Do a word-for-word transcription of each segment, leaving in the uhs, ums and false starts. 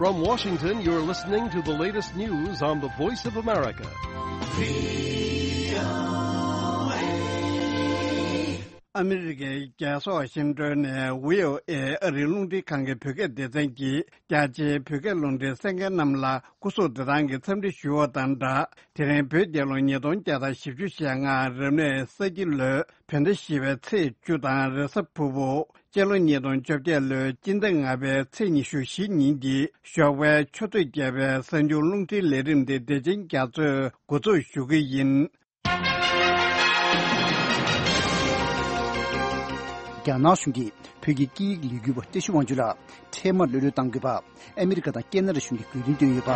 From Washington, you're listening to the latest news on the Voice of America. ཨ་མི་རི་ཀའི་རྒྱལ་ས་ཝ་ཤིང་ཏོན་ནས་བྷི་ཨོ་ཨེ་ཨ་རིའི་རླུང་འཕྲིན་ཁང་གི་བོད་སྐད་སྡེ་ཚན་གྱིས་རྒྱ་ཆེའི་བོད་སྐད་རླུང་འཕྲིན་གསན་མཁན་རྣམས་ལ་སྐུ་གཟུགས་བདེ་ཐང་གི་འཚམས་འདྲི་ཞུ་བ་དང་སྦྲགས། དེ་རིང་བོད་རྒྱལ་ལོ་ཉིས་སྟོང་བརྒྱ་དང་བཞི་བཅུ་ཞེ་ལྔ་རབ་གནས་ས་ཁྱི་ལོའི་བོད་ཟླ་བཞི་པའི་ཚེས་བཅུ་དང་རེས་གཟའ་ཕུར་བུ། སྤྱི་ལོ་ཉིས་སྟོང་བཅོ་བརྒྱད་ལོའི་སྤྱི་ཟླ་ལྔ་པའི་ཚེས་ཉི་ཤུ་བཞི་ཉིན་གྱི་ཞོགས་པའི་ཆུ་ཚོད་བརྒྱད་པའི་གསར་འགྱུར་རླུང་འཕྲིན་ལས་རིམ་དེ་བདེ་ཆེན་རྒྱ་མཚོས་འགོ་འཛུགས་ཞུ་གི་ཡིན། རྒྱ་ནག་གཞུང་གིས་བོད་ཀྱི་སྐད་ཡིག་ལས་འགུལ་བ་བཀྲ་ཤིས་དབང་ཕྱུག་ལགས་འཕྲལ་མར་གློད་གློད་གཏང་དགོས་པ། ཨ་མི་རི་ཀ་དང་ཁེ་ན་ཌ་གཞུང་གིས་དགོས་འདུན་བཏོན་ཡོད་པ།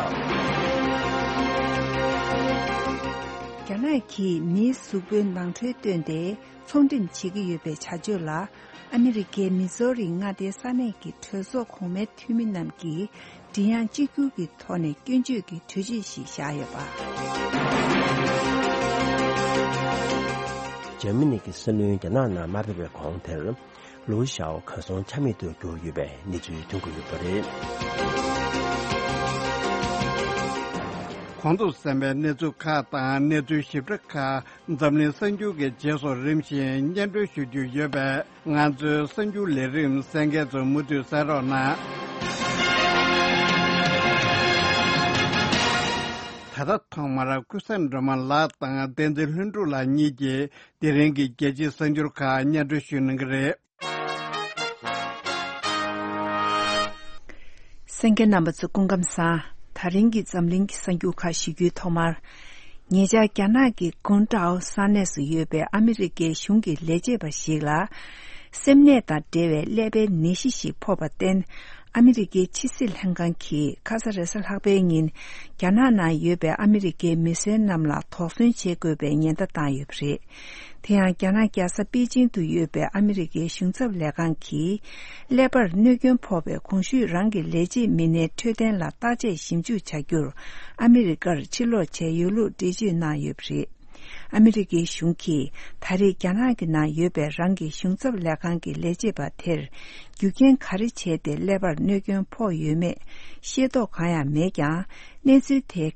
རྒྱ་ནག་གིས་མིའི་གཟུགས་པོའི་ནང་ཁྲོལ་བཏོན་ཏེ་ཚོང་འགྲེམས་བྱེད་ཀྱི་ཡོད་པའི་བྱ་སྤྱོད་ལ། ཨ་མི་རི་ཀའི་མི་ཛོ་རི་མངའ་སྡེའི་ས་གནས་ཀྱི་གྲོས་ཚོགས་གོང་མའི་འཐུས་མི་རྣམས་ཀྱིས་མགྲིན་དབྱངས་གཅིག་གྱུར་གྱི་ཐོག་ནས་སྐྱོན་བརྗོད་ཀྱི་གྲོས་ཆོད་ཞིག་བཞག་ཡོད་པ། འཇར་མ་ནི་གི་སྲིད་བློན་རྒྱ་ནག་ནང་མ་ཕེབས་པའི་གོང་དེར། ལུའུ་ཞའོ་གར་སོང་ཆ་མེད་དུ་གྱུར་ཡོད་པའི་གནས་ཚུལ་ཐོན་གྱི་ཡོད་པ་རེད། གོང་དུ་གསན་པའི་གནས་ཚུལ་ཁག་དང་གནས་ཚུལ་ཞིབ་ཕྲ་ཁག་འཛམ་གླིང་གསར་འགྱུར་གྱི་རྗེས་སུ་རིམ་བཞིན་སྙན་སྒྲོན་ཞུ་རྒྱུ་ཡོད་པས། ང་ཚོའི་གསར་འགྱུར་ལས་རིམ་གསན་མཁན་ཚོ་མུ་མཐུད་གསན་རོགས་གནང་། ད་ལྟ་ཐོག་མར་ཀུན་བཟང་སྒྲོལ་མ་ལགས་དང་བསྟན་འཛིན་ལྷུན་གྲུབ་ལགས་གཉིས་ཀྱིས་དེ་རིང་གི་རྒྱལ་སྤྱིའི་གསར་འགྱུར་ཁག་སྙན་སྒྲོན་ཞུ་གནང་གི་རེད། གསན་མཁན་རྣམ་པ་ཚོ་སྐུ་ཁམས་བཟང་། ད་རིང་གི་འཛམ་གླིང་གི་གསར་འགྱུར་ཁག་ཞུ་རྒྱུའི་ཐོག་མར། ཉེ་ཆར་རྒྱ་ནག་གི་གུང་ཀྲའོ་ས་གནས་སུ་ཡོད་པའི་ཨ་མི་རི་ཀའི་གཞུང་གི་ལས་བྱེད་པ་ཞིག་ལ། སེམས་ནད་དང་འབྲེལ་བའི་ཀླད་པའི་ནད་གཞི་ཞིག་ཕོག་པར་བརྟེན། ཨ་མི་རི་ཀའི་ཕྱི་སྲིད་ལྷན་ཁང་གིས་ཁ་ས་རེས་གཟའ་ལྷག་པའི་ཉིན། རྒྱ་ནག་ནང་ཡོད་པའི་ཨ་མི་རི་ཀའི་མི་སེར་རྣམས་ལ་དོགས་ཟོན་བྱེད་དགོས་པའི་ཉེན་བརྡ་བཏང་ཡོད་པ་རེད། དེ་ཡང་རྒྱ་ནག་རྒྱལ་ས་པེ་ཅིང་དུ་ཡོད་པའི་ཨ་མི་རི་ཀའི་གཞུང་ཚབ་ལས་ཁང་གིས། ཀླད་པར་གནོད་སྐྱོན་ཕོག་པའི་གོང་ཞུས་རང་གི་ལས་བྱེད་མི་སྣའི་འཕྲོད་བསྟེན་ལ་བརྟག་དཔྱད་ཞིབ་འཇུག་བྱ་རྒྱུར། ཨ་མི་རི་ཀར་ཕྱིར་ལོག་བྱས་ཡོད་ལུགས་འགྲེལ་བརྗོད་གནང་ཡོད་པ་རེད། ཨ་མི་རི་ཀའི་གཞུང་གིས་ད་རེས་རྒྱ་ནག་གི་ནང་ཡོད་པའི་རང་གི་གཞུང་ཚབ་ལས་ཁང་གི་ལས་བྱེད་པ་དེར། རྒྱུ་རྐྱེན་ག་རེ་བྱས་ཏེ་ཀླད་པར་གནོད་སྐྱོན་ཕོག་ཡོད་མེད་ཤེས་རྟོགས་གང་ཡང་མེད་ཀྱང་། གནས་ཚུལ་དེ་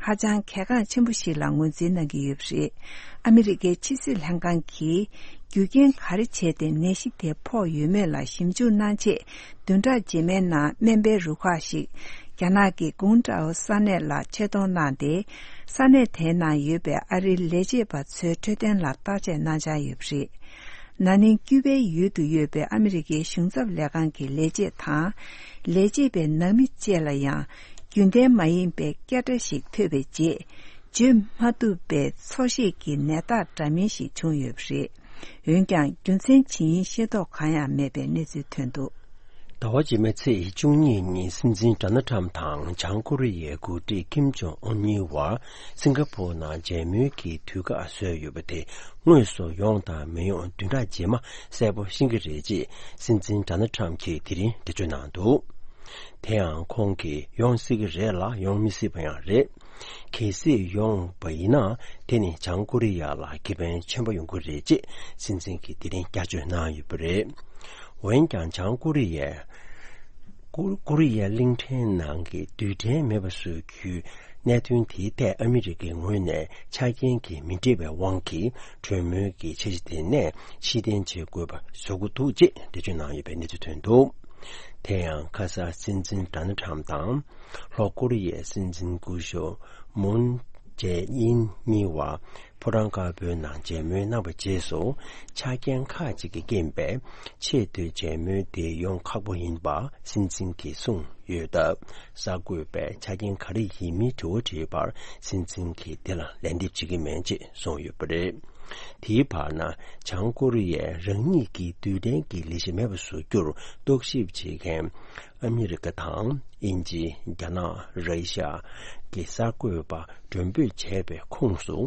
ཧ་ཅང་གལ་འགངས་ཆེན་པོ་ཞིག་ལ་ངོས་འཛིན་གནང་གི་ཡོད་པ་རེད། ཨ་མི་རི་ཀའི་ཕྱི་སྲིད་ལྷན་ཁང་གིས། རྒྱུ་རྐྱེན་ག་རེ་བྱས་ཏེ་ནད་གཞི་དེ་ཕོག་ཡོད་མེད་ལ་ཞིབ་འཇུག་གནང་ཆེད། བདུན་ཕྲག་རྗེས་མའི་ནང་སྨན་པའི་རུ་ཁག་ཞིག་རྒྱ་ནག་གི་གུང་ཀྲའོ་ས་གནས་ལ་ཆེད་གཏོང་གནང་སྟེ། ས་གནས་དེའི་ནང་ཡོད་པའི་ཨ་རིའི་ལས་བྱེད་པ་ཚོའི་འཕྲོད་བསྟེན་ལ་བརྟག་དཔྱད་གནང་འཆར་ཡོད་པ་རེད། ན་ནིང་ཀྱུ་པའི་ཡུལ་དུ་ཡོད་པའི་ཨ་མི་རི་ཀའི་གཞུང་ཚབ་ལས་ཁང་གི་ལས་བྱེད་དང་། ལས་བྱེད་པའི་ནང་མི་བཅས་ལ་ཡང་། རྒྱུན་ལྡན་མ་ཡིན་པའི་སྐད་སྒྲ་ཞིག་ཐོས་པའི་རྗེས། བརྗོད་མ་ཐུབ་པའི་ཚོར་ཤེས་ཀྱི་ནད་རྟགས་འདྲ་མིན་ཞིག་བྱུང་ཡོད་པ་རེད། འོན་ཀྱང་རྒྱུ་མཚན་ཇི་ཡིན་ཤེས་རྟོགས་གང་ཡང་མེད་པའི་གནས་ཚུལ་ཐོན་འདུག། ཟླ་བ་རྗེས་མའི་ཚེས་བཅུ་གཉིས་ཉིན་སྲིད་འཛིན་ཌོ་ནལ་ཊམ་དང་བྱང་ཀོ་རི་ཡའི་འགོ་ཁྲིད་ཀིམ་ཇོང་ཨུན་གཉིས་བར་སིང་ག་པོར་ནང་མཇལ་མོལ་གྱི་དུས་བཀག་བཟོས་ཡོད་པ་དེ་དངོས་སུ་ཡོང་དང་མི་ཡོང་བདུན་ཕྲག་རྗེས་མ་གསལ་པོ་ཤེས་ཀྱི་རེད་ཅེས་སྲིད་འཛིན་ཌོ་ནལ་ཊམ་གྱིས་དེ་རིང་འགྲེལ་བརྗོད་གནང་འདུག། དེ་ཡང་ཁོང་གིས་ཡོང་སྲིད་ཀྱི་རེད་ལ་ཡོང་མི་སྲིད་པ་ཡང་རེད། གལ་སྲིད་ཡོང་བ་ཡིན་ན་དེ་ནི་བྱང་ཀོ་རི་ཡ་ལ་ཁེ་ཕན་ཆེན་པོ་ཡོང་གི་རེད་ཅེས་སྲིད་འཛིན་གྱིས་དེ་རིང་བསྐྱར་བརྗོད་གནང་ཡོད་པ་རེད། འོན་ཀྱང་བྱང་ཀོ་རི་ཡས་ཀོ་ཀོ་རི་ཡའི་གླིང་ཕྲན་ནང་གི་རྡུལ་ཕྲན་མེད་པ་བཟོ་རྒྱུའི་གནད་དོན་དེའི་ཐད་ཨ་མི་རི་ཀའི་ངོས་ནས་ཆ་རྐྱེན་གྱིས་མི་འགྲིག་པའི་དབང་གིས་གྲོས་མོལ་གྱི་འཆར་གཞི་དེ་ནས་ཕྱིར་འཐེན་བྱེད་དགོས་པ་བཟོ་དགོས་འདུག་ཅེས་འགྲེལ་བརྗོད་གནང་ཡོད་པའི་གནས་ཚུལ་ཐོན་འདུག། དེ་ཡང་ཁ་ས་སྲིད་འཛིན་ཌོ་ནལ་ཊམ་དང་། ལྷོ་ཀོ་རི་ཡའི་སྲིད་འཛིན་སྐུ་ཞབས་མུན་ཇེ་ཨིན་གཉིས་བར་ཕོ་བྲང་དཀར་པོའི་ནང་མཇལ་མོལ་གནང་བའི་རྗེས་སུ། ཆ་རྐྱེན་ཁག་ཅིག་གི་རྐྱེན་པས་ཆེས་མཐོའི་མཇལ་མོལ་དེ་ཡོང་ཁག་པོ་ཡིན་པ་སྲིད་འཛིན་གྱིས་གསུངས་ཡོད་སྟབས། གསར་འགོད་པས་ཆ་རྐྱེན་ག་རེ་ཡིན་མིན་དྲི་བ་དྲིས་པར་སྲིད་འཛིན་གྱིས་དེ་ལ་ལན་འདེབས་བྱེད་ཀྱི་མེད་ཅེས་གསུངས་ཡོད་པ་རེད། དེའི་བར་ན། བྱང་ཀོ་རི་ཡས་རང་ཉིད་ཀྱི་རྡུལ་ཕྲན་གྱི་ལས་གཞི་མེད་པར་བཟོ་རྒྱུར་རྟོག་ཞིབ་བྱེད་མཁན་ཨ་མི་རི་ཀ་དང་དབྱིན་ཇི། རྒྱ་ནག། ར་ཤ་གི་གསར་འགོད་པ་མགྲོན་འབོད་བྱས་པའི་ཁོངས་སུ་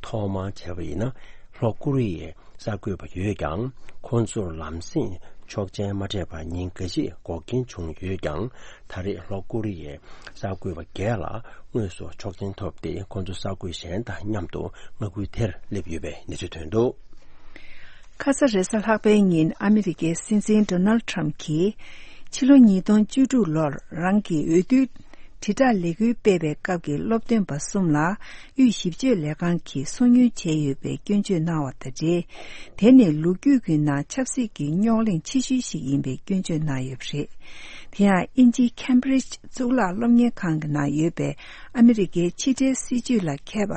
ཐོག་མར་བྱས་པ་ཡིན་ན། ལྷོ་ཀོ་རི་ཡའི་གསར་འགོད་པ་ཡོད་ཀྱང་། ཁོང་ཚོར་ལམ་སེང་ཆོག་མཆན་མ་སྤྲད་པར་ཉིན་འགའ་ཤས་འགོག་རྐྱེན་བྱུང་ཡོད་ཀྱང་། ད་རེས་ལྷོ་ཀོ་རི་ཡའི་གསར་འགོད་པ་བརྒྱད་ལ་དངོས་སུ་ཆོག་མཆན་ཐོབ་སྟེ། ཁོང་ཚོ་གསར་འགོད་གཞན་དང་མཉམ་དུ་མངའ་ཁུལ་དེར་སླེབས་ཡོད་པའི་གནས་ཚུལ་ཐོན་འདུག། ཁ་ས་རེས་གཟའ་ལྷག་པའི་ཉིན་ཨ་མི་རི་ཀའི་སྲིད་འཛིན་ཌོ་ནལ་ཊམ་གྱིས། ཕྱི་ལོ་ཉིས་སྟོང་བཅུ་དྲུག་ལོར་རང་གི་འོས་བསྡུའི་དྲིལ་བསྒྲགས་ལས་འགུལ་སྤེལ་བའི་སྐབས་ཀྱི་སློབ་སྟོན་པ་གསུམ་ལ་དབུས་ཞིབ་དཔྱོད་ལས་ཁང་གིས་སོ་ཉུལ་བྱས་ཡོད་པའི་སྐྱོན་བརྗོད་གནང་བ་དང་འབྲེལ། དེ་ནི་ལོ་རྒྱུས་ཀྱི་ནང་ཆབ་སྲིད་ཀྱི་རྙོག་གླེང་ཆེ་ཤོས་ཤིག་ཡིན་པའི་སྐྱོན་བརྗོད་གནང་ཡོད་པ་རེད། དེ་ཡང་དབྱིན་ཇིའི་ཁེམ་བྷྲིཇ་གཙུག་ལག་སློབ་གཉེར་ཁང་གི་ནང་ཡོད་པའི་ཨ་མི་རི་ཀའི་ཕྱི་འབྲེལ་སྲིད་ཇུས་ལ་མཁས་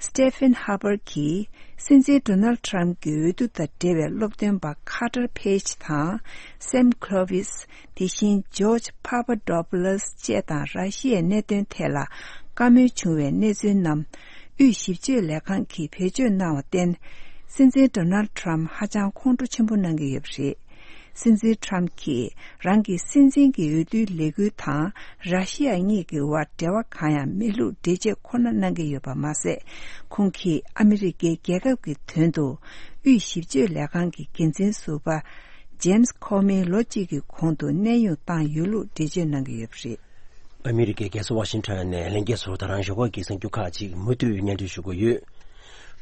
པ་Stephen Huber གྱིས། སྲིད་འཛིན་Donald Trump གྱི་འོས་བསྡུ་དང་འབྲེལ་བའི་སློབ་སྟོན་པ་Carter Page དང་Sam Klobuchar། དེ་བཞིན་George Papadopoulos བཅས་དང་ར་ཤི་ཡའི་གནད་དོན་ཐད་ལ་བཀའ་མོལ་བྱུང་བའི་གནས་ཚུལ་རྣམས་དབུས་ཞིབ་དཔྱོད་ལས་ཁང་གིས་བེད་སྤྱོད་གནང་བར་བརྟེན། སྲིད་འཛིན་Donald Trump ཧ་ཅང་ཁོང་ཁྲོ་ཆེན་པོ་གནང་གི་ཡོད་པ་རེད། སྲིད་འཛིན་Trump གྱིས་རང་གི་སྲིད་འཛིན་གྱི་འོས་བསྡུའི་ལས་འགུལ་དང་ར་ཤི་ཡ་གཉིས་ཀྱི་དབར་འབྲེལ་བ་གང་ཡང་མེད་ལུགས་འགྲེལ་བརྗོད་ཁོ་ན་གནང་གི་ཡོད་པ་མ་ཟད། ཁོང་གིས་ཨ་མི་རི་ཀའི་རྒྱལ་ཁབ་ཀྱི་དོན་དུ་དབུས་ཞིབ་དཔྱོད་ལས་ཁང་གི་འགན་འཛིན་ཟུར་པ་James Comey ལོ་གཅིག་གི་གོང་དུ་གནས་དབྱུང་བཏང་ཡོད་ལུགས་འགྲེལ་བརྗོད་གནང་གི་ཡོད་པ་རེད། ཨ་མི་རི་ཀའི་རྒྱལ་ས་ཝ་ཤིང་ཊོན་ནས་ལྷན་རྒྱས་ཚོ་ད་རང་ཞོགས་ཀྱི་གསར་འགྱུར་ཁག་ཅིག་མུ་མཐུད་སྙན་སྒྲོན་ཞུ་གི་ཡོད།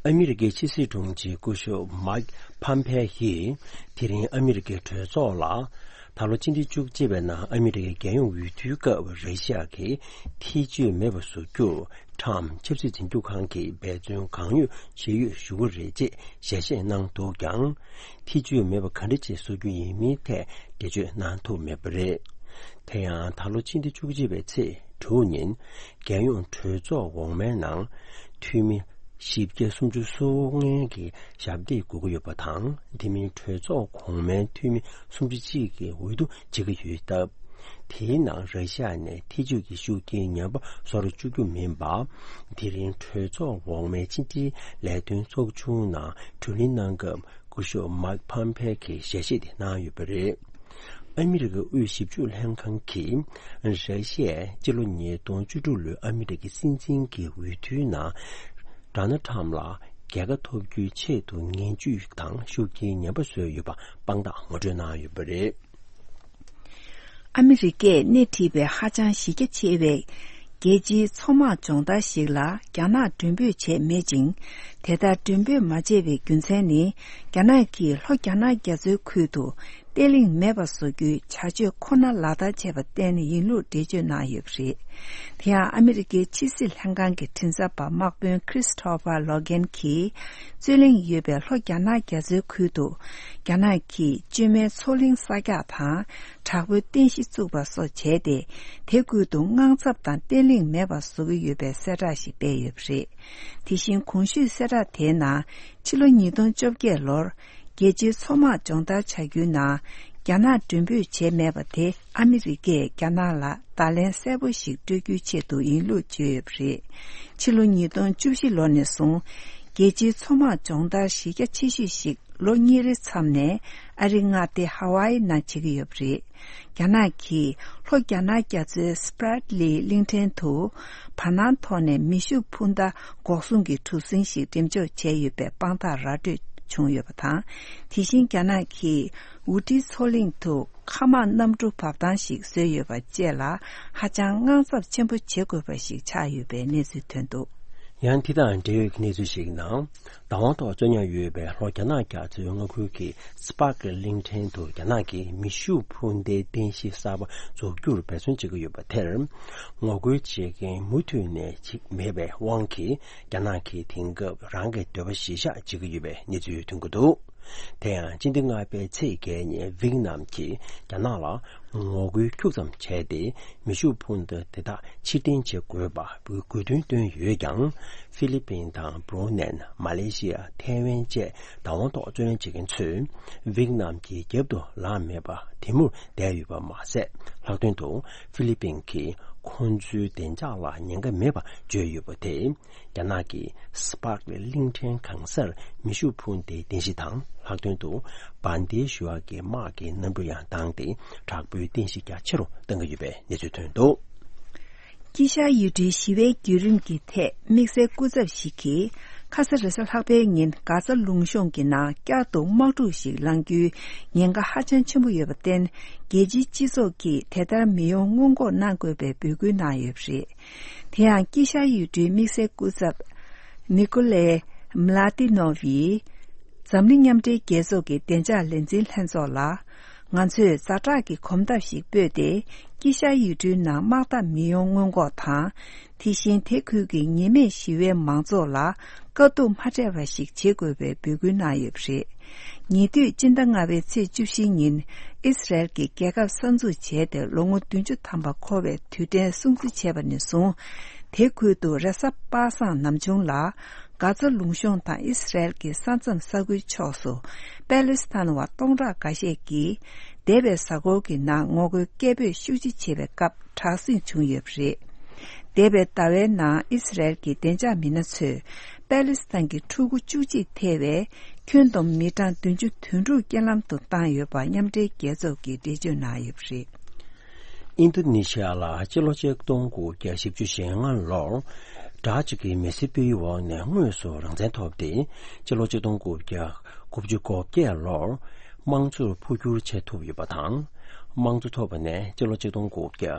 ཨ་མི་རི་ཀའི་ཕྱི་སྲིད་དྲུང་ཆེ་སྐུ་ཞབས་Mike Pompeo ཡིས་དེ་རིང་ཨ་མི་རི་ཀའི་གྲོས་ཚོགས་ལ། ད་ལོ་ཕྱི་ཟླ་བཅུ་གཅིག་པའི་ནང་ཨ་མི་རི་ཀའི་རྒྱལ་ཡོངས་འོས་བསྡུའི་སྐབས་ར་ཤི་ཡ་གིས་ཐེ་བྱུས་མེད་པར་བཟོ་རྒྱུར་Trump ཆབ་སྲིད་འཛིན་སྐྱོང་ཁང་གིས་འབད་བརྩོན་གང་ཡོད་བྱེད་ཡོད་ཞུ་གི་རེད་ཅེས་ཞལ་བཞེས་གནང་འདུག་ཀྱང་། ཐེ་བྱུས་མེད་པ་ག་འདྲ་ཅིག་བཟོ་རྒྱུ་ཡིན་མིན་ཐད་འགྲེལ་བརྗོད་གནང་ཐུབ་མེད་པ་རེད། དེ་ཡང་ད་ལོ་ཕྱི་ཟླ་བཅུ་གཅིག་པའི་ཚེས་དྲུག་ཉིན་རྒྱལ་ཡོངས་གྲོས་ཚོགས་འོག་མའི་ནང་འཐུས་མི་བཞི་བརྒྱ་སུམ་ཅུ་སོ་ལྔའི་གི་ཞབས་འདེགས་དགོས་ཀྱི་ཡོད་པ་དང་། དེ་མིན་གྲོས་ཚོགས་གོང་མའི་འཐུས་མི་སུམ་ཅུ་གཅིག་གིས་འོས་བསྡུ་བྱེད་ཀྱི་ཡོད་སྟབས། དེའི་ནང་ར་ཤི་ཡ་ནས་ཐེ་བྱུས་ཀྱི་ཤུགས་རྐྱེན་ངན་པ་བཟོ་རུ་བཅུག་རྒྱུ་མིན་པ། དེ་རིང་གྲོས་ཚོགས་འོག་མའི་ཕྱི་དྲིལ་ལས་དོན་ཚོགས་ཆུང་ནང་བགྲོ་གླེང་གནང་སྐབས་སྐུ་ཞབས་Mike Pompeo གིས་ཞལ་བཞེས་དེ་གནང་ཡོད་པ་རེད། ཨ་མི་རི་ཀའི་དབུས་ཞིབ་འཇུག་ལྷན་ཁང་གིས་ར་ཤི་ཡས་སྤྱི་ལོ་ཉིས་སྟོང་བཅུ་དྲུག་ལོའི་ཨ་མི་རི་ཀའི་སྲིད་འཛིན་གྱི་འོས་བསྡུའི་ནང་Donald Trump ལ་རྒྱལ་ཁ་ཐོབ་རྒྱུའི་ཆེད་དུ་ངན་ཇུས་དང་ཤུགས་རྐྱེན་ངན་པ་བཟོས་ཡོད་པ་དཔང་རྟགས་ངོ་སྤྲོད་གནང་ཡོད་པ་རེད། ཨ་མི་རི་ཀས་སྣེ་ཁྲིད་པའི་ཧ་ཅང་གཞི་རྒྱ་ཆེ་བའི་རྒྱལ་སྤྱིའི་མཚོ་དམག་སྦྱོང་བརྡར་ཞིག་ལ་རྒྱ་ནག་མགྲོན་འབོད་བྱས་མེད་ཅིང་། དེ་ལྟར་མགྲོན་འབོད་མ་བྱས་པའི་རྒྱུ་མཚན་ནི། རྒྱ་ནག་གིས་ལྷོ་རྒྱ་ནག་རྒྱ་མཚོའི་ཁུལ་དུ་བརྟན་ལྷིང་མེད་པ་བཟོ་རྒྱུའི་བྱ་སྤྱོད་ཁོ་ན་ལག་བསྟར་བྱས་པར་བརྟེན་ཡིན་ལུགས་འགྲེལ་བརྗོད་གནང་ཡོད་པ་རེད། དེ་ཡང་ཨ་མི་རི་ཀའི་ཕྱི་སྲིད་ལྷན་ཁང་གི་མགྲིན་ཚབ་པ་དམག་དཔོན་Christopher Logan གྱིས། རྩོད་གླེང་ཡོད་པའི་ལྷོ་རྒྱ་ནག་རྒྱ་མཚོའི་ཁུལ་དུ། རྒྱ་ནག་གིས་བཅོས་མའི་མཚོ་གླིང་གསར་རྒྱག་དང་། དྲག་པོའི་རྟེན་གཞི་བཙུགས་པ་སོགས་བྱས་ཏེ། དེ་ཁུལ་དུ་དངངས་འཚབ་དང་བརྟན་ལྷིང་མེད་པ་བཟོ་གི་ཡོད་པའི་གསལ་བསྒྲགས་ཤིག་སྤེལ་ཡོད་པ་རེད། དེ་བཞིན་གོང་ཞུས་གསལ་བསྒྲགས་དེའི་ནང་། ཕྱི་ལོ་ཉིས་སྟོང་བཅོ་བརྒྱད་ལོར། རྒྱལ་སྤྱིའི་མཚོ་དམག་སྦྱོང་བརྡར་བྱ་རྒྱུའི་ནང་། རྒྱ་ནག་མགྲོན་འབོད་བྱས་མེད་པ་དེ། ཨ་མི་རི་ཀས་རྒྱ་ནག་ལ་བརྡ་ལན་གསལ་པོ་ཞིག་སྤྲོད་རྒྱུའི་ཆེད་དུ་ཡིན་ལུགས་བརྗོད་ཡོད་པ་རེད། ཕྱི་ལོ་ཉིས་སྟོང་བཅུ་བཞི་ལོ་ནས་བཟུང་། རྒྱལ་སྤྱིའི་མཚོ་དམག་སྦྱོང་བརྡར་གཞི་རྒྱ་ཆེ་ཤོས་ཤིག་ལོ་གཉིས་རེའི་མཚམས་ནས་ཨ་རིའི་མངའ་སྡེ་ཧ་ཝཱ་ཡི་ནང་བྱེད་ཀྱི་ཡོད་པ་རེད། རྒྱ་ནག་གིས་ལྷོ་རྒྱ་ནག་རྒྱ་མཚོའི་Spratly གླིང་ཕྲན་དུ་བར་སྣང་ཐོག་ནས་མེ་ཤུགས་འཕུར་མདའ་འགོག་སྲུང་གི་གྲུ་གཟིངས་ཤིག་འགྲེམས་འཇོག་བྱས་ཡོད་པའི་དཔང་རྟགས་ར་སྤྲོད་བྱུང་ཡོད་པ་དང་། དེ་བཞིན་རྒྱ་ནག་གིས་ཝུ་ཊི་མཚོ་གླིང་དུ་མཁའ་དམག་གནམ་གྲུ་འབབ་ཐང་ཞིག་བཟོས་ཡོད་པ་བཅས་ལ་ཧ་ཅང་དངངས་འཚབ་ཆེན་པོ་བྱེད་དགོས་པ་ཞིག་ཆགས་ཡོད་པའི་གནས་ཚུལ་ཐོན་འདུག། ཡང་འདི་དང་འབྲེལ་ཡོད་ཀྱི་གནས་ཚུལ་ཞིག་ནང་། བདག་དབང་ཐོག་རྩོད་ཉམས་ཡོད་པའི་ལྷོ་རྒྱ་ནག་རྒྱ་མཚོའི་མངའ་ཁུལ་གྱི་Spratly གླིང་ཕྲན་དུ་རྒྱ་ནག་གིས་མེ་ཤུགས་འཕུར་མདའི་རྟེན་གཞི་གསར་པ་འཛུགས་རྒྱུར་འབད་བརྩོན་བྱེད་ཀྱི་ཡོད་པ་དེར། ངོ་རྒོལ་བྱེད་མཁན་མུ་མཐུད་ནས་ཅིག་མེད་པའི་དབང་གིས། རྒྱ་ནག་གིས་དེང་སྐབས་རང་གི་འདོད་པ་གཞིར་བཞག་བྱེད་ཀྱི་ཡོད་པའི་གནས་ཚུལ་ཐོན་གྱི་འདུག། དེ་ཡང་སྤྱི་ཟླ་ལྔ་པའི་ཚེས་བརྒྱད་ཉིན་ཝེ་ཏི་ནམ་གྱིས་རྒྱ་ནག་ལ་ངོ་རྒོལ་ཁྱུག་ཙམ་བྱས་ཏེ། མེ་ཤུགས་འཕུར་མདའ་དེ་དག་ཕྱིར་འཐེན་བྱེད་དགོས་པ་དགོས་འདུན་བཏོན་ཡོད་ཀྱང་། ཧྥི་ལི་པིན་དང་བྷུ་རུ་ནན། མ་ལེ་ཤི་ཡ། ཐའེ་ཝན་བཅས་བདག་དབང་ཐོག་རྩོད་ལེན་བྱེད་མཁན་ཚོས་ཝེ་ཏི་ནམ་གྱི་རྒྱབ་ཏུ་ལངས་མེད་པར་དེ་མུར་བསྡད་ཡོད་པ་མ་ཟད། ལྷག་དོན་དུ་ཧྥི་ལི་པིན་གྱིས་ཁོང་ཚོའི་བདེ་འཇགས་ལ་ཉེན་ཁ་མེད་པ་བརྗོད་ཡོད་པ་དེས། རྒྱ་ནག་གིས་སི་པཱག་གླིང་ཕྲན་གང་སར་མེ་ཤུགས་འཕུར་མདའི་རྟེན་གཞི་དང་། ལྷག་དོན་དུ་འབར་མདེལ་ཞུ་ཡག་གི་དམག་གི་གནམ་གྲུ་ཡང་བཏང་སྟེ། དྲག་པོའི་རྟེན་གཞི་རྒྱ་ཆེ་རུ་གཏང་གི་ཡོད་པའི་གནས་ཚུལ་ཐོན་འདུག། དཀྱིལ་ཤར་ཡུལ་གྲུའི་ཞི་བའི་བརྒྱུད་རིམ་གྱི་ཐད་དམིགས་བསལ་སྐུ་ཚབ་ཞིག་གིས། ཁ་ས་རེས་གཟའ་ལྷག་པའི་ཉིན་གྷ་ཛ་ལུང་གཤོང་གི་ནང་བསྐྱར་དུ་དམག་འཁྲུག་ཞིག་ལངས་རྒྱུའི་ཉེན་ཁ་ཧ་ཅང་ཆེན་པོ་ཡོད་པར་བརྟེན། རྒྱལ་སྤྱིའི་སྤྱི་ཚོགས་ཀྱིས་དེ་ལྟར་མི་ཡོང་སྔོན་འགོག་གནང་དགོས་པའི་འབོད་སྐུལ་གནང་ཡོད་པ་རེད། དེ་ཡང་དཀྱིལ་ཤར་ཡུལ་གྲུའི་དམིགས་བསལ་སྐུ་ཚབ་ནི་ཀོ་ལེ་མ་ལ་ཏི་ནོ་ཝི་ཡིས་འཛམ་གླིང་མཉམ་འབྲེལ་རྒྱལ་ཚོགས་ཀྱི་བདེ་འཇགས་ལས་འཛིན་ལྷན་ཚོགས་ལ། ང་ཚོས་ཛ་དྲག་གི་གོམ་སྟབས་ཤིག་སྤོས་ཏེ། དཀྱིལ་ཤར་ཡུལ་གྲུའི་ནང་དམག་འཐབ་མི་ཡོང་སྔོན་འགོག་དང་། དེ་བཞིན་དེ་ཁུལ་གྱི་ཉེས་མེད་ཞི་བའི་མང་ཚོགས་ལ་དཀའ་སྡུག་མ་འཕྲད་པ་ཞིག་བྱེད་དགོས་པའི་འབོད་སྐུལ་གནང་ཡོད་པ་རེད། ཉེ་དུས་སྤྱི་ཟླ་ལྔ་པའི་ཚེས་བཅུ་བཞི་ཉིན་ཨི་སི་རལ་གྱིས་རྒྱལ་ཁབ་གསར་འཛུགས་བྱས་ཏེ་ལོ་ངོ་བདུན་ཅུ་ཐམ་པ་འཁོར་བའི་དུས་དྲན་སྲུང་བརྩི་བྱས་པ་ནས་བཟུང་། དེ་ཁུལ་དུ་རེས་གཟའ་པ་སངས་ནམ་བྱུང་ལ། གྷ་ཛ་ལུང་གཤོང་དང་ཨི་སི་རལ་གྱི་ས་མཚམས་ས་ཁུལ་ཕྱོགས་སུ་པེ་ལེ་སི་ཐན་བ་སྟོང་ཕྲག་འགའ་ཤས་ཀྱིས་འདས་པའི་གཟའ་འཁོར་གྱི་ནང་ངོ་རྒོལ་སྐད་འབོད་ཤུགས་ཆེ་བྱེད་པའི་སྐབས་དྲག་ཟིང་བྱུང་ཡོད་པ་རེད། འདས་པའི་ཟླ་བའི་ནང་ཨི་སི་རལ་གྱི་བདེ་འཇགས་མི་སྣ་ཚོས་པེ་ལེ་སི་ཐན་གྱི་ཕྲུ་གུ་བཅུ་གཅིག་ཐེ་བའི་ཁྱོན་བསྡོམས་མི་གྲངས་བདུན་ཅུ་དོན་དྲུག་རྐྱེན་ལམ་དུ་བཏང་ཡོད་པ་མཉམ་འབྲེལ་རྒྱལ་ཚོགས་ཀྱིས་འགྲེལ་བརྗོད་གནང་ཡོད་པ་རེད། ཨིན་རྡུ་ནི་ཤི་ཡ་ལ་སྤྱི་ལོ་ཆིག་སྟོང་དགུ་བརྒྱ་བཞི་བཅུ་ཞེ་ལྔ་ལོར་དྲག་ཅིག་གི་མི་སེར་སྤེལ་ཡུལ་འོག་ནས་དངོས་སུ་རང་བཙན་ཐོབ་སྟེ། སྤྱི་ལོ་ཆིག་སྟོང་དགུ་བརྒྱ་དགུ་བཅུ་གོ་བརྒྱད་ལོར་དམངས་གཙོར་འཕོ་འགྱུར་བྱེད་ཐུབ་ཡོད་པ་དང་། དམངས་གཙོ་ཐོབ་པ་ནས་སྤྱི་ལོ་ཆིག་སྟོང་དགུ་བརྒྱ་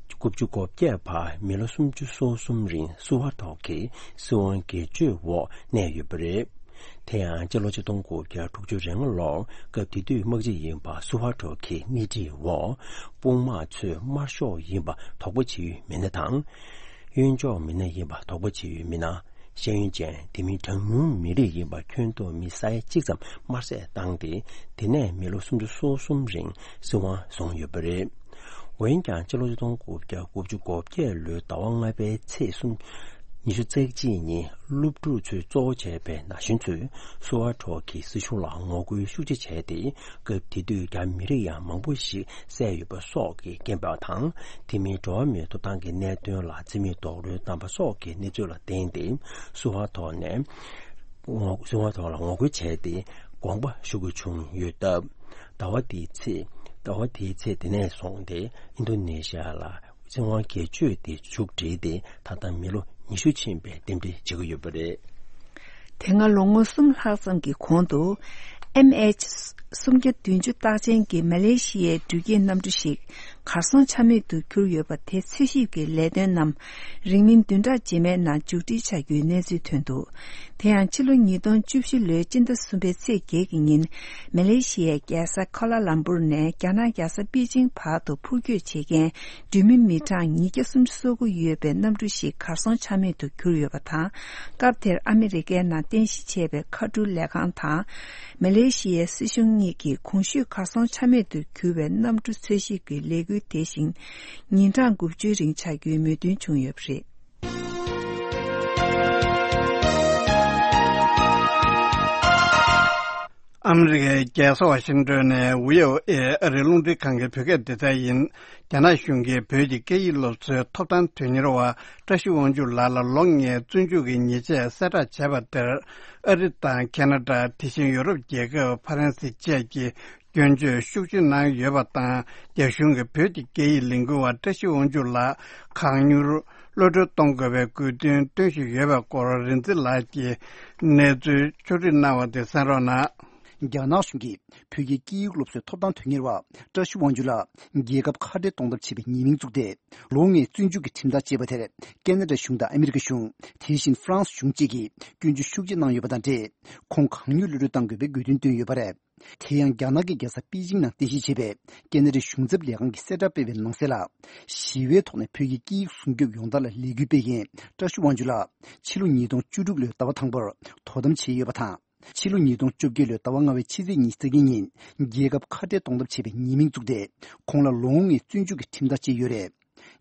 དགུ་བཅུ་གོ་བརྒྱད་བར་མི་ལོ་སུམ་ཅུ་སོ་གསུམ་རིང་སུ་ཧ་ཐོག་གི་སྲིད་དབང་སྒེར་གཅོད་འོག་གནས་ཡོད་པ་རེད། དེ་ཡང་སྤྱི་ལོ་ཆིག་སྟོང་དགུ་བརྒྱ་དྲུག་ཅུ་རེ་ལྔ་ལོར་སྐབས་དེ་དུས་དམག་སྤྱི་ཡིན་པ་སུ་ཧ་ཐོ་གི་སྣེ་ཁྲིད་འོག་དཔུང་དམག་ཚོས་དམར་ཤོག་ཡིན་པ་དོགས་པ་བྱེད་ཡུལ་མི་སྣ་དང་། གཡོན་ཕྱོགས་མི་སྣ་ཡིན་པ་དོགས་པ་བྱེད་ཡུལ་མི་སྣ། ཤེས་ཡོན་ཅན་དེ་མིན་གྲངས་ཉུང་མི་རིགས་ཡིན་པ་ཁྱོན་བསྡོམས་མི་ས་ཡ་གཅིག་ཙམ་དམར་བསད་བཏང་སྟེ། དེ་ནས་མི་ལོ་སུམ་ཅུ་སོ་གསུམ་རིང་སྲིད་དབང་བཟུང་ཡོད་པ་རེད། འོན་ཀྱང་སྤྱི་ལོ་ཆིག་སྟོང་དགུ་བརྒྱ་དགུ་བཅུ་གོ་བརྒྱད་ལོའི་ཟླ་བ་ལྔ་པའི་ཚེས་སུམ། ཉི་ཤུ་རྩ་གཅིག་ཉིན་སློབ་ཕྲུག་ཚོས་གཙོ་བོ་བྱས་པའི་ན་གཞོན་ཚོས་སུ་ཧ་ཁྲོ་གི་སྲིད་གཞུང་ལ་ངོ་རྒོལ་ཤུགས་ཆེ་བྱས་ཏེ། སྐབས་དེ་དུས་རྒྱ་མི་རིགས་ཡང་མང་པོ་ཞིག་བསད་ཡོད་པ་སོགས་ཀྱི་རྐྱེན་པ་དང་། དེ་མིན་འགྲོ་བ་མིའི་ཐོབ་ཐང་གི་གནད་དོན་ལ་བརྩི་མེད་རྡོག་རོལ་བཏང་པ་སོགས་ཀྱི་གནས་ཚུལ་ལ་བརྟེན་ཏེ། སུ་ཧ་ཐོག་ནས་ངོ་སུ་ཧ་ཐོག་ལ་ངོ་རྒོལ་བྱས་ཏེ་དགོངས་པ་ཞུ་དགོས་བྱུང་ཡོད་སྟབས། ཟླ་བ་དེའི་ཚེ། ཟླ་བ་དེའི་ཚེ་དེ་ནས་བཟུང་སྟེ་ཨིན་རྡུ་ནེ་ཤི་ཡ་ལ་སྲིད་དབང་སྒེར་གཅོད་དེ་མཇུག་བསྒྲིལ་ཏེ། ད་ལྟ་མི་ལོ་ཉི་ཤུ་ཕྱིན་པའི་རྟེན་འབྲེལ་བྱེད་ཀྱི་ཡོད་པ་རེད། དེ་སྔ་ལོ་ངོ་གསུམ་ལྷག་ཙམ་གྱི་གོང་དུ། ཨེམ་ཨེཆ་སུམ་བརྒྱ་བདུན་ཅུ་རྟགས་ཅན་གྱི་མ་ལེ་ཤི་ཡའི་འགྲུལ་སྐྱེལ་གནམ་གྲུ་ཞིག་གར་སོང་ཆ་མེད་དུ་གྱུར་ཡོད་པ་དེ་འཚོལ་ཞིབ་ཀྱི་ལས་དོན་རྣམས་རིང་མིན་བདུན་ཕྲག་རྗེས་མའི་ནང་མཇུག་སྒྲིལ་བྱ་རྒྱུའི་གནས་ཚུལ་ཐོན་འདུག་དེ་ཡང་ཕྱི་ལོ་ཉིས་སྟོང་བཅུ་བཞི་ལོའི་སྤྱི་ཟླ་གསུམ་པའི་ཚེས་བརྒྱད་ཀྱི་ཉིན། མ་ལེ་ཤི་ཡའི་རྒྱལ་ས་ཁོ་ལ་ལམ་པུར་ནས་རྒྱ་ནག་རྒྱལ་ས་པེ་ཅིང་བར་དུ་འཕུར་སྐྱོད་བྱེད་མཁན་འགྲུལ་མི་མི་གྲངས་ཉིས་བརྒྱ་སུམ་ཅུ་སོ་དགུ་ཡོད་པའི་གནམ་གྲུ་ཞིག་གར་སོང་ཆ་མེད་དུ་གྱུར་ཡོད་པ་དང་། སྐབས་དེར་ཨ་མི་རི་ཀའི་ནང་རྟེན་གཞི་བྱས་པའི་མཁའ་འགྲུལ་ལས་ཁང་དང་། མ་ལེ་ཤི་ཡའི་སྲིད་གཞུང་གཉིས་ཀྱིས་གོང་ཞུས་གར་སོང་ཆ་མེད་དུ་གྱུར་བའི་གནམ་གྲུ་འཚོལ་ཞིབ་ཀྱི་ལས་འགུལ་དེ་བཞིན་ཉིན་གྲངས་དགུ་བཅུའི་རིང་བྱ་རྒྱུའི་མོས་མཐུན་བྱུང་ཡོད་པ་རེད། ཨ་མི་རི་ཀའི་རྒྱལ་ས་ཝ་ཤིང་ཏོན་ནས་ཝི་ཨོ་ཨེ་ཨ་རིའི་རླུང་འཕྲིན་ཁང་གི་བོད་སྐད་སྡེ་ཚན་ཡིན། རྒྱ་ནག་གཞུང་གིས་བོད་ཀྱི་སྐད་ཡིག་སློབ་གསོའི་ཐོབ་ཐང་དོན་གཉེར་བ་བཀྲ་ཤིས་དབང་ཕྱུག་ལགས་ལ་ལོ་ལྔའི་བཙོན་འཇུག་གི་ཉེས་ཆད་གསལ་བསྒྲགས་བྱས་པ་དེར། ཨ་རི་དང་ཁེ་ན་ཌ། དེ་བཞིན་ཡོ་རོབ་རྒྱལ་ཁབ་ཧྥ་རན་སི་བཅས་ཀྱིས་སྐྱོན་བརྗོད་ཤུགས་ཆེ་གནང་ཡོད་པ་དང་། རྒྱ་གཞུང་གིས་བོད་ཀྱི་སྐད་ཡིག་ལས་འགུལ་བ་བཀྲ་ཤིས་དབང་ཕྱུག་ལགས་གང་མྱུར་གློད་གྲོལ་གཏོང་དགོས་པའི་དགོས་འདུན་བཏོན་བཞིན་ཡོད་པའི་སྐོར། རིག་འཛིན་ལགས་ཀྱིས་གནས་ཚུལ་ཕྱོགས་སྒྲིག་གནང་བ་དེ་གསན་རོགས་གནང་། རྒྱ་ནག་གཞུང་གིས་བོད་ཀྱི་སྐད་ཡིག་སློབ་གསོའི་ཐོབ་ཐང་དོན་གཉེར་བ་བཀྲ་ཤིས་དབང་ཕྱུག་ལགས་རྒྱལ་ཁབ་ཁ་བྲལ་གཏོང་ཐབས་བྱས་པའི་ཉེས་མིང་བཙུགས་ཏེ། ལོ་ལྔའི་བཙོན་འཇུག་གི་ཁྲིམས་ཐག་བཅད་པ་དེར། ཁེ་ན་ཌ་གཞུང་དང་ཨ་མི་རི་ཀ་གཞུང་། དེ་བཞིན་ཧྥ་རན་སི་གཞུང་བཅས་ཀྱིས་སྐྱོན་བརྗོད་ཤུགས་ཆེ་གནང་ཡོད་པ་དང་འབྲེལ། ཁོང་གང་མྱུར་གློད་གྲོལ་གཏང་དགོས་པའི་དགོས་འདུན་བཏོན་ཡོད་པ་རེད། དེ་ཡང་རྒྱ་ནག་གི་རྒྱལ་ས་པེ་ཅིང་ནང་རྟེན་གཞི་བྱས་པའི་ཁེ་ན་ཌའི་གཞུང་ཚབ་ལས་ཁང་གིས་གསལ་བསྒྲགས་སྤེལ་བའི་ནང་གསལ་ལ། ཞི་བའི་ཐོག་ནས་བོད་ཀྱི་སྐད་ཡིག་སྲུང་སྐྱོབ་ཡོང་ཐབས་ལ་ལས་འགུལ་སྤེལ་མཁན་བཀྲ་ཤིས་དབང་ཕྱུག་ལགས་ཕྱི་ལོ་ཉིས་སྟོང་བཅུ་དྲུག་ལོའི་ཟླ་བ་དང་པོར་དོ་དམ་བྱས་ཡོད་པ་དང་། ཕྱི་ལོ་ཉིས་སྟོང་བཅོ་བརྒྱད་ལོའི་ཟླ་བ་ལྔ་པའི་ཕྱི་ཚེས་ཉི་ཤུ་རྩ་གཉིས་ཉིན་རྒྱལ་ཁབ་ཁ་བྲལ་གཏོང་ཐབས་བྱས་པའི་ཉེས་མིང་བཙུགས་ཏེ། ཁོང་ལ་ལོ་ངོ་ལྔའི་བཙོན་འཇུག་གི་ཁྲིམས་ཐག་བཅད་ཡོད་རེད།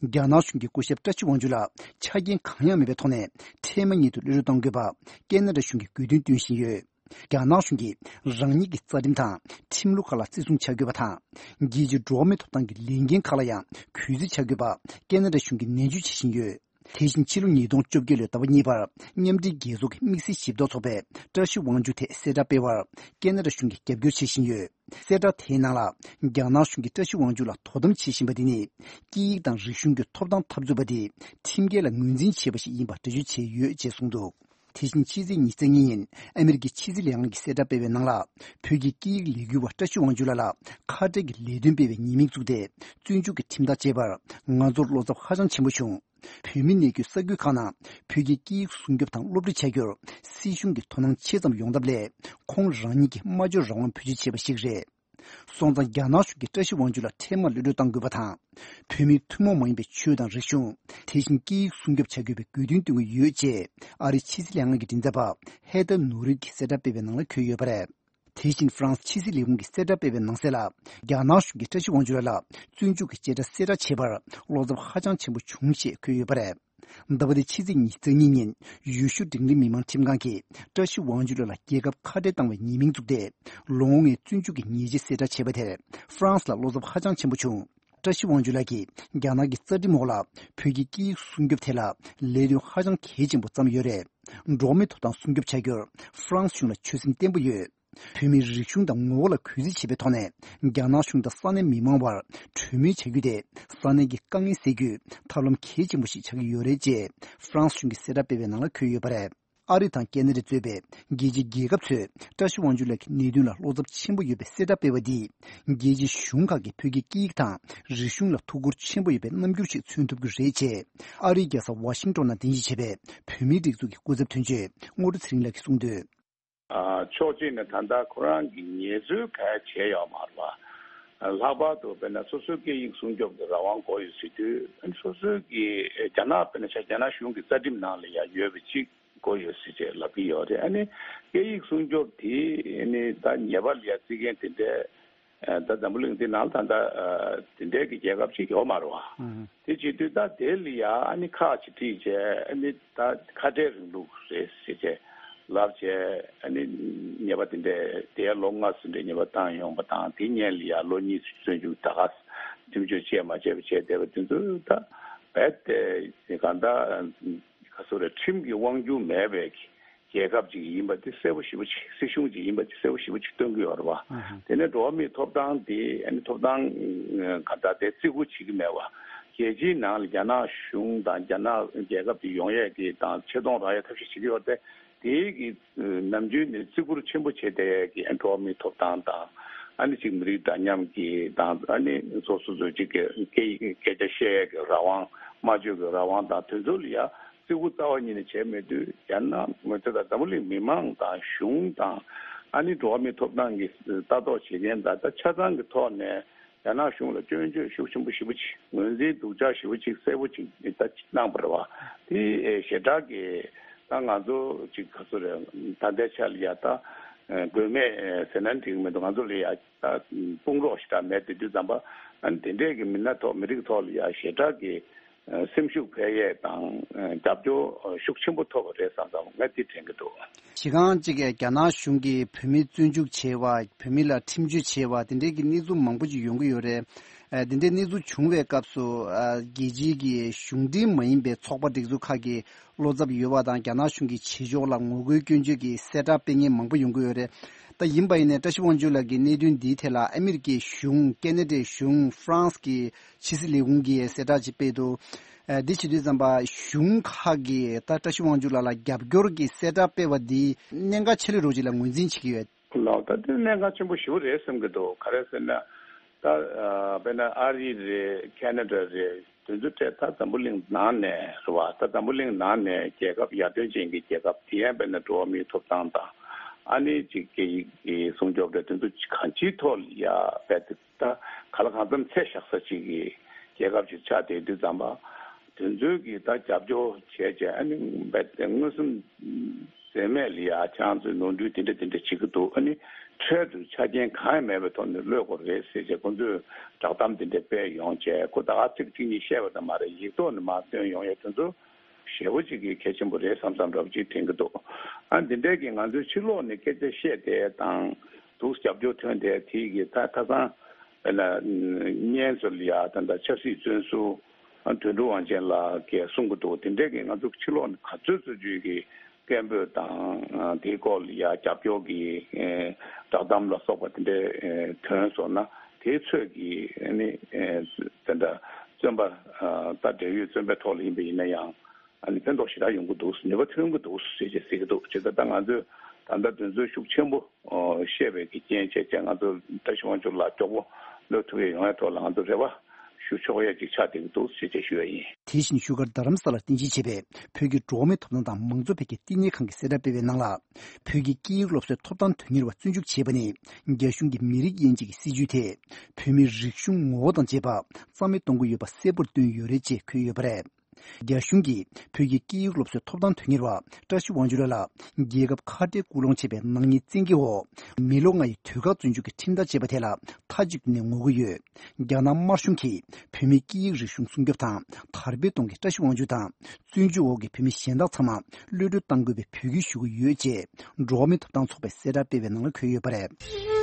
རྒྱ་ནག་གཞུང་གིས་སྐུ་ཞབས་བཀྲ་ཤིས་དབང་ཕྱུག་ལ་ཆ་རྐྱེན་གང་ཡང་མེད་པའི་ཐོག་ནས་འཕྲལ་མ་ཉིད་དུ་གློད་གྲོལ་གཏང་དགོས་པ་ཁེ་ན་ཌ་གཞུང་གིས་དགོས་འདུན་བཏོན་བཞིན་ཡོད། རྒྱ་ནག་གཞུང་གིས་རང་ཉིད་ཀྱི་རྩ་ཁྲིམས་དང་ཁྲིམས་ལུགས་ཁག་ལ་བརྩི་སྲུང་བྱ་དགོས་པ་དང་། རྒྱལ་སྤྱིའི་འགྲོ་བ་མིའི་ཐོབ་ཐང་གི་ལས་འགན་ཁག་ལ་ཡང་གུས་བརྩི་བྱ་དགོས་པ་ཁེ་ན་ཌ་གཞུང་གིས་ནན་བརྗོད་བྱེད་བཞིན་ཡོད། དེ་བཞིན་ཕྱི་ལོ་ཉིས་སྟོང་བཅོ་བརྒྱད་ལོའི་ཟླ་བ་གཉིས་པར་མཉམ་འབྲེལ་རྒྱལ་ཚོགས་ཀྱི་དམིགས་བསལ་ཞིབ་འཚོགས་ཚོགས་པས་བཀྲ་ཤིས་དབང་ཕྱུག་ཐད་གསལ་བསྒྲགས་སྤེལ་བར་ཁེ་ན་ཌ་གཞུང་གིས་རྒྱབ་སྐྱོར་བྱེད་བཞིན་ཡོད། གསལ་བསྒྲགས་དེའི་ནང་ལ། རྒྱ་ནག་གཞུང་གིས་བཀྲ་ཤིས་དབང་ཕྱུག་ལ་དོ་དམ་བྱེད་བཞིན་པ་འདི་ནི། སྐད་ཡིག་དང་རིག་གཞུང་གི་ཐོབ་ཐང་འཐབ་རྩོད་པ་དེ་ཁྲིམས་འགལ་ལ་ངོས་འཛིན་བྱས་པ་ཞིག་ཡིན་པ་འགྲེལ་བརྗོད་བྱས་ཡོད་ཅེས་གསུངས་འདུག་དེ་བཞིན་ཕྱི་ཚེས་ཉི་ཤུ་རྩ་གཉིས་ཉིན་ཨ་མི་རི་ཀའི་ཕྱི་སྲིད་ལས་ཁང་གིས་གསལ་བསྒྲགས་སྤེལ་བའི་ནང་ལ། བོད་ཀྱི་སྐད་ཡིག་ལས་འགུལ་བ་བཀྲ་ཤིས་དབང་ཕྱུག་ལགས་ལ་ཁ་བྲལ་གྱི་ལས་དོན་སྤེལ་བའི་ཉེས་མིང་བཙུགས་ཏེ། བཙོན་འཇུག་གི་ཁྲིམས་ཐག་བཅད་པར་ང་ཚོར་བློ་འཚབ་ཧ་ཅང་ཆེན་པོ་བྱུང་། བོད་མི་གནས་རྒྱུའི་ས་ཁུལ་ཁག་ནང་བོད་ཀྱི་སྐད་ཡིག་སྲུང་སྐྱོབ་དང་སློབ་ཁྲིད་བྱ་རྒྱུར་སྲིད་གཞུང་གི་དོ་སྣང་ཆེ་ཙམ་ཡོང་ཐབས་སླད། ཁོང་རང་ཉིད་ཀྱི་སྨྲ་བརྗོད་རང་དབང་བེད་སྤྱོད་བྱས་པ་ཞིག་རེད། སོང་ཙང་རྒྱ་ནག་གཞུང་གིས་བཀྲ་ཤིས་དབང་ཕྱུག་ལ་འཕྲལ་མར་གློད་གྲོལ་གཏང་དགོས་པ་དང་། བོད་མིའི་ཐུན་མོང་མ་ཡིན་པའི་ཆོས་དང་རིག་གཞུང་། དེ་བཞིན་སྐད་ཡིག་སྲུང་སྐྱོབ་བྱ་དགོས་པའི་དགོས་འདུན་བཏོན་གྱི་ཡོད་ཅེས་ཨ་རིའི་ཕྱི་སྲིད་ལྷན་ཁང་གི་མགྲིན་ཚབ་པ་ཧེ་ཐར་ནོ་རིད་ཀྱིས་གསལ་བསྒྲགས་སྤེལ་བའི་ནང་ལ་འཁོད་ཡོད་པ་རེད། དེ་བཞིན་ཧྥ་རན་སི་ཕྱི་སྲིད་ལས་ཁུངས་ཀྱིས་གསལ་བསྒྲགས་སྤེལ་བའི་ནང་གསལ་ལ། རྒྱ་ནག་གཞུང་གིས་བཀྲ་ཤིས་དབང་ཕྱུག་ལགས་ལ་བཙོན་འཇུག་གི་བྱེ་བྲག་གསལ་བསྒྲགས་བྱས་པར་བློ་འཚབ་ཧ་ཅང་ཆེན་པོ་བྱུང་ཞེས་འཁོད་ཡོད་པ་རེད། ཟླ་བ་འདིའི་ཕྱི་ཚེས་ཉི་ཤུ་རྩ་གཉིས་ཉིན་ཡུལ་ཤུལ་འབྲིང་རིམ་མི་མང་ཁྲིམས་ཁང་གིས་བཀྲ་ཤིས་དབང་ཕྱུག་ལགས་ལ་རྒྱལ་ཁབ་ཁ་བྲལ་བཏང་བའི་ཉེས་མིང་བཙུགས་ཏེ། ལོ་ངོ་ལྔའི་བཙོན་འཇུག་གི་ཉེས་ཆད་གསལ་བསྒྲགས་བྱས་པ་དེར་ཧྥ་རན་སི་ལ་བློ་འཚབ་ཧ་ཅང་ཆེན་པོ་བྱུང་། བཀྲ་ཤིས་དབང་ཕྱུག་ལགས་ཀྱིས་རྒྱ་ནག་གི་རྩ་ཁྲིམས་འོག་ལ་བོད་ཀྱི་སྐད་ཡིག་སྲུང་སྐྱོབ་ཐད་ལ་ལས་དོན་ཧ་ཅང་གལ་ཆེན་པོ་བརྩམས་ཡོད་རེད། འགྲོ་བ་མིའི་ཐོབ་ཐང་སྲུང་སྐྱོབ་བྱ་རྒྱུར་ཧྥ་རན་སི་གཞུང་ལ་ཆོད་སེམས་བརྟན་པོ་ཡོད། བོད་མིའི་རིག་གཞུང་དང་ངོ་བོ་ལ་གུས་བརྩི་བྱེད་པའི་ཐོག་ནས་རྒྱ་ནག་གཞུང་དང་ས་གནས་མི་མང་བར་གྲོས་མོལ་བྱ་རྒྱུ་དེ་ས་གནས་ཀྱི་དཀའ་ངལ་སེལ་རྒྱུའི་ཐབས་ལམ་གལ་ཆེན་པོ་ཞིག་ཆགས་ཀྱི་ཡོད་རེད་ཅེས་ཧྥ་རན་སི་གཞུང་གིས་གསལ་བསྒྲགས་སྤེལ་བའི་ནང་ལ་འཁོད་ཡོད་པ་རེད། ཨ་རི་དང་ཁེ་ན་ཌ་གཙོས་པའི་རྒྱལ་སྤྱིའི་རྒྱལ་ཁབ་ཚོས་བཀྲ་ཤིས་དབང་ཕྱུག་ལགས་ཀྱི་གནད་དོན་ལ་བློ་འཚབ་ཆེན་པོ་ཡོད་པའི་གསལ་བསྒྲགས་སྤེལ་བ་འདིས། རྒྱལ་སྤྱིའི་གཞུང་ཁག་གིས་བོད་ཀྱི་སྐད་ཡིག་དང་རིག་གཞུང་ལ་ཐུགས་ཁུར་ཆེན་པོ་ཡོད་པའི་རྣམ་འགྱུར་ཞིག་མཚོན་ཐུབ་ཀྱི་རེད་ཅེས། ཨ་རིའི་རྒྱལ་ས་ཝ་ཤིང་ཏོན་ནང་རྟེན་གཞི་བྱས་པའི་བོད་མིའི་སྒྲིག་འཛུགས་ཀྱི་སྐུ་ཚབ་དོན་གཅོད་རྔོག་སྒྲོན་ཚེ་རིང་ལགས་ཀྱིས་གསུངས་དོན། ཨ། ཕྱོགས་གཅིག་ནས་ད་ལྟ་ཁོ་རང་གི་ངལ་རྩོལ་ག་ཡ་བྱས་ཡོད་མ་རེད་བ། ལྷག་པར་དུ་དཔེར་ན་སོ་སོའི་སྐད་ཡིག་སྲུང་སྐྱོབ་ཀྱི་རང་དབང་དགོས་ཡོད་ཟེར་དུས། སོ་སོའི་གི་རྒྱ་ནག་དཔེར་ན་ཆ་རྒྱ་ནག་གཞུང་གི་རྩ་ཁྲིམས་ནང་ལ་ཡང་ཡོད་པའི་གཅིག་དགོས་ཡོད་ཟེར་བྱས་ལབ་ཀྱི་ཡོད་རེད། ཨ་ནི་སྐད་ཡིག་སྲུང་སྐྱོབ་དེ་ནི་ད་ཉེས་པ་ལ་ཡ་བརྩི་མཁན་དེ་འདྲའི། ད་འཛམ་བུ་གླིང་འདི་ནང་ད་ལྟ་དེ་འདྲའི་གི་རྒྱལ་ཁབ་ཅིག་ཡོད་མ་རེད་བ། དེ་བྱེད་དུས་ད་དེ་ལ་ཡ་ཨ་ནི་ཁག་ཅིག་དཀྲིས་བྱས། ཨ་ནི་ད་ཁ་བྲལ་རིང་ལུགས་རེད་ཟེར་བྱས་ལབ་བྱས། ཨ་ནི་ཉེས་པ་དེ་འདྲའི་དེ་ལོ་ལྔ་ཙམ་འདྲའི་ཉེས་པ་བཏང་ཡོང་པ་དང་། དེ་སྔོན་ལ་ཡ་ལོ་གཉིས་བཙོན་འཇུག་ད་ག་ཁྲིམས་གཅོད་བྱས་མ་བྱས་པ་བྱས་བསྡད་པ་དེ་ཚོ་ད་རྦད་དེ་གང་ལྟར་ག་ཚོད་རེད། ཁྲིམས་ཀྱི་དབང་སྒྱུར་མེད་པའི་རྒྱལ་ཁབ་ཅིག་ཡིན་པ་དེ་གསལ་པོ་ཞེ་པོ་ཅིག་སྲིད་གཞུང་ཅིག་ཡིན་པ་དེ་གསལ་པོ་ཞེ་པོ་ཅིག་སྟོན་གྱི་ཡོད་རེད་བ། དེ་ནས་འགྲོ་བ་མིའི་ཐོབ་ཐང་དེ་ཨ་ནི་ཐོབ་ཐང་ག་འདྲ་དེ་བརྩི་བཀུར་བྱེད་ཀྱི་མེད་པ། རྒྱལ་སྤྱིའི་ནང་ལ་རྒྱ་ནག་གཞུང་དང་རྒྱ་ནག་རྒྱལ་ཁབ་དེ་ཡོང་ཡས་ཀྱི་དང་ཆེ་མཐོང་རག་ཡས་ཐབས་ཤེས་བྱེད་ཀྱི་ཡོད་རེད་དེ། དེའི་གི་ནམ་རྒྱུན་ནས་བརྩི་བཀུར་ཆེན་པོ་བྱེད་བསྡད་ཡས་ཀྱི་ཨ་འགྲོ་བ་མིའི་ཐོབ་ཐང་དང་། ཨ་ནི་ཅིག་མི་རིགས་འདྲ་མཉམ་གྱི་དང་། ཨ་ནི་སོ་སོ་སོ་ཅིག་གི་སྐད་སྐད་ཆ་བཤད་ཡས་ཀྱི་རང་དབང་། སྨྲ་བརྗོད་ཀྱི་རང་དབང་དང་དེ་ཚོ་ལ་ཡ་བརྩི་བཀུར་རྩ་བ་ཉིད་ནས་བྱས་མེད་དུས། རྒྱ་ནག་ངོས་ཐད་དང་འཛམ་བུ་གླིང་མི་མང་དང་གཞུང་དང་། ཨ་ནི་འགྲོ་བ་མིའི་ཐོབ་ཐང་གི་ལྟ་རྟོག་བྱེད་མཁན་དང་ད་ཆ་ཚང་གི་ཐོག་ནས་རྒྱ་ནག་གཞུང་ལ་སྐྱོན་བརྗོད་ཤུགས་ཆེན་པོ་ཞེ་པོ་ཅིག་ངོས་འཛིན་སྡུག་ཅག་ཞེ་པོ་ཅིག་གསལ་པོ་ཅིག་ད་གནང་བ་རེད་བ། དེ་ཞེ་དྲག་གི་ད་ང་ཚོ་ཅིག་ག་ཚོད་རེད། ད་ལྟའི་ཆ་ལ་ཡ་ད་དགོས་མེད་ཟེར་ན་འགྲིག་གི་མི་འདུག་ང་ཚོ་ལ་ཡ་ད་དཔུང་རོགས་ཞེ་དྲག་མེད་དེ་དུས་ཙམ་པ། ཨ་ནི་དེ་འདྲས་ཀྱི་མི་སྣ་ཐོག་མི་རིགས་ཐོག་ལ་ཡ་ཞེ་དྲག་གི་སེམས་ཤུགས་འཕེལ་ཡས་དང་རྒྱབ་སྐྱོར་ཤུགས་ཆེན་པོ་ཐོབ་པ་རེད་བསམ་བསམ་ངས་འདི་དྲན་གྱི་འདུག་གཞི་རྐང་གཅིག་གིས་རྒྱ་ནག་གཞུང་གིས་བོད་མི་བཙོན་འཇུག་བྱས་པ། བོད་མི་ལ་ཁྲིམས་གཅོད་བྱས་པ་དེ་འདྲའི་གི་གནས་ཚུལ་མང་པོ་ཅིག་ཡོང་གི་ཡོད་རེད། ཨ། དེ་འདྲའི་གནས་ཚུལ་བྱུང་བའི་སྐབས་སུ། ཨ། རྒྱལ་སྤྱིའི་གི་གཞུང་འབྲེལ་མ་ཡིན་པའི་ཚོགས་པ་སྒྲིག་འཛུགས་ཁག་གིས་བློ་འཚབ་ཡོད་པ་དང་། རྒྱ་ནག་གཞུང་གི་བྱེད་ཕྱོགས་ལ་ངོ་རྒོལ་སྐྱོན་བརྗོད་ཀྱི་གསལ་བསྒྲགས་སྤེལ་མཁན་མང་པོ་ཡོང་གི་ཡོད་རེད། ད་ཡིན་པ་ཡིན་ནའི་བཀྲ་ཤིས་དབང་ཕྱུག་ལགས་ཀྱི་གནད་དོན་འདིའི་ཐད་ལ་ཨ་མི་རི་ཀའི་གཞུང་། ཁེ་ན་ཌའི་གཞུང་། ཧྥ་རན་སི་གི་ཕྱི་སྲིད་ལས་ཁུངས་ཀྱིས་གསལ་བསྒྲགས་ཅིག་སྤེལ་འདུག་ཨ། འདི་བྱེད་དུས་ཙམ་པ་གཞུང་ཁག་གིས་ད་བཀྲ་ཤིས་དབང་ཕྱུག་ལགས་ལ་རྒྱབ་སྐྱོར་གྱི་གསལ་བསྒྲགས་སྤེལ་བ་འདི་གནད་འགག་ཆེ་ལོས་རོགས་ཅིག་ལ་ངོས་འཛིན་བྱེད་ཀྱི་ཡོད། ལགས། ད་དེ་གནད་འགག་ཆེན་པོ་ཞེ་པོ་རེད་བསམ་གྱི་འདུག་ག་རེ་ཟེར་ན། ད་ཨ། དཔེར་ན་ཨ་རི་རེད། ཁེ་ན་ཌ་རེད། དེ་ཚོ་གྲས་ད་འཛམ་བུ་གླིང་ནང་ནས་རེད་བ། ད་འཛམ་བུ་གླིང་ནང་ནས་རྒྱལ་ཁབ་ཡར་ཐོན་ཅན་གྱི་རྒྱལ་ཁབ་དེ་ཡང་དཔེར་ན་འགྲོ་བ་མིའི་ཐོབ་ཐང་དང་། ཨ་ནི་ཅིག་སྐད་ཡིག་གི་སྲུང་སྐྱོབ་རེད། དེ་ཚོ་གང་ཅིའི་ཐོག་ལ་ཡ་རྦད་དེ་ད་ག་ལ་གང་འཚམ་ཚད་བཞག་ས་ཅིག་གི་རྒྱལ་ཁབ་ཅིག་ཆགས་བསྡད་དུས་ཙམ་པ། དེ་ཚོའི་གི་ད་རྒྱབ་སྐྱོར་བྱས་བྱས། ཨ་ནི་རྦད་དེ་མངོན་སུམ་འཛེམས་མེད་ལ་ཡ་ཁྱེད་རང་ཚོས་ནོར་འཁྲུལ་དེ་འདྲ་དེ་འདྲ་བྱེད་ཀྱི་འདུག་ཨ་ནི་འཕྲལ་དུ་ཆ་རྐྱེན་གང་ཡང་མེད་པའི་ཐོག་ནས་གློད་དགོས་རེད་ཟེར་བྱས་ཁོ་ཚོས་བསྒྲགས་གཏམ་དེ་འདྲ་སྤེལ་ཡོང་བྱས། ཁོ་ད་ག་ཚིག་གཅིག་གཉིས་བཤད་པ་དང་མ་རེད། ཡིག་ཐོག་ནས་མར་བཏོན་ཡོང་ཡས་དེ་ཚོ་ཞེ་པོ་ཅིག་གི་གལ་ཆེན་པོ་རེད་བསམ་བསམ་འདྲ་པོ་ཅིག་དྲན་གྱི་འདུག་ཨ། འདི་འདྲའི་གི་ང་ཚོའི་ཕྱི་ལོགས་ནས་སྐད་ཆ་བཤད་དེ་དང་འདུག་རྒྱབ་སྐྱོར་ཐོན་དེ་དེའི་གི་ད་ཁ་སང་དཔེར་ན་བརྙན་ཚོ་ལ་ཡ་ད་ད་ཆབ་སྲིད་བཙོན་ཟུར། ཨ། དོན་གྲུབ་དབང་ཆེན་ལགས་ཀྱིས་གསུང་གི་འདུག་དེ་འདྲའི་གི་ང་ཚོ་ཕྱི་ལོགས་ནས་ག་ཚོད་ཚོད་ཅིག་གི་སྐད་འབོད་དང་། ཨ། དེའི་སྐོར་ལ་ཡ་རྒྱབ་སྐྱོར་གྱི་ཨེ་བསྒྲགས་གཏམ་ལ་སོགས་པ་དེ་འདྲའི་ཨེ་ཐོན་སོང་ན། དེའི་ཚོད་ཀྱི་ཨ་ནི་ཨེ་དེ་འདྲ་བཙོན་པ། ཨ། ད་འབྲེལ་ཡོད་བཙོན་པའི་ཐོག་ལ་ཡིན་པ་ཡིན་ན་ཡང་། ཨ་ནི་ཕན་ཐོགས་ཞེ་དྲག་ཡོང་གི་འདུག་ནུས་པ་ཐོན་གྱི་འདུག་ཟེར་བྱས་ཟེར་གྱི་འདུག་བྱས་ཙང་ད་ང་ཚོས་ད་ལྟ་དོན་ཚན་ཤུགས་ཆེན་པོ་ཨོ་བཤད་པའི་གི་རྐྱེན་བྱས་བྱས། ང་ཚོ་བཀྲ་ཤིས་དབང་ཕྱུག་ལགས་མགྱོགས་པོ་གློད་ཐུབ་ཡས་ཡོང་ཡས་ཐོག་ལ་ང་ཚོ་རེ་བ་ ཞུ་ཆོག་ཡ་ཅིག་ཆགས་བསྡད་ཀྱི་འདུག་ཞེས་བཅས་ཞུ་ཡ་ཡིན། དེ་བཞིན་བཞུགས་སྒར་རྡ་རམ་ས་ལར་རྟེན་གཞི་བྱས་པའི་བོད་ཀྱི་འགྲོ་བ་མིའི་ཐོབ་ཐང་དང་མང་གཙོ་འཕེལ་རྒྱས་བསྟི་གནས་ཁང་གིས་གསལ་བསྒྲགས་སྤེལ་བའི་ནང་ལ། བོད་ཀྱི་སྐད་ཡིག་སློབ་གསོའི་ཐོབ་ཐང་དོན་གཉེར་བ་བཙོན་འཇུག་བྱས་པ་ནི། རྒྱ་གཞུང་གི་མི་རིགས་དབྱེ་འབྱེད་ཀྱི་སྲིད་ཇུས་དེ། བོད་མིའི་རིག་གཞུང་ངོ་བོ་དང་བཅས་པ་རྩ་མེད་གཏོང་གི་ཡོད་པ་གསལ་པོར་བསྟན་ཡོད་རེད་ཅེས་འཁོད་ཡོད་པ་རེད། རྒྱ་གཞུང་གིས་བོད་ཀྱི་སྐད་ཡིག་སློབ་གསོའི་ཐོབ་ཐང་དོན་གཉེར་བ་བཀྲ་ཤིས་དབང་ཕྱུག་ལགས་ལ་རྒྱལ་ཁབ་ཁ་བྲལ་སྐུལ་སློང་བྱས་པའི་ནག་ཉེས་བཙན་གྱིས་འོག་མི་ལོ་ལྔ་ཡི་དུས་བཀག་བཙོན་འཇུག་གི་ཁྲིམས་ཐག་བཅད་པ་དེ་ལ་མཐའ་གཅིག་ཏུ་ནས་ངོ་རྒོལ་ཡོད། རྒྱ་ནག་དམར་གཞུང་གིས་བོད་མིའི་སྐད་ཡིག་རིག་གཞུང་སྲུང་སྐྱོབ་དང་དར་སྤེལ་གཏོང་མཁན་བཀྲ་ཤིས་དབང་ཕྱུག་དང་། བཙོན་འཇུག་འོག་གི་བོད་མི་གཞན་དག་ཚང་མ་གློད་གྲོལ་གཏང་དགོས་པའི་འབོད་སྐུལ་ཞུ་གི་ཡོད་ཅེས་འགྲོ་བ་མིའི་ཐོབ་ཐང་ཚོགས་པས་གསལ་བསྒྲགས་སྤེལ་བའི་ནང་ལ་འཁོད་ཡོད་པ་རེད།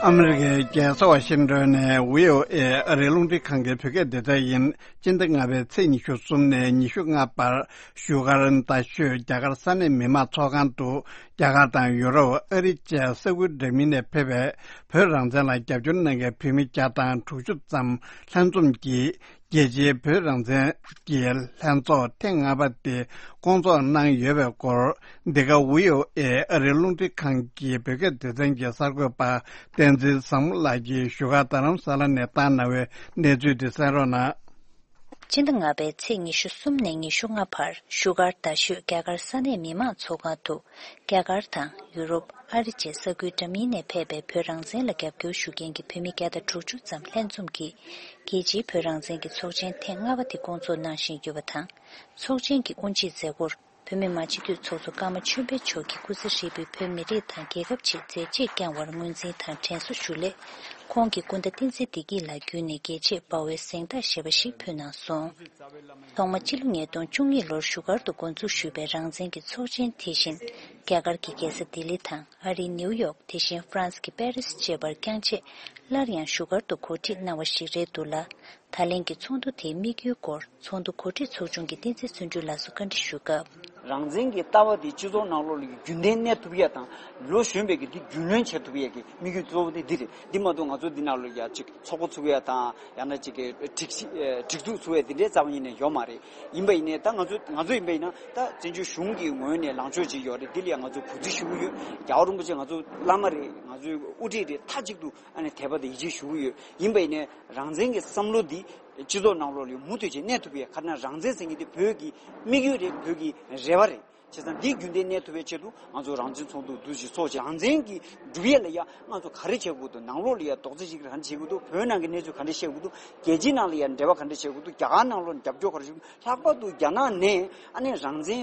ཨ་མི་རི་ཀའི་རྒྱལ་ས་ཝ་ཤིང་ཏོན་ནས་བྷི་ཨོ་ཨེ་ཨ་རིའི་རླུང་འཕྲིན་ཁང་གི་བོད་སྐད་སྡེ་ཚན་ཡིན། སྤྱི་ཟླ་ལྔ་པའི་ཚེས་ཉི་ཤུ་གསུམ་ནས་ཉི་ཤུ་ལྔ་བར་བཞུགས་སྒར་རྡ་ཤོད་རྒྱ་གར་ས་གནས་མི་མང་ཚོགས་ཁང་དུ་རྒྱ་གར་དང་ཡུ་རོབ། ཨ་རི་བཅས་ས་ཁུལ་འདྲ་མིན་ནས་ཕེབས་པའི་བོད་རང་བཙན་ལ་རྒྱབ་སྐྱོར་གནང་མཁན་བོད་མི་བརྒྱ་དང་དྲུག་ཅུ་ཙམ་ལྷན་འཛོམས་ཀྱིས། རྒྱལ་སྤྱིའི་བོད་རང་བཙན་གྱི་ལྷན་ཚོགས་ཐེངས་ལྔ་པ་དེ་བསྐོང་ཚོགས་གནང་ཡོད་པའི་སྐོར། འདི་ག་བྷི་ཨོ་ཨེ་ཨ་རིའི་རླུང་འཕྲིན་ཁང་གི་བོད་སྐད་སྡེ་ཚན་གྱི་གསར་འགོད་པ་བསྟན་འཛིན་བཟང་མོ་ལགས་ཀྱིས་བཞུགས་སྒར་རྡ་རམ་ས་ལ་ནས་བཏང་གནང་བའི་གནས་ཚུལ་དེ་གསན་རོགས་གནང་། སྤྱི་ཟླ་ལྔ་པའི་ཚེས་ཉི་ཤུ་གསུམ་ནས་ཉི་ཤུ་ལྔ་བར་བཞུགས་སྒར་རྡ་ཤོད་རྒྱ་གར་ས་གནས་མི་མང་ཚོགས་ཁང་དུ། རྒྱ་གར་དང་ཡུ་རོབ། ཨ་རི་བཅས་ས་ཁུལ་འདྲ་མིན་ནས་ཕེབས་པའི་བོད་རང་བཙན་ལ་རྒྱབ་སྐྱོར་ཞུ་མཁན་གྱི་བོད་མི་བརྒྱ་དང་དྲུག་ཅུ་ཙམ་ལྷན་འཛོམས་ཀྱིས། རྒྱལ་སྤྱིའི་བོད་རང་བཙན་གྱི་ཚོགས་ཆེན་ཐེངས་ལྔ་པ་དེ་བསྐོང་ཚོགས་གནང་བཞིན་ཡོད་པ་དང་། ཚོགས་ཆེན་གྱི་དབུ་འབྱེད་མཛད་སྒོར། བོད་མི་མང་སྤྱི་འཐུས་ཚོགས་གཙོ་ཀརྨ་ཆོས་འཕེལ་མཆོག་གིས་སྐུ་ཚེ་ཧྲིལ་པོའི་བོད་མི་རིགས་དང་རྒྱལ་ཁབ་ཆེད་མཛད་རྗེས་བསྐྱངས་པར་ངོས་འཛིན་དང་དྲན་གསོ་ཞུ་སླད། ཁོང་གི་སྐུ་ཟླ་བསྟན་འཛིན་བདེ་སྐྱིད་ལགས་བརྒྱུད་ནས་རྒྱལ་གཅེས་དཔའ་བོའི་གཟེངས་རྟགས་ཞེས་པ་ཞིག་ཕུལ་གནང་སོང་། ཐོག་མ་སྤྱི་ལོ་ཉིས་སྟོང་བཅུ་གཉིས་ལོར་བཞུགས་སྒར་དུ་འགོ་འཛུགས་ཞུས་པའི་རང་བཙན་གྱི་ཚོགས་ཆེན་དེ་བཞིན། རྒྱ་གར་གྱི་རྒྱལ་ས་ལྡི་ལི་དང་ཨ་རིའི་ནེའུ་ཡོག་དེ་བཞིན་ཧྥ་རན་སི་གི་པེ་རིས་བཅས་པར་བསྐྱངས་རྗེས། སླར་ཡང་བཞུགས་སྒར་དུ་གོ་སྒྲིག་གནང་བ་ཞིག་རེད་འདུག་ལ། ད་ལན་གྱི་ཚོགས་འདུ་དེའི་དམིགས་ཡུལ་སྐོར་ཚོགས་འདུ་གོ་སྒྲིག་ཚོགས་ཆུང་གི་བསྟན་འཛིན་བརྩོན་འགྲུས་ལགས་སུ་བཀའ་འདྲི་ཞུ་སྐབས། རང་བཙན་གྱི་ལྟ་བ་དེ་སྤྱི་ཚོགས་ནང་ལོགས་ལ་རྒྱུན་ལྡན་གནས་ཐུབ་ཡས་དང་། ལོ་གཞོན་པའི་གི་འདི་རྒྱུས་ལོན་བྱེད་ཐུབ་ཡས་ཀྱི་དམིགས་ཡུལ་གཙོ་བོ་དེ་འདི་རེད། འདི་མ་གཏོགས་ང་ཚོ་འདི་ནང་ལོགས་ཡ་ཅིག་ཚོགས་པ་ཚུགས་ཡས་དང་། ཡང་ན་ཅིག་གི་སྒྲིག་གཞི་སྒྲིག་འཛུགས་ཚུགས་ཡས་འདི་འདྲའི་རྩ་བ་ཉིད་ནས་ཡོད་མ་རེད། ཡིན་པ་ཡིན་ནའི་ད་ང་ཚོ་ང་ཚོ་ཡིན་པ་ཡིན་ན་ད་བཙན་བྱོལ་གཞུང་གི་ངོས་ནས་ལངས་ཕྱོགས་ཅིག་ཡོད་རེད། འདི་ལ་ཡང་ང་ཚོ་གུས་བརྩི་ཞུ་གི་ཡོད། རྒྱལ་བ་རིན་པོ་ཆེ་ང་ཚོ་བླ་མ་རེད། ང་ཚོའི་དབུ་ཁྲིད་རེད། མཐའ་གཅིག་ཏུ་ཨ་ནི་དད་པ་དང་ཡིད་ཆེས་ཞུ་གི་ཡོད། ཡིན་པ་ཡིན་ནའི་རང་བཙན་གྱི་བསམ་བློ་འདི་སྤྱི་ཚོགས་ནང་ལོགས་ལ་མུ་མཐུད་བྱས་གནས་ཐུབ་ཡས། ག་རེ་ན་རང་བཙན་ཟེར་མཁན་འདི་བོད་ཀྱི་དམིགས་ཡུལ་རེད། བོད་ཀྱི་རེ་བ་རེད། བྱས་ཙང་འདི་རྒྱུན་ལྡན་གནས་ཐུབ་པའི་ཆེད་དུ་ང་ཚོ་རང་བཙན་ཚོགས་འདུ་འདུ་ཞིག་ཚོགས་བྱས། རང་བཙན་གྱི་སྒྲུབ་ཡས་ལ་ཡ་ང་ཚོ་ག་རེ་བྱེད་དགོས་འདུག་ནང་ལོགས་ལ་ཡ་རྡོག་རྩ་གཅིག་སྒྲིལ་ག་འདྲ་བྱེད་དགོས་འདུག་བོད་ནང་གི་གནས་ཚུལ་ག་འདྲ་བཤད་དགོས་འདུག་རྒྱལ་སྤྱིའི་ནང་ལ་ཡ་འབྲེལ་བ་ག་འདྲ་བྱེད་དགོས་འདུག་རྒྱ་གར་ནང་ལོགས་ནས་རྒྱབ་སྐྱོར་ག་རེ་ཞུ། ལྷག་པར་དུ་རྒྱ་ནག་ནས་ཨ་ནི་རང་བཙན་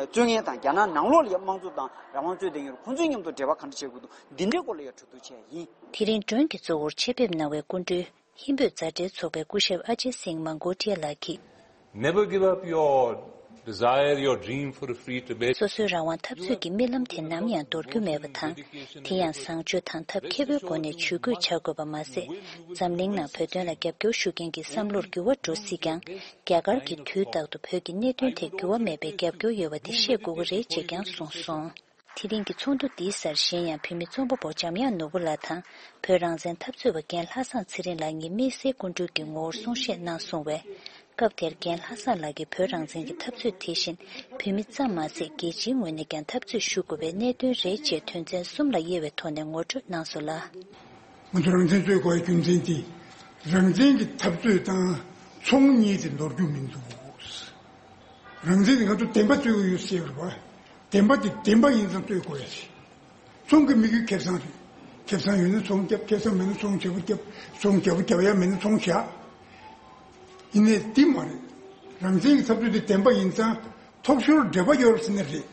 རྩོད་མཁན་དང་། རྒྱ་ནག་ནང་ལོགས་ལ་ཡ་དམངས་གཙོ་དང་རང་དབང་རྩོད་ལྡན་ཡོད་རེད། ཁོང་ཚོའི་མཉམ་དུ་འབྲེལ་བ་ག་འདྲ་བྱེད་དགོས་འདུག་འདི་འདྲའི་སྐོར་ལ་ཡ་གྲོས་བསྡུར་བྱས་ཡིན། དེ་རིང་མགྲོན་གྱི་གཙོ་བོར་ཆེད་ཕེབས་གནང་བའི་སྐུ་མགྲོན། ཧིན་བོད་མཛའ་འབྲེལ་ཚོགས་པའི་སྐུ་ཞབས་ཨ་ཇེ་སིང་མང་གོ་ཏི་ཡ་ལགས་ཀྱིས། Never give up your desire, your dream for a free Tibet. སོ་སོའི་རང་དབང་འཐབ་རྩོད་ཀྱི་རྨི་ལམ་དེ་ནམ་ཡང་འདོར་རྒྱུ་མེད་པ་དང་། དེ་ཡང་བཟང་སྤྱོད་དང་ཐབས་མཁས་པོའི་སྒོ་ནས་ཇུས་འགོད་བྱ་དགོས་པ་མ་ཟད། འཛམ་གླིང་ནང་བོད་དོན་ལ་རྒྱབ་སྐྱོར་ཞུ་མཁན་གྱི་བསམ་བློར་འགྱུར་བ་འགྲོ་སྲིད་ཀྱང་། རྒྱ་གར་གྱིས་དུས་རྟག་ཏུ་བོད་ཀྱི་གནད་དོན་ཐད་འགྱུར་བ་མེད་པའི་རྒྱབ་སྐྱོར་ཡོད་པ་དེ་ཤེས་དགོས་ཀྱི་རེད་ཅེས་ཀྱང་གསུངས་སོང་། དེ་རིང་གི་ཚོགས་འདུ་འདིའི་སར་གཞན་ཡང་བོད་མི་རྩོམ་པ་པོ་འཇམ་དབྱངས་ནོར་བུ་ལགས་དང་། བོད་རང་བཙན་འཐབ་རྩོད་པ་རྒན་ལྷ་བཟང་ཚེ་རིང་ལགས་གཉིས་དམིགས་བསལ་སྐུ་མགྲོན་གྱི་ངོ་བོར་གསུང་བཤད་གནང་སོང་བས། སྐབས་དེར་རྒན་ལྷ་བཟང་ལགས་ཀྱིས་བོད་རང་བཙན་གྱི་འཐབ་རྩོད་དེ་བཞིན་བོད་མི་ཙམ་མ་ཟད་རྒྱལ་སྤྱིའི་ངོས་ནས་ཀྱང་འཐབ་རྩོད་ཞུ་དགོས་པའི་གནད་དོན་རེད་ཅེས་དོན་ཚན་གསུམ་ལ་དབྱེ་བའི་ཐོག་ནས་ངོ་སྤྲོད་གནང་སོང་ལ། ང་ཚོ་རང་བཙན་རྩོད་དགོས་པའི་རྒྱུ་མཚན་དེ། རང་བཙན་གྱི་འཐབ་རྩོད་དང་ཚོང་གཉིས་དེ་འདོར་རྒྱུ་མི་འདུག་རང་བཙན་དེ་ང་ཚོ་བདེན་པ་རྩོད་ཀྱི་ཡོད་ཟེར་བ། བདེན་པ་དེ་བདེན་པ་ཡིན་ཙང་རྩོད་དགོས་ཡ་ཞིག་ཚོང་གི་དམིགས་ཡུལ་ཁེ་བཟང་རེད། ཁེ་བཟང་ཡོད་ན་ཚོང་རྒྱབ། ཁེ་བཟང་མེད་ན་ཚོང་རྒྱབ་པོ་རྒྱབ། ཚོང་རྒྱབ་པོ་རྒྱབ་ཡ་མེད་ན་ཚོང་བཞག་ཡིན་ནའི་འདི་མ་རེད། རང་བཙན་གྱི་འཐབ་རྩོད་དེ་བདེན་པ་ཡིན་ཙང་། ཐོབ་ཤོར་འབྲས་བུ་ཡོད་ཟེར་ནི་རེད།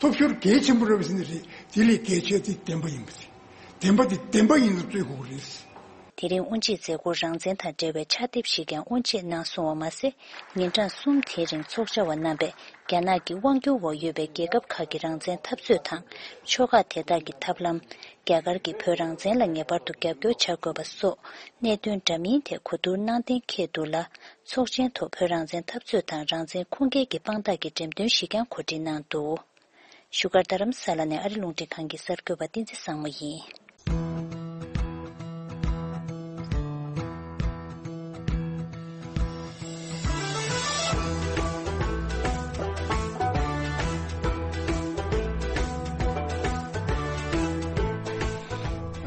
ཐོབ་ཤོར་གལ་ཆེན་པོ་རེད་ཟེར་ནི་རེད། དེ་ལས་གལ་ཆེ་དེ་བདེན་པ་ཡིན་པ་རེད། བདེན་པ་དེ་བདེན་པ་ཡིན་ཙང་རྩོད་དགོས་ཀྱི་རེད། དེ་རིང་དབུ་འབྱེད་མཛད་སྒོར་རང་བཙན་དང་འབྲེལ་བའི་ཕྱག་དེབ་ཞིག་ཀྱང་དབུ་འབྱེད་གནང་སོང་བ་མ་ཟད། ཉིན་གྲངས་གསུམ་དེའི་རིང་ཚོགས་བཅར་བ་རྣམ་པས་རྒྱ་ནག་གི་དབང་སྒྱུར་འོག་ཡོད་པའི་རྒྱལ་ཁབ་ཁག་གི་རང་བཙན་འཐབ་རྩོད་དང་། ཕྱོགས་ཁག་དེ་དག་གི་ཐབས་ལམ། རྒྱ་གར་གྱིས་བོད་རང་བཙན་ལ་ངེས་པར་དུ་རྒྱབ་སྐྱོར་བྱ་དགོས་པ་སོགས་གནད་དོན་འདྲ་མིན་ཐད་གོ་བསྡུར་གནང་གཏན་འཁེལ་འདུག་ལ། ཚོགས་ཆེན་ཐོག་བོད་རང་བཙན་འཐབ་རྩོད་དང་རང་བཙན་ཁུངས་སྐྱེལ་གྱི་དཔང་རྟགས་ཀྱི་འགྲེམས་སྟོན་ཞིག་ཀྱང་གོ་སྒྲིག་གནང་འདུག་བཞུགས་སྒར་རྡ་རམ་ས་ལ་ནས་ཨ་རི་རླུང་འཕྲིན་ཁང་གི་གསར་འགོད་པ་བསྟན་འཛིན་བཟང་མོ་ཡིན།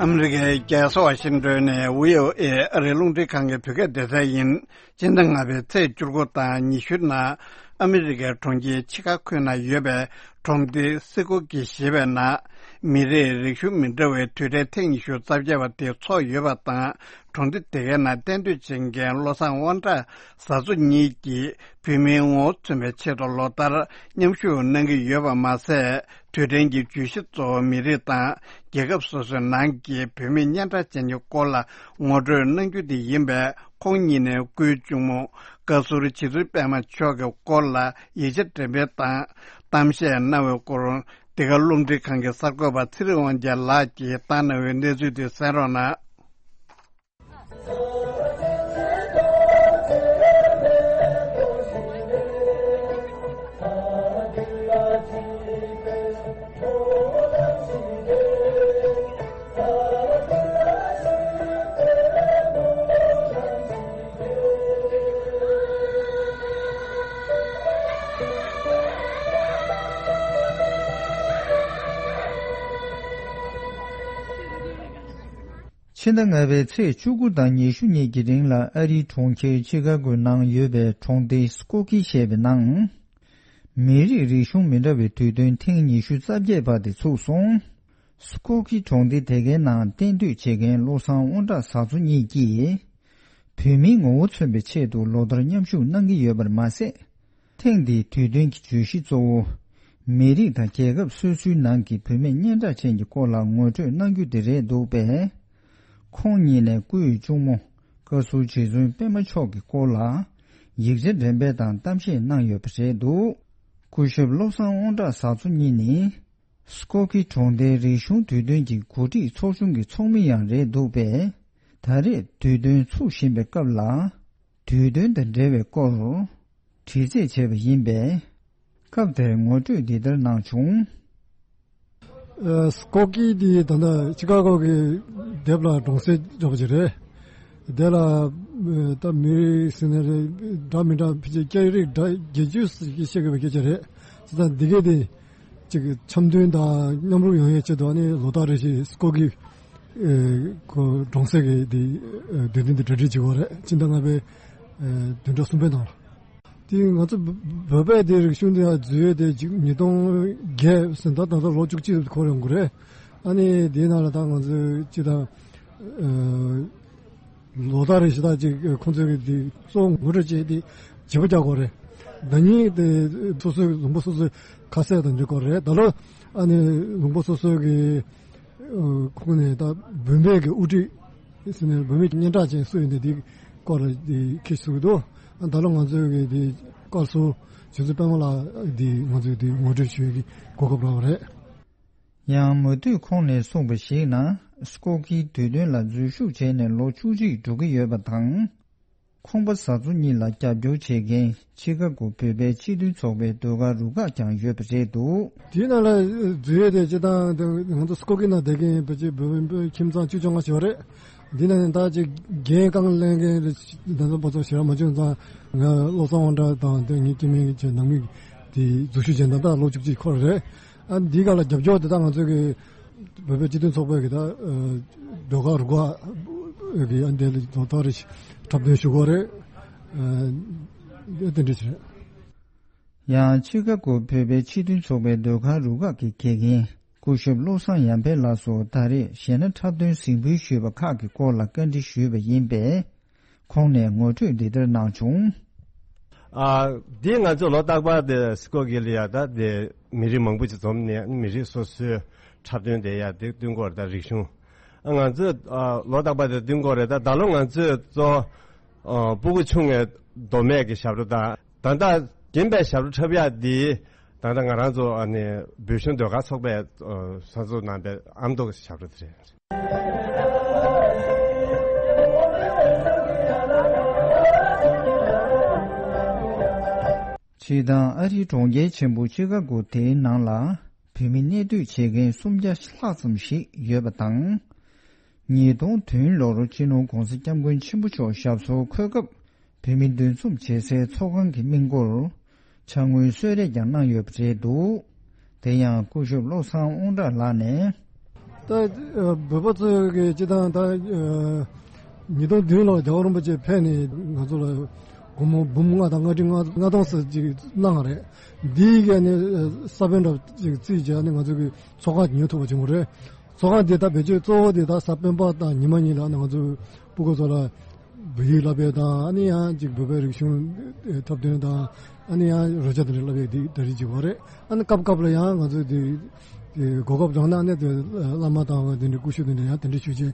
ཨ་མི་རི་ཀའི་རྒྱལ་ས་ཝ་ཤིང་ཏོན་ནས་བྷི་ཨོ་ཨེ་ཨ་རིའི་རླུང་འཕྲིན་ཁང་གི་བོད་སྐད་སྡེ་ཚན་ཡིན། སྤྱི་ཟླ་ལྔ་པའི་ཚེས་བཅུ་དགུ་དང་ཉི་ཤུ་ནང་ཨ་མི་རི་ཀའི་གྲོང་ཁྱེར་ཆི་ཀ་ཁོ་ནང་ཡོད་པའི་གྲོང་སྡེ་སི་ཀོ་ཀི་ཞེས་པའི་ནང་། མི་རིགས་རིག་གཞུང་མི་འདྲ་བའི་དུས་དྲན་ཐེངས་ཉི་ཤུ་རྩ་བརྒྱད་པ་དེ་ཚོགས་ཡོད་པ་དང་། གྲོང་སྡེ་དེ་གའི་ནང་གཏན་སྡོད་བྱེད་མཁན་བློ་བཟང་དབང་གྲགས་བཟའ་ཚོ་གཉིས་ཀྱིས་བོད་མིའི་ངོ་བོ་མཚོན་པའི་ཆེད་དུ་ལོ་ལྟར་མཉམ་ཞུགས་གནང་གི་ཡོད་པ་མ་ཟད། དུས་དྲན་གྱི་བརྗོད་གཞི་གཙོ་བོ་མི་རིགས་དང་རྒྱལ་ཁབ་སོ་སོའི་ནང་གི་བོད་མི་སྙན་གྲགས་ཅན་གྱི་སྐོར་ལ་ངོ་སྤྲོད་གནང་རྒྱུ་དེ་ཡིན་པས། ཁོང་ཉིད་ནས་སྐུའི་གཅུང་མོ་བཀའ་ཟུར་རྗེ་བཙུན་པད་མ་མཆོག་གི་སྐོར་ལ་ཡིག་ཆ་འགྲེམས་སྤེལ་དང་གཏམ་བཤད་གནང་བའི་སྐོར། འདི་ག་རླུང་འཕྲིན་ཁང་གི་གསར་འགོད་པ་ཚེ་རིང་དབང་རྒྱལ་ལགས་ཀྱིས་བཏང་གནང་བའི་གནས་ཚུལ་དེ་གསན་རོགས་གནང་། ཕྱི་ཟླ་ལྔ་པའི་ཚེས་བཅུ་དགུ་དང་ཉི་ཤུ་གཉིས་ཀྱི་རིང་ལ་ཨ་རིའི་གྲོང་ཁྱེར་ཆི་ཀ་གོའི་ནང་ཡོད་པའི་གྲོང་སྡེ་སི་ཀོ་ཀི་ཞེས་པའི་ནང་། མི་རིགས་རིག་གཞུང་མི་འདྲ་བའི་དུས་སྟོན་ཐེངས་ཉི་ཤུ་རྩ་བརྒྱད་པ་དེ་ཚུགས་སོང་། སི་ཀོ་ཀི་གྲོང་སྡེ་དེ་གའི་ནང་གཏན་སྡོད་བྱེད་མཁན་བློ་བཟང་དབང་གྲགས་བཟའ་ཚོ་གཉིས་ཀྱིས། བོད་མིའི་ངོ་བོ་མཚོན་པའི་ཆེད་དུ་ལོ་ལྟར་མཉམ་ཞུགས་གནང་གི་ཡོད་པར་མ་ཟད། ཐེངས་འདིའི་དུས་སྟོན་གྱི་བརྗོད་གཞི་གཙོ་བོ། མི་རིགས་དང་རྒྱལ་ཁབ་སོ་སོའི་ནང་གི་བུད་མེད་སྙན་གྲགས་ཅན་གྱི་སྐོར་ལ་ངོ་སྤྲོད་གནང་རྒྱུ་དེ་རེད་འདུག་པས། ཁོང་ཉིད་ནས་སྐུའི་གཅུང་མོ་བཀའ་ཟུར་རྗེ་བཙུན་པད་མ་མཆོག་གི་སྐོར་ལ་ཡིག་ཆ་འགྲེམས་སྤེལ་དང་གཏམ་བཤད་གནང་ཡོད་པ་རེད་འདུག་སྐུ་ཞབས་བློ་བཟང་དབང་གྲགས་བཟའ་ཚོ་གཉིས་ནི། སི་ཀོ་ཀི་གྲོང་སྡེའི་རིག་གཞུང་དུས་སྟོན་གྱི་གོ་སྒྲིག་ཚོགས་ཆུང་གི་ཚོགས་མི་ཡང་རེད་འདུག་པས། ད་རེས་དུས་སྟོན་ཚུགས་བཞིན་པའི་སྐབས་ལ། དུས་སྟོན་དང་འབྲེལ་བའི་སྐོར་དྲི་རྩད་བྱས་པ་ཡིན་པས། སྐབས་དེར་ངོ་སྤྲོད་འདི་ལྟར་གནང་བྱུང་། ཨ། སི་ཀོ་ཀི་འདི་ད་ལྟ་ཆི་ཀ་གོ་གི་སྡེབ་ལ་གྲོང་གསེབ་འདྲ་པོ་ཅིག་རེད། དེ་ལ་ཨ་ད་མི་རིགས་ཟེར་ན་རེད། འདྲ་མི་འདྲ་ཕལ་ཆེར་སྐད་རིགས་འདྲ་བརྒྱད་ཅུ་ཞིག་བཤད་དགོས་པའི་སྐད་ཆ་རེད། བྱས་ཙང་འདི་གས་དེ་ཅིག་འཆམ་མཐུན་དང་མཉམ་རུབ་ཡོང་ཡས་ཆེད་དུ་ཨ་ནི་ལོ་ལྟར་རེ་བཞིན་སི་ཀོ་ཀི་ཨེ་ཁོ་གྲོང་གསེབ་ཀྱི་དེ་ཨེ་དུས་སྟོན་དེ་གྲ་སྒྲིག་བྱེད་ཀྱི་ཡོད་རེད། ཕྱི་ཟླ་ལྔ་པའི་ཨེ་བདུན་ཕྲག་གསུམ་པའི་ནང་ལ། དེ་ང་ཚོ་བོད་པའི་དེ་རིག་གཞུང་དེ་འཛུལ་ཡས་དེ་ཅིག་ཉིས་སྟོང་བརྒྱད་ཟིན་ད་ད་ལྟ་ལོ་བཅུ་གཅིག་འཁོར་ཡོང་གི་རེད། ཨ་ནི་དེའི་ནང་ལ་ད་ང་ཚོས་སྤྱི་དང་ཨེ་ལོ་ལྟར་རེ་བཞིན་ད་ཅིག་ཁོང་ཚོའི་གི་དེ་གཙོ་བོ་ངོ་སྤྲོད་བྱས་ཏེ་བརྗེ་པོ་རྒྱག་དགོས་རེད། ཟླ་ཉིན་དེ་སོ་སོའི་ལུང་པ་སོ་སོའི་ཁ་ཟས་དང་འདྲ་དགོས་རེད། ད་ལོ་ཨ་ནི་ལུང་པ་སོ་སོའི་གི་ཁོང་ནས་ད་བུད་མེད་ཀྱི་དབུ་ཁྲིད་ཟེར་ནས་བུད་མེད་ཀྱི་སྙན་གྲགས་ཅན་སུ་ཡིན་ནས་དེ་སྐོར་ལ་དེ་ཁྱེད་ཚོས་འདུག་ད་ལོ་ང་ཚོའི་གི་དེ་བཀའ་ཟུར་རྗེ་བཙུན་པད་མ་ལགས་དེ་ང་ཚོས་དེ་ངོ་སྤྲོད་ཞུ་ཡས་ཀྱི་གོ་སྐབས་རག་པ་རེད། ཡང་མུ་མཐུད་ཁོང་ནས་གསུངས་པ་ཞིག་ན། སི་ཀོ་ཀིའི་དུས་སྟོན་ལ་འཛུལ་ཞུགས་བྱས་ནས་ལོ་བཅུ་གཅིག་འགྲོ་གི་ཡོད་པ་དང་། ཁོང་པ་བཟའ་ཚོ་གཉིས་ལ་རྒྱབ་སྐྱོར་བྱེད་མཁན་ཆི་ཀ་གོ་བོད་པའི་སྤྱི་མཐུན་ཚོགས་པའི་ཟློས་གར་རུ་ཁག་ཀྱང་ཡོད་པ་རེད་འདུག་དེའི་ནང་ལ་འཛུལ་ཡས་དེ་སྤྱི་བཏང་དེ་ང་ཚོ་སི་ཀོ་ཀི་ནང་བསྡད་མཁན་བོད་ཀྱི་བོད་པའི་ཁྱིམ་ཚང་བཅུ་བཅོ་ལྔ་ཞིག་ཡོད་རེད། འདི་ནང་ནས་ད་ཅིག་འགན་རྐང་ལེན་མཁན་ད་ཚོ་པ་ཚོ་ཞེ་དྲག་མ་བྱུང་ཙང་ང་བློ་བཟང་དབང་གྲགས་དང་དེ་ངའི་སྐྱེ་དམན་གྱི་ནང་མི་དེ་འཛུལ་ཞུགས་བྱས་ན་ད་ལོ་བཅུ་གཅིག་འཁོར་རེད། ཨ་འདི་ག་ལ་རྒྱབ་སྐྱོར་དེ་ད་ང་ཚོ་གི་བོད་པའི་སྤྱི་མཐུན་ཚོགས་པའི་གི་ད་ཟློས་གར་རུ་ཁག་གི་ཨ་འདི་ལ་ལོ་ལྟར་རེ་འཁྲབ་སྟོན་ཞུ་གི་རེད། ཨ་དེ་འདྲ་ཞིག་རེད། ཡང་ཆི་ཀ་གོ་བོད་པའི་སྤྱི་མཐུན་ཚོགས་པའི་ཟློས་གར་རུ་ཁག་གི་དགེ་རྒན་སྐུ་ཞབས་བློ་བཟང་ཡར་འཕེལ་ལགས་སུ་ད་རེས་གཞས་སྣ་འཁྲབ་སྟོན་གཟིགས་འབུལ་ཞུས་པ་ཁག་གི་སྐོར་ལ་བཀའ་འདྲི་ཞུས་པ་ཡིན་པས། ཁོང་ནས་ངོ་སྤྲོད་འདི་ལྟར་གནང་བྱུང་། ཨ། འདི་ང་ཚོ་ལོ་རྟག་པར་དེ་སི་ཀོ་ཀི་ལ་ཡ་ད་དེ་མི་རིགས་མང་པོ་ཅིག་འཛོམས་ནས་མི་རིགས་སོ་སོའི་འཁྲབ་སྟོན་དེ་ཡ་དེ་སྟོན་གྱི་ཡོད་རེད། ད་རིག་གཞུང་ཨ་ང་ཚོས་ཨ་ལོ་རྟག་པར་དེ་སྟོན་གྱི་ཡོད་རེད། ད་ད་ལོ་ང་ཚོས་གཙོ་ཨ་སྤུ་གུ་ཆུང་ངའི་མདོ་སྨད་ཀྱི་ཞབས་བྲོ་དང་ད་ལྟ་རྒན་པའི་ཞབས་བྲོ་འཁྲབ་ཡག་འདི་ད་ལྟ་ང་རང་ཚོ་ཨ་ནི་བོད་གཞུང་ཟློས་གར་ཚོགས་པས་ཨ་གསར་འཛུགས་གནང་པའི་ཨ་མདོ་གི་ཞབས་བྲོ་དེ་རེད། སྤྱིར་བཏང་ཨ་རིའི་གྲོང་ཁྱེར་ཆེན་པོ་ཆི་ཀ་གོ་དེའི་ནང་ལ་བོད་མི་གནས་སྡོད་བྱེད་མཁན་སུམ་བརྒྱ་ལྷག་ཙམ་ཞིག་ཡོད་པ་དང་། ཉིས་སྟོང་བདུན་ལོར་སྤྱི་ནོར་༧གོང་ས་༧སྐྱབས་མགོན་ཆེན་པོ་མཆོག་ཞབས་སོར་འཁོད་སྐབས། བོད་མི་འདུ་འཛོམས་བྱེད་སའི་ཚོགས་ཁང་གི་སྨན་སྒོར་ཕྱག་དངུལ་གསོལ་རས་ཀྱང་གནང་ཡོད་པ་རེད་འདུག་དེ་ཡང་སྐུ་ཞབས་བློ་བཟང་དབང་གྲགས་ལགས་ནས། ད་བོད་པ་ཚོས་ཀྱི་སྤྱི་བཏང་ད་ཉིས་སྟོང་བདུན་ལོར་རྒྱལ་བ་རིན་པོ་ཆེ་ཕེབས་ནས་ང་ཚོ་ལ་སྒོར་མོ་འབུམ་ལྔ་དང་ལྔ་ཁྲི་ལྔ་སྟོང་ཙམ་ཅིག་གནང་བ་རེད། འདིའི་ག་ནས་ས་བོན་འདྲ་ཅིག་བརྩིས་བྱས་ནས་ང་ཚོ་གི་ཚོགས་ཁང་ཉོ་ཐུབ་པ་བྱུང་བ་རེད། ཚོགས་ཁང་འདི་ད་བེད་སྤྱོད་གཙོ་བོ་འདི་ད་གཟའ་སྤེན་པ་དང་ཉི་མ་གཉིས་ལ་ང་ཚོ་སྤུ་གུ་ཚོ་ལ་བོད་ཡིག་བསླབ་ཡས་དང་ཨ་ནི་ཡང་ཅིག་བོད་པའི་རིག་གཞུང་འཁྲབ་སྟོན་དང་ཨ་ནི་ཡང་རོལ་ཆ་དེ་འདྲ་བསླབ་ཡས་འདི་ད་རེས་ཅིག་བ་རེད། ཨ་ནི་སྐབས་སྐབས་ལ་ཡང་ང་ཚོ་འདི་གོ་སྐབས་རག་ན་ཨ་ནི་དེ་བླ་མ་དང་དེ་འདྲའི་སྐུ་ཞབས་དེ་འདྲ་ཡང་དེ་འདྲ་ཞུ་ཆེད་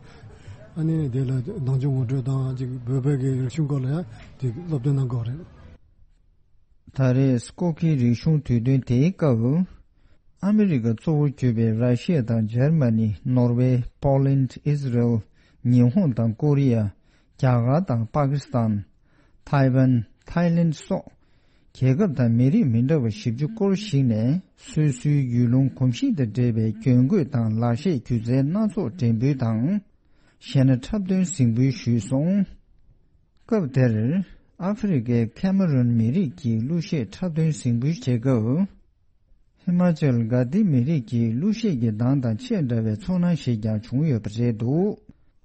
ཨ་ནི་དེ་ལ་ནང་ཆོས་ངོ་སྤྲོད་དང་ཅིག་བོད་པའི་གི་རིག་གཞུང་སྐོར་ལ་ཡང་དེ་སློབ་སྟོན་གནང་དགོས་རེད། ད་རེས་སྐུ་སྒེར་རིག་གཞུང་དུས་སྟོན་དེའི་སྐབས། ཨ་མི་རི་ཀ་གཙོ་བོ་གྱུར་པའི་ར་ཤི་ཡ་དང་འཇར་མ་ནི། ནོར་ཝེ། པོ་ལན། ཨིས་རལ། ཉི་ཧོང་དང་ཀོ་རི་ཡ། རྒྱ་གར་དང་པ་ཀི་སི་ཐན། ཐའེ་ཝན། ཐའེ་ལེན་སོགས། རྒྱལ་ཁབ་དང་མི་རིགས་མི་འདྲ་བ་བཞི་བཅུ་སྐོར་ཞིག་ནས་སོ་སོའི་ཡུལ་ལུང་གོམས་གཤིས་དང་འབྲེལ་བའི་གྱོན་གོས་དང་ལག་ཤེས་སྒྱུ་རྩལ་སྣ་ཚོགས་འགྲེམས་སྤེལ་དང་། གཞས་སྣ་འཁྲབ་སྟོན་གཟིགས་འབུལ་ཞུས་སོང་། སྐབས་དེར། ཨ་ཧྥེ་རི་ཁའི་ཁེ་མ་རོན་མི་རིགས་ཀྱི་གླུ་གཞས་འཁྲབ་སྟོན་གཟིགས་འབུལ་བྱེད་སྐབས། ཧི་མ་ཅལ་གྷ་དི་མི་རིགས་ཀྱི་གླུ་གཞས་ཀྱི་གདངས་དང་ཆེས་འདྲ་བའི་ཚོར་སྣང་ཞིག་ཀྱང་བྱུང་ཡོད་པ་རེད་འདུག་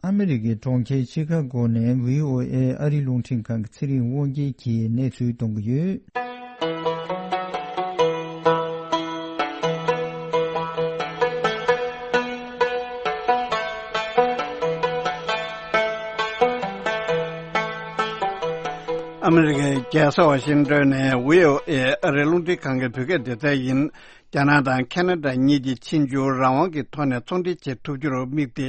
ཨ་མི་རི་ཀའི་གྲོང་ཁྱེར་ཆི་ཁ་གོ་ནས་བྷི་ཨོ་ཨེ་ཨ་རིའི་རླུང་འཕྲིན་ཁང་གི་ཚེ་རིང་དབང་རྒྱལ་གྱིས་གནས་ཚུལ་གཏོང་གི་ཡོད། ཨ་མི་རི་ཀའི་རྒྱལ་ས་ཝ་ཤིང་ཏོན་ནས་བྷི་ཨོ་ཨེ་ཨ་རིའི་རླུང་འཕྲིན་ཁང་གི་བོད་སྐད་སྡེ་ཚན་ཡིན། རྒྱ་ནག་དང་ཁ་ན་ཌ་གཉིས་ཀྱིས་ཕྱིན་ཆད་རང་དབང་གི་ཐོག་ནས་ཚོང་འབྲེལ་བྱེད་ཐུབ་རྒྱུར་དམིགས་ཏེ།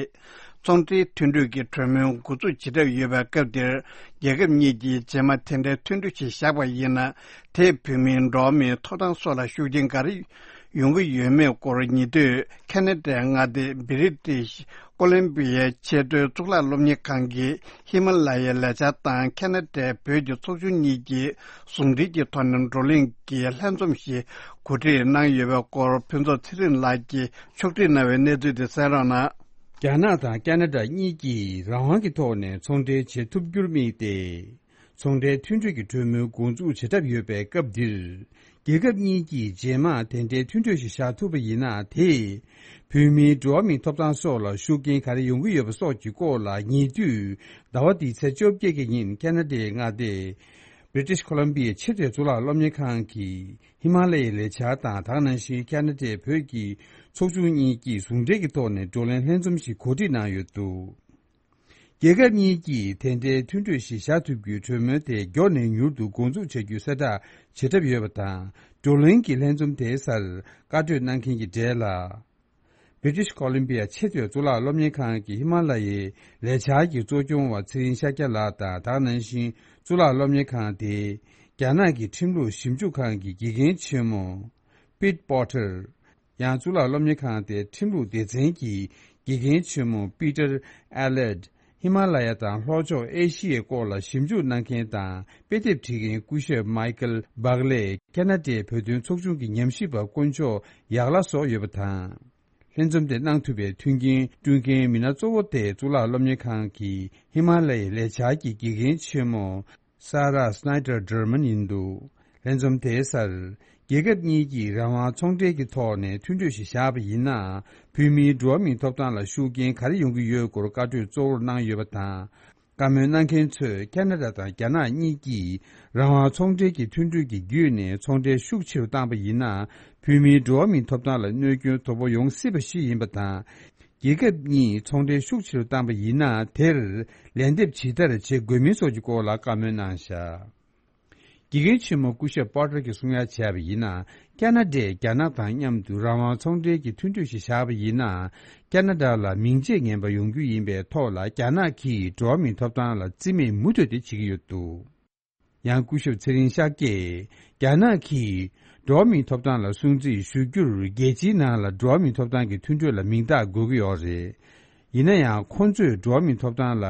ཚོང་འབྲེལ་མཐུན་གྲོས་ཀྱི་གྲོས་མོལ་འགོ་འཛུགས་བྱེད་གྲབས་ཡོད་པའི་སྐབས་འདིར། རྒྱལ་ཁབ་གཉིས་ཀྱིས་རྗེས་མ་དེ་འདྲའི་མཐུན་གྲོས་ཤིག་བཞག་པ་ཡིན་ན། དེས་བོད་མིའི་འགྲོ་བ་མིའི་ཐོབ་ཐང་སོགས་ལ་ཤུགས་རྐྱེན་ག་རེ་ཡོང་གི་ཡོད་མེད་སྐོར་ཉེ་དུས་ཁ་ན་ཌའི་མངའ་སྡེ་བི་རི་ཊི་ཤི་ཀོ་ལོམ་བི་ཡའི་ཆེས་མཐོའི་གཙུག་ལག་སློབ་གཉེར་ཁང་གི་ཧི་མ་ལ་ཡའི་ལས་འཆར་དང་ཁ་ན་ཌའི་བོད་ཀྱི་ཚོགས་ཆུང་གཉིས་ཀྱིས་ཟུང་འབྲེལ་གྱི་ཐོག་ནས་བགྲོ་གླེང་གི་ལྷན་འཛོམས་ཤིག་གོ་སྒྲིག་གནང་ཡོད་པའི་སྐོར་ཕུན་ཚོགས་ཚེ་རིང་ལགས་ཀྱིས་ཕྱོགས་སྒྲིག་གནང་བའི་གནས་ཚུལ་དེ་གསན་རོགས་གནང་། རྒྱ་ནག་དང་ཁ་ན་ཌ་གཉིས་ཀྱིས་རང་དབང་གི་ཐོག་ནས་ཚོང་འབྲེལ་བྱེད་ཐུབ་རྒྱུར་དམིགས་ཏེ། ཚོང་འབྲེལ་མཐུན་གྲོས་ཀྱི་གྲོས་མོལ་འགོ་འཛུགས་བྱེད་གྲབས་ཡོད་པའི་སྐབས་འདིར། རྒྱལ་ཁབ་གཉིས་ཀྱིས་རྗེས་མ་དེ་འདྲའི་མཐུན་གྲོས་ཤིག་བཞག་ཐུབ་པ་ཡིན་ན་དེས། བོད་མིའི་འགྲོ་བ་མིའི་ཐོབ་ཐང་སོགས་ལ་ཤུགས་རྐྱེན་ག་རེ་ཡོང་གི་ཡོད་པ་སོགས་ཀྱི་སྐོར་ལ་ཉེ་དུས་ཟླ་བ་འདིའི་ཚེས་བཅོ་བརྒྱད་ཀྱི་ཉིན་ཁ་ན་ཌའི་མངའ་སྡེ་བྷི་རི་ཊི་ཤི་ཀོ་ལོམ་བི་ཡའི་ཆེས་མཐོའི་གཙུག་ལག་སློབ་གཉེར་ཁང་གིས་ཧི་མ་ལ་ཡའི་ལས་འཆར་དང་དེ་ནང་བཞིན་ཁ་ན་ཌའི་བོད་ཀྱི་ཚོགས་ཆུང་གཉིས་ཀྱིས་ཟུང་འབྲེལ་གྱི་ཐོག་ནས་བགྲོ་གླེང་ལྷན་འཛོམས་ཤིག་གོ་སྒྲིག་གནང་ཡོད་འདུག་རྒྱལ་ཁབ་གཉིས་ཀྱིས་དེ་འབྲེལ་མཐུན་གྲོས་ཤིག་བཞག་ཐུབ་རྒྱུའི་གྲོས་མོལ་དེ་མགྱོགས་ནས་མྱུར་དུ་འགོ་འཛུགས་བྱ་རྒྱུའི་གསལ་བསྒྲགས་བྱེད་གྲབས་ཡོད་པ་དང་། བགྲོ་གླེང་གི་ལྷན་འཛོམས་དེའི་སར་བཀའ་གྲོས་གནང་མཁན་གྱི་གྲས་ལ། བྷི་རི་ཊི་ཤི་ཀོ་ལོམ་བི་ཡ་ཆེས་མཐོའི་གཙུག་ལག་སློབ་གཉེར་ཁང་གི་ཧི་མ་ལ་ཡའི་ལས་འཆར་གྱི་གཙོ་སྐྱོང་བ་ཚེ་རིང་ཤཱཀྱ་ལགས་དང་། དེ་ནང་བཞིན་གཙུག་ལག་སློབ་གཉེར་ཁང་དེའི་རྒྱ་ནག་གི་ཁྲིམས་ལུགས་ཞིབ་འཇུག་ཁང་གི་དགེ་རྒན་ཆེན་མོ་པིད་པོ་ཊར། ཡང་གཙུག་ལག་སློབ་གཉེར་ཁང་དེའི་ཁྲིམས་ལུགས་སྡེ་ཚན་གྱི་དགེ་རྒན་ཆེན་མོ་པི་ཏར་ཨེ་ལེད། ཧི་མ་ལ་ཡ་དང་ལྷོ་ཕྱོགས་ཨེ་ཤི་ཡའི་སྐོར་ལ་ཞིབ་འཇུག་གནང་མཁན་དང་དཔེ་དེབ་བྲིས་མཁན་སྐུ་ཞབས་མའི་ཀལ་བྷག་ལེ། ཁ་ན་ཌའི་བོད་དོན་ཚོགས་ཆུང་གི་ཉམས་ཞིབ་པ་དཀོན་མཆོག་ཡག་ལ་སོགས་ཡོད་པ་དང་། ལྷན་འཛོམས་དེ་གནང་ཐུབ་པའི་མཐུན་རྐྱེན་བསྐྲུན་མཁན་མི་སྣ་གཙོ་བོ་དེ་གཙུག་ལག་སློབ་གཉེར་ཁང་གི་ཧི་མ་ལ་ཡའི་ལས་འཆར་གྱི་དགེ་རྒན་ཆེན་མོ་ས་ར་སྣའི་ཏར་ཌར་མན་ཡིན་འདུག་ལྷན་འཛོམས་དེའི་སར། རྒྱལ་ཁབ་གཉིས་ཀྱིས་རང་དབང་ཚོང་འབྲེལ་གྱི་ཐོག་ནས་མཐུན་གྲོས་ཤིག་བཞག་པ་ཡིན་ན། བོད་མིའི་འགྲོ་བ་མིའི་ཐོབ་ཐང་ལ་ཤུགས་རྐྱེན་ག་རེ་ཡོང་གི་ཡོད་སྐོར་བཀའ་གྲོས་གཙོ་བོར་གནང་ཡོད་པ་དང་། བཀའ་མོལ་གནང་མཁན་ཚོས་ཁ་ན་ཌ་དང་རྒྱ་ནག་གཉིས་ཀྱིས་རང་དབང་ཚོང་འབྲེལ་གྱི་མཐུན་གྲོས་ཀྱི་བརྒྱུད་ནས་ཚོང་འབྲེལ་ཤུགས་ཆེ་རུ་བཏང་པ་ཡིན་ན། བོད་མིའི་འགྲོ་བ་མིའི་ཐོབ་ཐང་ལ་གནོད་སྐྱོན་དོ་པོ་ཡོང་སྲིད་པ་ཞིག་ཡིན་པ་དང་། རྒྱལ་ཁབ་གཉིས་ཚོང་འབྲེལ་ཤུགས་ཆེ་རུ་བཏང་པ་ཡིན་ན། དེར་ལན་འདེབས་ཇི་ལྟར་བྱེད་དགོས་མིན་སོགས་ཀྱི་སྐོར་ལ་བཀའ་མོལ་གནང་བཞག་དགེ་རྒན་ཆེན་མོ་སྐུ་ཞབས་པོ་ཊར་གྱིས་གསུང་ཡ་བྱས་པ་ཡིན་ན། ཁ་ན་ཌས་རྒྱ་ནག་དང་མཉམ་དུ་རང་དབང་ཚོང་འབྲེལ་གྱི་མཐུན་གྲོས་ཤིག་བཞག་པ་ཡིན་ན། ཁ་ན་ཌ་ལ་མིང་རྗེས་ངན་པ་ཡོང་རྒྱུ་ཡིན་པའི་ཐོག་ལ། རྒྱ་ནག་གིས་འགྲོ་བ་མིའི་ཐོབ་ཐང་ལ་བརྩི་མེད་མུ་མཐུད་དེ་བྱེད་ཀྱི་ཡོད་འདུག་ཡང་སྐུ་ཞབས་ཚེ་རིང་ཤཱཀྱས། རྒྱ་ནག་གིས་འགྲོ་བ་མིའི་ཐོབ་ཐང་ལ་སྲུང་བརྩི་ཞུ་རྒྱུར། རྒྱལ་སྤྱིའི་ནང་ལ་འགྲོ་བ་མིའི་ཐོབ་ཐང་གི་མཐུན་གྲོས་ལ་མིང་རྟགས་དགོས་ཀྱི་ཡོད་རེད། ཡིན་ན་ཡང་། ཁོ་ཚོས་འགྲོ་བ་མིའི་ཐོབ་ཐང་ལ་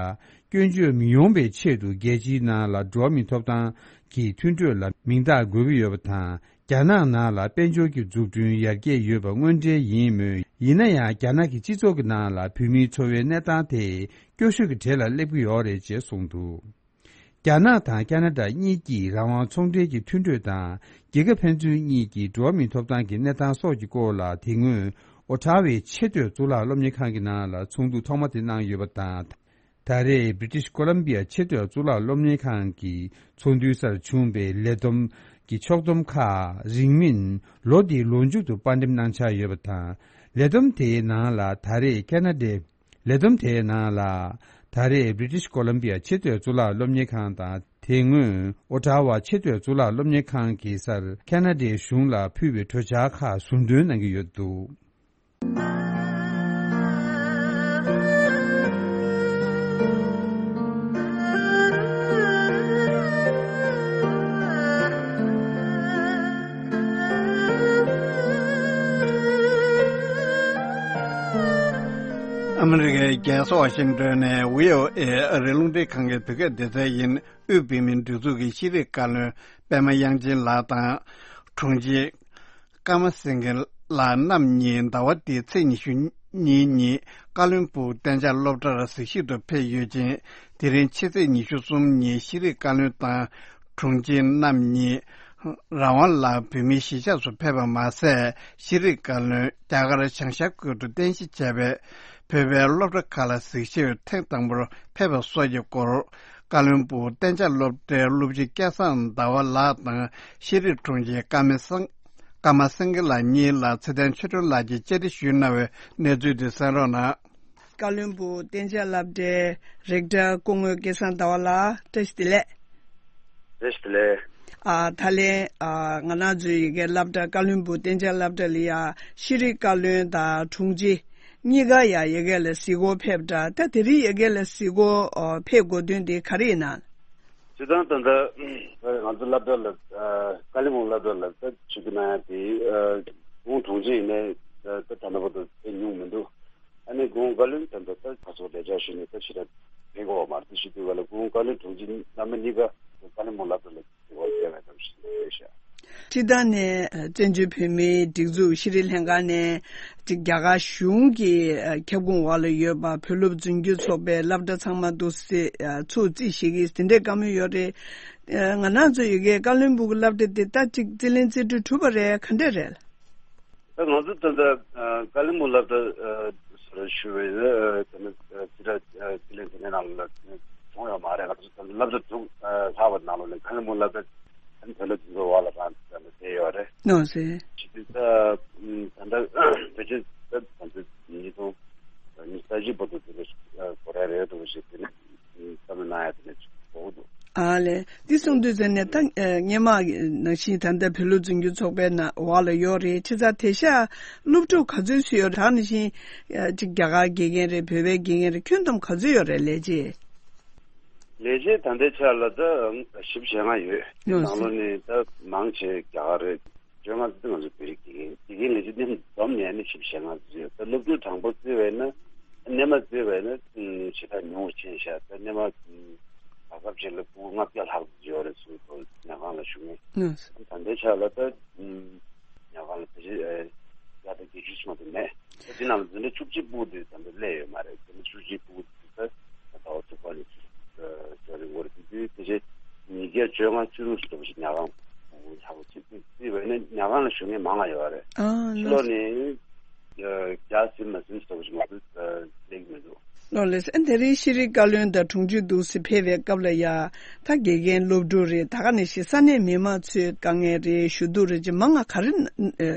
སྐྱོན་བརྗོད་མི་ཡོང་བའི་ཆེད་དུ། རྒྱལ་སྤྱིའི་ནང་ལ་འགྲོ་བ་མིའི་ཐོབ་ཐང་གི་མཐུན་གྲོས་ལ་མིང་རྟགས་དགོས་ཀྱི་ཡོད་པ་དང་། རྒྱ་ནག་ནང་ལ་དཔལ་འབྱོར་གྱི་འཛུགས་སྐྲུན་ཡར་རྒྱས་ཡོད་པ་དངོས་འབྲེལ་ཡིན་མོད། ཡིན་ན་ཡང་། རྒྱ་ནག་གི་སྤྱི་ཚོགས་ཀྱི་ནང་ལ་བོད་མིའི་འཚོ་བའི་གནས་སྟངས་དེ་སྐྱོ་ཤོས་ཀྱི་གྲས་ལ་སླེབས་ཀྱི་ཡོད་རེད་ཅེས་གསུངས་འདུག་རྒྱ་ནག་དང་ཁ་ན་ཌ་གཉིས་ཀྱིས་རང་དབང་ཚོང་འབྲེལ་གྱི་མཐུན་གྲོས་དང་། རྒྱལ་ཁབ་ཕན་ཚུན་གཉིས་ཀྱི་འགྲོ་བ་མིའི་ཐོབ་ཐང་གི་གནས་སྟངས་སོགས་ཀྱི་སྐོར་ལ། དེ་སྔོན་ ཨོ་ཊ་ཝའི་ཆེས་མཐོའི་གཙུག་ལག་སློབ་གཉེར་ཁང་གི་ནང་ལ་ཚོགས་འདུ་ཐོག་མ་དེ་གནང་ཡོད་པ་དང་། ད་རེས་British Columbia་ཆེས་མཐོའི་གཙུག་ལག་སློབ་གཉེར་ཁང་གི་ཚོགས་འདུའི་སར་བྱུང་བའི་ལས་བསྡོམས་ཀྱི་ཕྱོགས་བསྡོམས་ཁག་རིང་མིན་ལོ་འདིའི་ལོ་མཇུག་ཏུ་དཔར་འགྲེམས་གནང་འཆར་ཡོད་པ་དང་། ལས་བསྡོམས་དེའི་ནང་ལ་ད་རེས་ཁེ་ན་ཌའི་ལས་བསྡོམས་དེའི་ནང་ལ་ད་རེས་British Columbia་ཆེས་མཐོའི་གཙུག་ལག་སློབ་གཉེར་ཁང་དང་། དེ་སྔོན་ཨོ་ཊ་ཝ་ཆེས་མཐོའི་གཙུག་ལག་སློབ་གཉེར་ཁང་གི་སར་ཁེ་ན་ཌའི་གཞུང་ལ་ཕུལ་བའི་གྲོས་འཆར་ཁག་ཟུར་འདོན་གནང་གི་ཡོད་འདུག། ཨ་མི་རི་ཀའི་རྒྱལ་ས་ཝ་ཤིང་ཏོན་ནས་བྷི་ཨོ་ཨེ་ཨ་རིའི་རླུང་འཕྲིན་ཁང་གི་བོད་སྐད་སྡེ་ཚན་ཡིན། དབུས་བོད་མིའི་སྒྲིག་འཛུགས་ཀྱི་ཤེས་རིག་བཀའ་བློན་པད་མ་དབྱངས་ཅན་ལགས་དང་། དྲུང་ཆེ་ཀརྨ་སེང་གེ་ལགས་རྣམ་གཉིས་ཟླ་བ་འདིའི་ཚེས་ཉི་ཤུ་གཉིས་ཉིན་བཀའ་བློན་སྦུག་གཏན་འཇགས་སློབ་གྲྭར་གཟིགས་ཞིབ་ཏུ་ཕེབས་ཡོད་ཅིང་། དེ་རིང་ཕྱི་ཚེས་ཉི་ཤུ་གསུམ་ཉིན་ཤེས་རིག་བཀའ་བློན་དང་དྲུང་ཆེ་རྣམ་གཉིས་རང་དབང་ལ་བོད་མིའི་གཞིས་ཆགས་སུ་ཕེབས་པ་མ་ཟད། ཤེས་རིག་བཀའ་བློན་རྒྱ་གར་བྱང་ཤར་ཁུལ་དུ་རྟེན་གཞི་བྱས་པའི་བོད་པའི་སློབ་གྲྭ་ཁག་ལ་གཟིགས་ཞིབ་ཐེངས་དང་པོར་ཕེབས་པ་སོགས་ཀྱི་སྐོར། བཀའ་བློན་སྦུག་གཏན་འཇགས་སློབ་གྲྭའི་སློབ་སྤྱི་སྐལ་བཟང་ཟླ་བ་ལགས་དང་ཤེས་རིག་དྲུང་ཆེ་ཀརྨ་སེང་། ཀརྨ་སེང་གེ་ལགས་གཉིས་ལ་ཚེ་བརྟན་ཆོས་སྒྲོན་ལགས་ཀྱིས་བཅར་འདྲི་ཞུས་གནང་བའི་གནས་ཚུལ་དེ་གསན་རོགས་གནང་། བཀའ་བློན་སྦུག་གཏན་འཇགས་སློབ་གྲྭའི་རེག་ཊར་སྐུ་ངོ་སྐལ་བཟང་ཟླ་བ་ལགས། བཀྲ་ཤིས་བདེ་ལེགས། བཀྲ་ཤིས་བདེ་ལེགས། ཨ། ད་ལན། ཨ། ང་རང་ཚོའི་ཡ་གིའི་སློབ་གྲྭ་བཀའ་བློན་སྦུག་གཏན་འཇགས་སློབ་གྲྭ་ལ་ཡ་ཤེས་རིག་བཀའ་བློན་དང་དྲུང་ཆེ་གཉིས་ཀ་ཡ་ཡ་གི་ལ་གཟིགས་སྐོར་ཕེབས་འདྲ། ད་དེ་རིང་ཡ་གི་ལ་གཟིགས་སྐོར་ཨ་ཕེབས་དགོས་དོན་དེ་ག་རེ་ཡིན་ན། སྤྱིར་བཏང་ད་ལྟ་ང་ཚོ་སློབ་གྲྭ་ལ་ཀ་ལི་མོང་སློབ་གྲྭ་ལ་ད་ཆིབས་བསྒྱུར་གནང་ཡ་དེ་ཨ་ཁོང་དྲུང་ཆེ་ཡིན་ནའི་ད་ད་ལྟ་བར་དུ་དེ་ཉུང་མི་འདུག། ཨ་ནི་ཁོང་བཀའ་བློན་ད་ལྟ་ད་ཁ་སོགས་ལས་བྱ་ཞུས་ནས་ད་ཞེ་དྲག་ཕེབས་དགོས་པ་མ་རེད། དེ་ཞུ་དུས་ག་ལ་ཁོང་བཀའ་བློན་དྲུང་ཆེ་རྣམ་པ་གཉིས་ཀ་ཀ་ལི་མོང་སློབ་གྲྭ་ལ་དེ་བར་བསྡད་པའི་གཏམ་ཞིག་རེད་ཤག། སྤྱིར་བཏང་ནས་བཙན་བྱོལ་བོད་མིའི་སྒྲིག་འཛུགས་ཤེས་རིག་ལྷན་ཁང་ནས་ཅིག་རྒྱ་གར་གཞུང་གི་ཁྱབ་ཁོངས་འོག་ལ་ཡོད་པ་བོད་སློབ་རྫུན་རྒྱུད་ཚོགས་པའི་སློབ་གྲྭ་ཚང་མ་འདུག་སེ་ཚུར་རྩིས་བཞེས་ཀྱི་དེ་འདྲའི་བཀའ་མོལ་ཡོད་རེད། ང་རང་ཚོ་ཡ་གིའི་བཀའ་བློན་སྦུག་གི་སློབ་གྲྭ་དེ་ད་ཅིག་རྩིས་ལེན་རྩིས་སྤྲོད་གྲུབ་པ་རེད། ག་འདྲས་རེད། ད་ང་ཚོ་ད་ལྟ་ཀ་ལི་མོང་སློབ་གྲྭ་ཟེར་ཞུ་བའི་ད་ནི་ཅི་འདྲ་རྩིས་ལེན་དེ་འདྲའི་ནང་ལ་བྱུང་ཡོད་མ་རེད། ང་ཚོ་ད་ལྟ་སློབ་གྲྭ་དྲུག་ལྷག་པ་ནང་ལོགས་ནས་ཀ་ལི་མོང་སློབ་གྲྭ་ད་ནི་བོད་སློབ་སྤྱི་ཚོགས་འོག་ལ་རང་ད་ནི་བསྡད་ཡོད་རེད། ནོ་སེ། ཅི་སྟེ་ད་ད་ལྟ་བོད་ཆེན་ད་ང་ཚོ་ཉིས་སྟོང་ཉི་ཤུ་རྩ་བཞི་བར་དུ་དེ་འདྲ་གོ་ར་རེད་འདུག་ཞེས་དེ་ནི་བསམ་བློ་གནང་ཡ་དེ་ནི་གོ་གི་འདུག། ཨ་ལས། འདི་གསུང་དུས་ཟེར་ནས་ད་སྔོན་མ་ནང་བཞིན་ད་ལྟ་བོད་སློབ་རྫུན་རྒྱུད་ཚོགས་པའི་ནང་འོག་ལ་ཡོད་རེད། ཁྱེད་ཚ་དེ་ཤ་སློབ་ཕྲུག་ག་ཚོད་ཚུད་ཡོད་རེད། ད་ནང་བཞིན་ཅིག་རྒྱ་གར་དགེ་རྒན་རེད། བོད་པའི་དགེ་རྒན་རེད། ཁྱོན་བསྡོམས་ག་ཚོད་ཡོད་རེད་ལས་བྱེད། ལས་བྱེད་ད་ལྟའི་ཆ་ལ་ད་བཞི་བཅུ་ཞེ་ལྔ་ཡོད། དེ་ནང་ལོགས་ནས་ད་མང་ཆེ་རྒྱ་གར་རེད། བཅོ་ལྔ་ཙམ་ང་ཚོ་བོད་རིགས་དགེ་རྒན་དགེ་རྒན་ལས་བྱེད་བསྡོམས་ནས་ནི་བཞི་བཅུ་ཞེ་ལྔ་ཙམ་ཡོད། ད་སློབ་ཕྲུག་གྲངས་འབོར་བརྩིས་པས་ན་སྔོན་མ་བརྩིས་པས་ན་ཞེ་དྲག་ཉུང་བ་ཕྱིན་ཤག། ད་སྔོན་མ་ད་སྐབས་ཅིག་ལ་སྤུ་གུ་ལྔ་བརྒྱ་ལྷག་ཙམ་ཡོད་རེད་ཟེར་འདུག། ཉལ་ཁང་ལ་བཞུགས་མཁན། ད་ལྟའི་ཆ་ལ་ད་ཉལ་ཁང་ལ་ཕལ་ཆེར་བརྒྱ་དང་བརྒྱད་ཅུ་ཙམ་མ་གཏོགས་མེད། ད་དེ་ནང་ལ་འཛིན་གྲྭ་བཅུ་གཅིག་སྤུ་གུ་དེ་ད་ལྟ་སླེབས་ཡོད་མ་རེད། འཛིན་གྲྭ་བཅུ་གཅིག་སྤུ་གུ་དེ་ད་ཟླ་བ་དྲུག་པ་ནས་ཚུར་འགྲོ་རིང་པོ་རེད། དེ་དུས་ཕལ་ཆེར་ཉིས་བརྒྱ་བཅོ་ལྔ་བཅུ་དྲུག་ཙམ་ཞིག་ཉལ་ཁང་སྤུ་གུ་ལྷག་པ་ཅིག་བརྩིས་པས་ན་ཉལ་ཁང་ལ་བཞུགས་མཁན་མང་བ་ཡོད་རེད། ཕྱི་ལོགས་ནས་བརྒྱ་ཟིན་མ་ཟིན་ཙམ་ཞིག་མ་གཏོགས་སླེབས་ཀྱི་མི་འདུག། ལོ་ལེགས་སེ། དེ་རིང་ཤེས་རིག་བཀའ་བློན་དང་དྲུང་ཆེ་འདུག་སེ་ཕེབས་པའི་སྐབས་ལ་ཡ། ད་དགེ་རྒན་སློབ་ཕྲུག་རེད། ད་ག་ནང་བཞིན་ས་གནས་མི་མང་ཚོའི་དཀའ་ངལ་རེད། ཞུ་གཏུག་རེད་ཅེས་མང་ང་ག་རེ་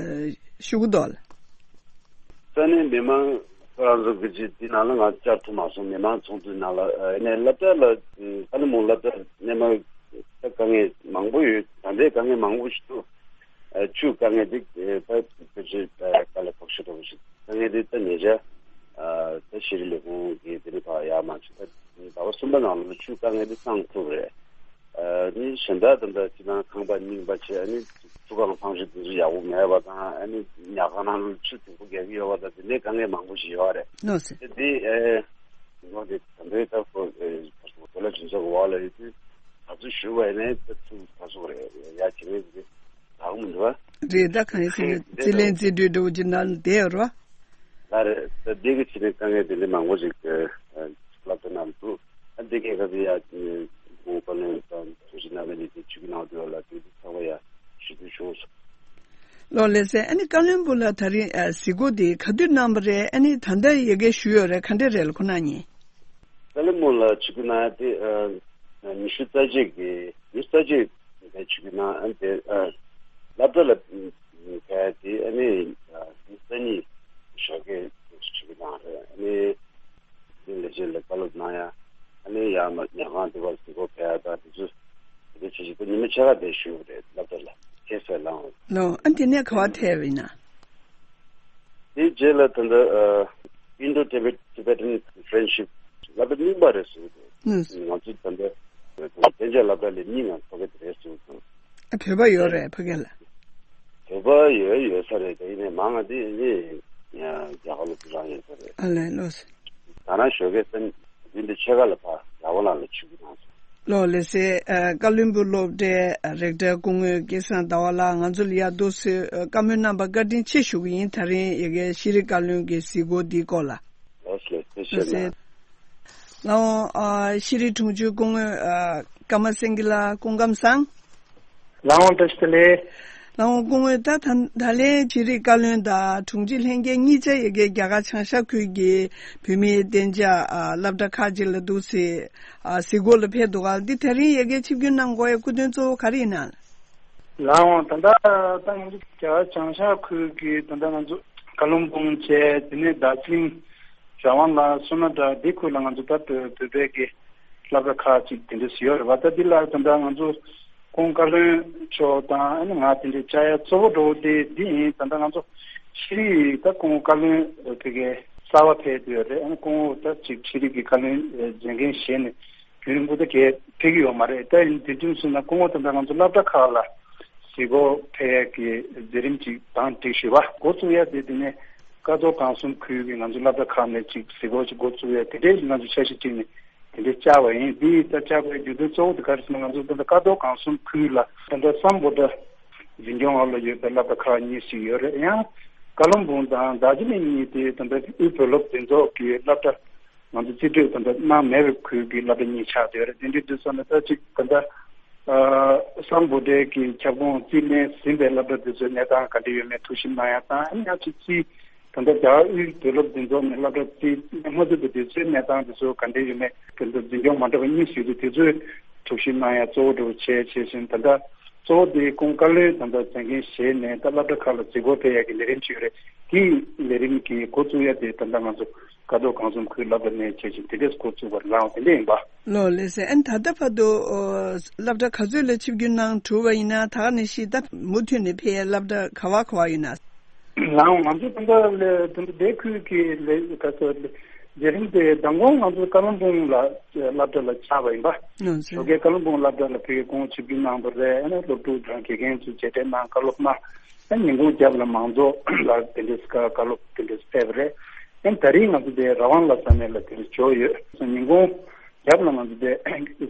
ཞུ་གི་འདུག་ལ། ས་གནས་མི་མང་ཁོ་རང་ཚོ་གི་ཅིག་དེ་ནང་ལ་ང་བཅར་ཐུབ་མ་སོང་། མི་མང་ཚོགས་འདུའི་ནང་ལ་ཨ་ནི་སློབ་གྲྭ་ལ་ཀ་ལི་མོང་སློབ་གྲྭ་སྔོན་མ་ད་དཀའ་ངལ་མང་པོ་ཡོད། ད་ལྟའི་དཀའ་ངལ་མང་པོ་ཞིག་འདུག། ཆུའི་དཀའ་ངལ་དེ་ད་ཕལ་ཆེར་དཀའ་ལས་ཁག་ཤོས་འདྲ་པོ་ཞིག། དཀའ་ངལ་དེ་ད་ཉེ་ཆར་ད་ཤེས་རིག་ལས་ཁུངས་ཀྱིས་དེ་ནི་ཕར་ཡར་མར་ཞིག་ད་ཟླ་བ་གསུམ་པ་ནང་ལ་ཆུའི་དཀའ་ངལ་དེ་སངས་ཐུབ་རེད། ཨ་ནི་གཞན་དག་ད་ལྟ་སྤྱིར་བཏང་ཁང་པ་རྙིང་པ་བྱས། ཨ་ནི་ཚུ་ཁང་ཚང་ཞིག་དེ་ཚོ་ཡག་པོ་མེད་པ་དང་། ཨ་ནི་ཉལ་ཁང་ནང་ལ་ཆུ་དུག་པོ་རྒྱག་གི་ཡོད་པ་དང་། དེ་ནས་དཀའ་ངལ་མང་པོ་ཞིག་ཡོད་རེད། ནོ་སི། དེ་དེ་ཨེ་ངོ་དེ་ད་ལྟའི་ད་ཁོ་ཨེ་ཕར་ཚུར་བོད་ལ་སྦྱིན་སོགས་ཀྱི་འོག་ལ་ཡོད་དུས་ད་ཚུར་ཞུ་བ་ཡིན་ནའི་ད་ཚུར་ཕར་ཚུར་རེད་ཡ་བྱེད་མཁན་དེ་ད་གོ་མི་འདུག་བ། རེད། ད་གང་ཡིན་ཟེར་ན་རྩིས་ལེན་རྩིས་སྤྲོད་འདྲ་བོ་ཅིག་ནང་ལ་བསྡད་ཡོད་རེད་བ། ལ་རེད། ད་འདི་གི་ཕྱི་ནས་དཀའ་ངལ་དེ་འདྲ་མང་པོ་ཞིག་ཨེ་སློབ་གྲྭ་ནང་ལ་འདུག། ཨ་འདི་གས་ག་ཚོད་ཡ་ཨེ་ཁོང་བཀའ་བློན་དང་དྲུང་ཆེ་རྣམ་པ་གཉིས་དེ་ཆིབས་བསྒྱུར་གནང་དུས་ལ་དེ་ཚོ་ཚང་མ་ཡ་ཞུ་རྒྱུ་བྱུང་སོང་། ཨོ་ལགས་སེ། ཨ་ནི་བཀའ་བློན་སྦུག་ལ་ད་རིང་ཨ་གཟིགས་སྐོར་དེ་ག་དུས་གནང་བ་རེད། ཨ་ནི་ད་ལྟ་ཡ་གི་ཞུ་ཡོད་རེད། ག་འདྲ་རེད་ལ་ཁོ་ན་གཉིས། བཀའ་བློན་སྦུག་ལ་ཆིབས་བསྒྱུར་གནང་ཡ་དེ་ཨ་ཉི་ཤུ་རྩ་གཅིག་གི་ཉི་ཤུ་རྩ་གཅིག་དེ་ཆིབས་བསྒྱུར་གནང་། ཨ་ནི་དེ་ཨ་སློབ་གྲྭ་ལ་ཕེབས་ཡ་དེ་ཨ་ནི་ཨ་ཉི་ཤུ་རྩ་གཉིས་ཞོགས་ཀས་ཆིབས་བསྒྱུར་གནང་རེད། ཨ་ནི། དེ་ལས་བྱེད་ལ་བཀའ་སློབ་གནང་ཡ། ཨ་ནི་ཡར་མར་ཉལ་ཁང་དེ་བར་གཟིགས་སྐོར་ཕེབས་ཡ་དང་དེ་ཚོ་དེ་འདྲ་བྱེད་བཞིན་དུ་ཉི་མ་ཕྱེད་ཀ་དེ་བཞུགས་རེད། སློབ་གྲྭ་ལ་ཁ་ཤས་ལངས། ལོ། ཨ་དེ་ནས་ག་བ་ཐེབས་ཡིན་ན། དེའི་རྗེས་ལ་ད་ལྟ་ཨ་Indo-Tibet- Tibetan Friendship སློབ་གྲྭ་རྙིང་པ་རེད་ཟེར་གྱི་འདུག་ཨུ། ང་ཚོ་ད་ལྟ་བདེ་འཇགས་སློབ་གྲྭ་ལས་གཉིས་ང་ཚོ་ཕ་གི་དེ་རེད་ཟེར་གྱི་འདུག་ཨ་བོད་པ་ཡོད་རེད་ཕ་གི་ལ། བོད་པ་ཡོད་ཡོད་ས་རེད། དེ་ཡིན་ནའི་མང་ང་དེ་ནི་རྒྱ་གར་ལ་ཕུ་རང་ཡོད་ས་རེད། ཨ་ལས་ལོས། ད་རང་ཞོགས་ཀས་སེམས་འདི་འདི་ཕྱེད་ཀ་ལ་ཕ་ར་བ་ལ་ལ་ཆིབས་བསྒྱུར་གནང་སོང་། ལོ་ལགས་སེ། ཨ་བཀའ་བློན་སྦུག་སློབ་གྲྭའི་རེག་ཊར་སྐུ་ངོ་སྐལ་བཟང་ཟླ་བ་ལགས་ང་ཚོ་ལ་ཡ་འདུག་སེ་བཀའ་མོལ་གནང་བར་བཀའ་དྲིན་ཆེ་ཞུ་གི་ཡིན། ད་རིང་ཡ་གི་ཤེས་རིག་བཀའ་བློན་གྱི་གཟིགས་སྐོར་འདིའི་སྐོར་ལ། ལགས་སེ། ཐུགས་རྗེ་ཆེ་གནང་། ལགས་འོང་། ཨ་ཤེས་རིག་དྲུང་ཆེ་སྐུ་ངོ་ཨ་ཀརྨ་སེང་གེ་ལགས་སྐུ་ཁམས་བཟང་། ལགས་འོང་། བཀྲ་ཤིས་བདེ་ལེགས། ལགས་འོང་། སྐུ་ངོ་ད་ད་ད་ལན་ཤེས་རིག་བཀའ་བློན་དང་དྲུང་ཆེ་ལྷན་རྒྱས་གཉིས་ཆ་ཡ་གི་རྒྱ་གར་བྱང་ཤར་ཁུལ་གྱི་བོད་མིའི་གདན་འཇགས་ཨ་སློབ་གྲྭ་ཁག་ཅིག་ལ་འདུག་སེ་ཨ་གཟིགས་སྐོར་ལ་ཕེབས་འདུག་ག་འདི་ད་རིང་ཡ་གི་ཆིབས་བསྒྱུར་གནང་དགོས་ཡ་སྐུ་དོན་གཙོ་བོ་ག་རེ་ཡིན་ན། ལགས་འོང་། ད་ལྟ་ད་ང་ཚོ་རྒྱ་གར་བྱང་ཤར་ཁུལ་གྱི་ད་ལྟ་ང་ཚོ་ཀ་ལོན་སྦུང་བྱས། དེ་ནས་རྡོ་རྗེ་གླིང་། ར་ཝང་ལ། སོ་ན་ཊ། འདི་ཁུལ་ལ་ང་ཚོ་ད་བོད་བོད་པའི་གི་སློབ་གྲྭ་ཁག་ཅིག་དེ་འདྲ་ཞིག་ཡོད་རེད་པ། ད་འདི་ལ་ད་ལྟ་ང་ཚོ་སྐུ་ངོ་བཀའ་བློན་མཆོག་དང་ཨ་ནི་ང་དེ་འདྲའི་བཅར་ཡ་གཙོ་བོ་འདྲ་བོ་དེ་འདི་ཡིན། ད་ལྟ་ང་ཚོ་ཤེས་རིག་ད་སྐུ་ངོ་བཀའ་བློན་དེ་གའི་གསར་པ་ཕེབས་བསྡད་ཡོད་རེད། ཨ་ནི་སྐུ་ངོ་ད་ཅིག་ཤེས་རིག་གི་བཀའ་བློན་མཛད་འགན་བཞེས་ནས་རྒྱུན་རིང་པོ་ད་གའི་ཕེབས་ཀྱི་ཡོད་མ་རེད། ད་ཡིན་དུས་དུས་སུ་ན་སྐུ་ངོ་ད་ལྟ་ང་ཚོ་སློབ་གྲྭ་ཁག་ལ་གཟིགས་སྐོར་ཕེབས་ཡ་གི་མཛད་རིམ་ཅིག་དང་སྒྲིག་ཞུས་པ་འགོ་བཙུགས་ཡ་དེ། དེ་ནས་ཀ་རྡོར་སྒང་གསུམ་ཁུལ་གྱི་ང་ཚོ་སློབ་གྲྭ་ཁག་ནས་ཅིག་གཟིགས་སྐོར་ཅིག་འགོ་བཙུགས་ཡ་དེ་འདྲའི་ང་ཚོ་འཆར་གཞི་བསྒྲིགས་ནས་དེ་འདྲའི་བཅར་བ་ཡིན། འདི་ད་བཅར་བའི་རྒྱུ་མཚན་གཙོ་བོ་དེ་ག་རེ་ཟེར་ན། ང་ཚོ་ད་ལྟ་ཀ་རྡོར་སྒང་གསུམ་ཁུལ་ལ་ད་ལྟ་སམ་བྷོ་ཊ་འཛིན་སྐྱོང་འོག་ལ་ཡོད་པའི་སློབ་གྲྭ་ཁག་གཉིས་ཤིག་ཡོད་རེད། ཡང་ཀ་ལོན་སྦུང་དང་རྡོ་རྗེ་གླིང་གཉིས་དེ་ད་ལྟ་དབུས་བོད་སློབ་འཛིན་ཚོགས་ཀྱི་སློབ་གྲྭ་ང་ཚོ་རྩིས་སྤྲོད་ད་ལྟ་གནང་མེད་པའི་ཁུལ་གྱི་སློབ་གྲྭ་གཉིས་ཆགས་བསྡད་ཡོད་རེད། དེ་འདྲའི་དུས་ཚོད་ནས་ད་ཅིག་ད་ལྟ་ཨ་སམ་བྷོ་ཊའི་གི་ཁྱབ་ཁོངས་རྩིས་ལེན་ཟིན་པའི་སློབ་གྲྭ་དེ་ཚོའི་གནས་སྟངས་ག་འདྲ་ཡོད་མེད་ཐུགས་ཞིབ་གནང་ཡ་དང་། ཡང་ཅིག་རྩིས་ད་ལྟ་རྒྱ་གར་དབུས་བོད་སློབ་འཛིན་ཚོགས་ནས་སློབ་གྲྭ་རྩིས་ལེན་མ་ཟིན་པ་དེ་ཚོའི་གནས་སྟངས་དེ་ཚོ་ག་འདྲ་ཡོད་མེད། དེ་ཚོ་འཛིན་སྐྱོང་མ་འགྲོ་བ་གཉིས་ཞིག་འདུག་དེ་ཚོའི་ཐུགས་ཞིབ་གནང་ཡ་གཙོ་བོ་འདྲ་བོ་བྱས་བྱས་ཤིང་། ད་ལྟ་གཙོ་བོ་དེ་སྐུ་ངོ་བཀའ་བློན་ད་ལྟ་མཛད་འགན་བཞེས་ནས་ད་སློབ་གྲྭ་ཁག་ལ་གཟིགས་སྐོར་ཕེབས་ཡ་གི་ལས་རིམ་ཅིག་ཡོད་རེད། དེའི་ལས་རིམ་གྱི་འགོ་བཙུགས་ཡ་དེ་ད་ལྟ་ང་ཚོ་ཀ་རྡོར་སྒང་གསུམ་ཁུལ་སློབ་གྲྭ་ནས་བྱས་ཤིང་དེ་འདྲས་འགོ་བཙུགས་པ་རེད། ལགས་འོང་། དེ་འདྲས་ཡིན་པ། ལོ་ལགས་སེ། ཨ་ནི་ད་ལྟ་བར་དུ་ཨོ་སློབ་གྲྭ་ག་ཚོད་ལ་ཆིབས་བསྒྱུར་གནང་གྲུབ་པ་ཡིན་ན། ད་ག་ནང་བཞིན་ད་མུ་མཐུད་ནས་ཕེབས་ཡ་སློབ་གྲྭ་ག་བ་ག་བ་ཡོད་ན། ལགས་འོང་། ང་ཚོ་ད་ལྟ་ལས་ད་ལྟ་སྡེ་ཁུལ་གྱི་ལས་ཀ་ཚོད་ལས་བྱེད་རིམ་དེ་མདང་དགོང་ང་ཚོ་ཀ་ལོན་སྦུང་ལ་སློབ་གྲྭ་ལ་ཆགས་པ་ཡིན་པ། ལགས་སེ། ཞོགས་ཀས་ཀ་ལོན་སྦུང་སློབ་གྲྭ་ལ་ཕ་གིའི་སྐུ་ངོ་ཆིབས་བསྒྱུར་གནང་བ་རེད། ཨ་ནི་སློབ་ཕྲུག་དང་དགེ་རྒན་ཚོས་མཇལ་འཕྲད་གནང་། བཀའ་སློབ་གནང་། ཨ་ནི་ཉིན་གུང་རྒྱབ་ལ་མང་ཚོགས་ལ་དེ་འདྲས་བཀའ་སློབ་དེ་འདྲས་སྤེལ་བ་རེད། ཨ་ནི་ད་རིང་ང་ཚོ་དེ་ར་ཝང་ལ་ས་གནས་ལ་དེ་འདྲས་འབྱོར་ཡོད། ཉིན་གུང་རྒྱབ་ལ་ང་ཚོ་དེ་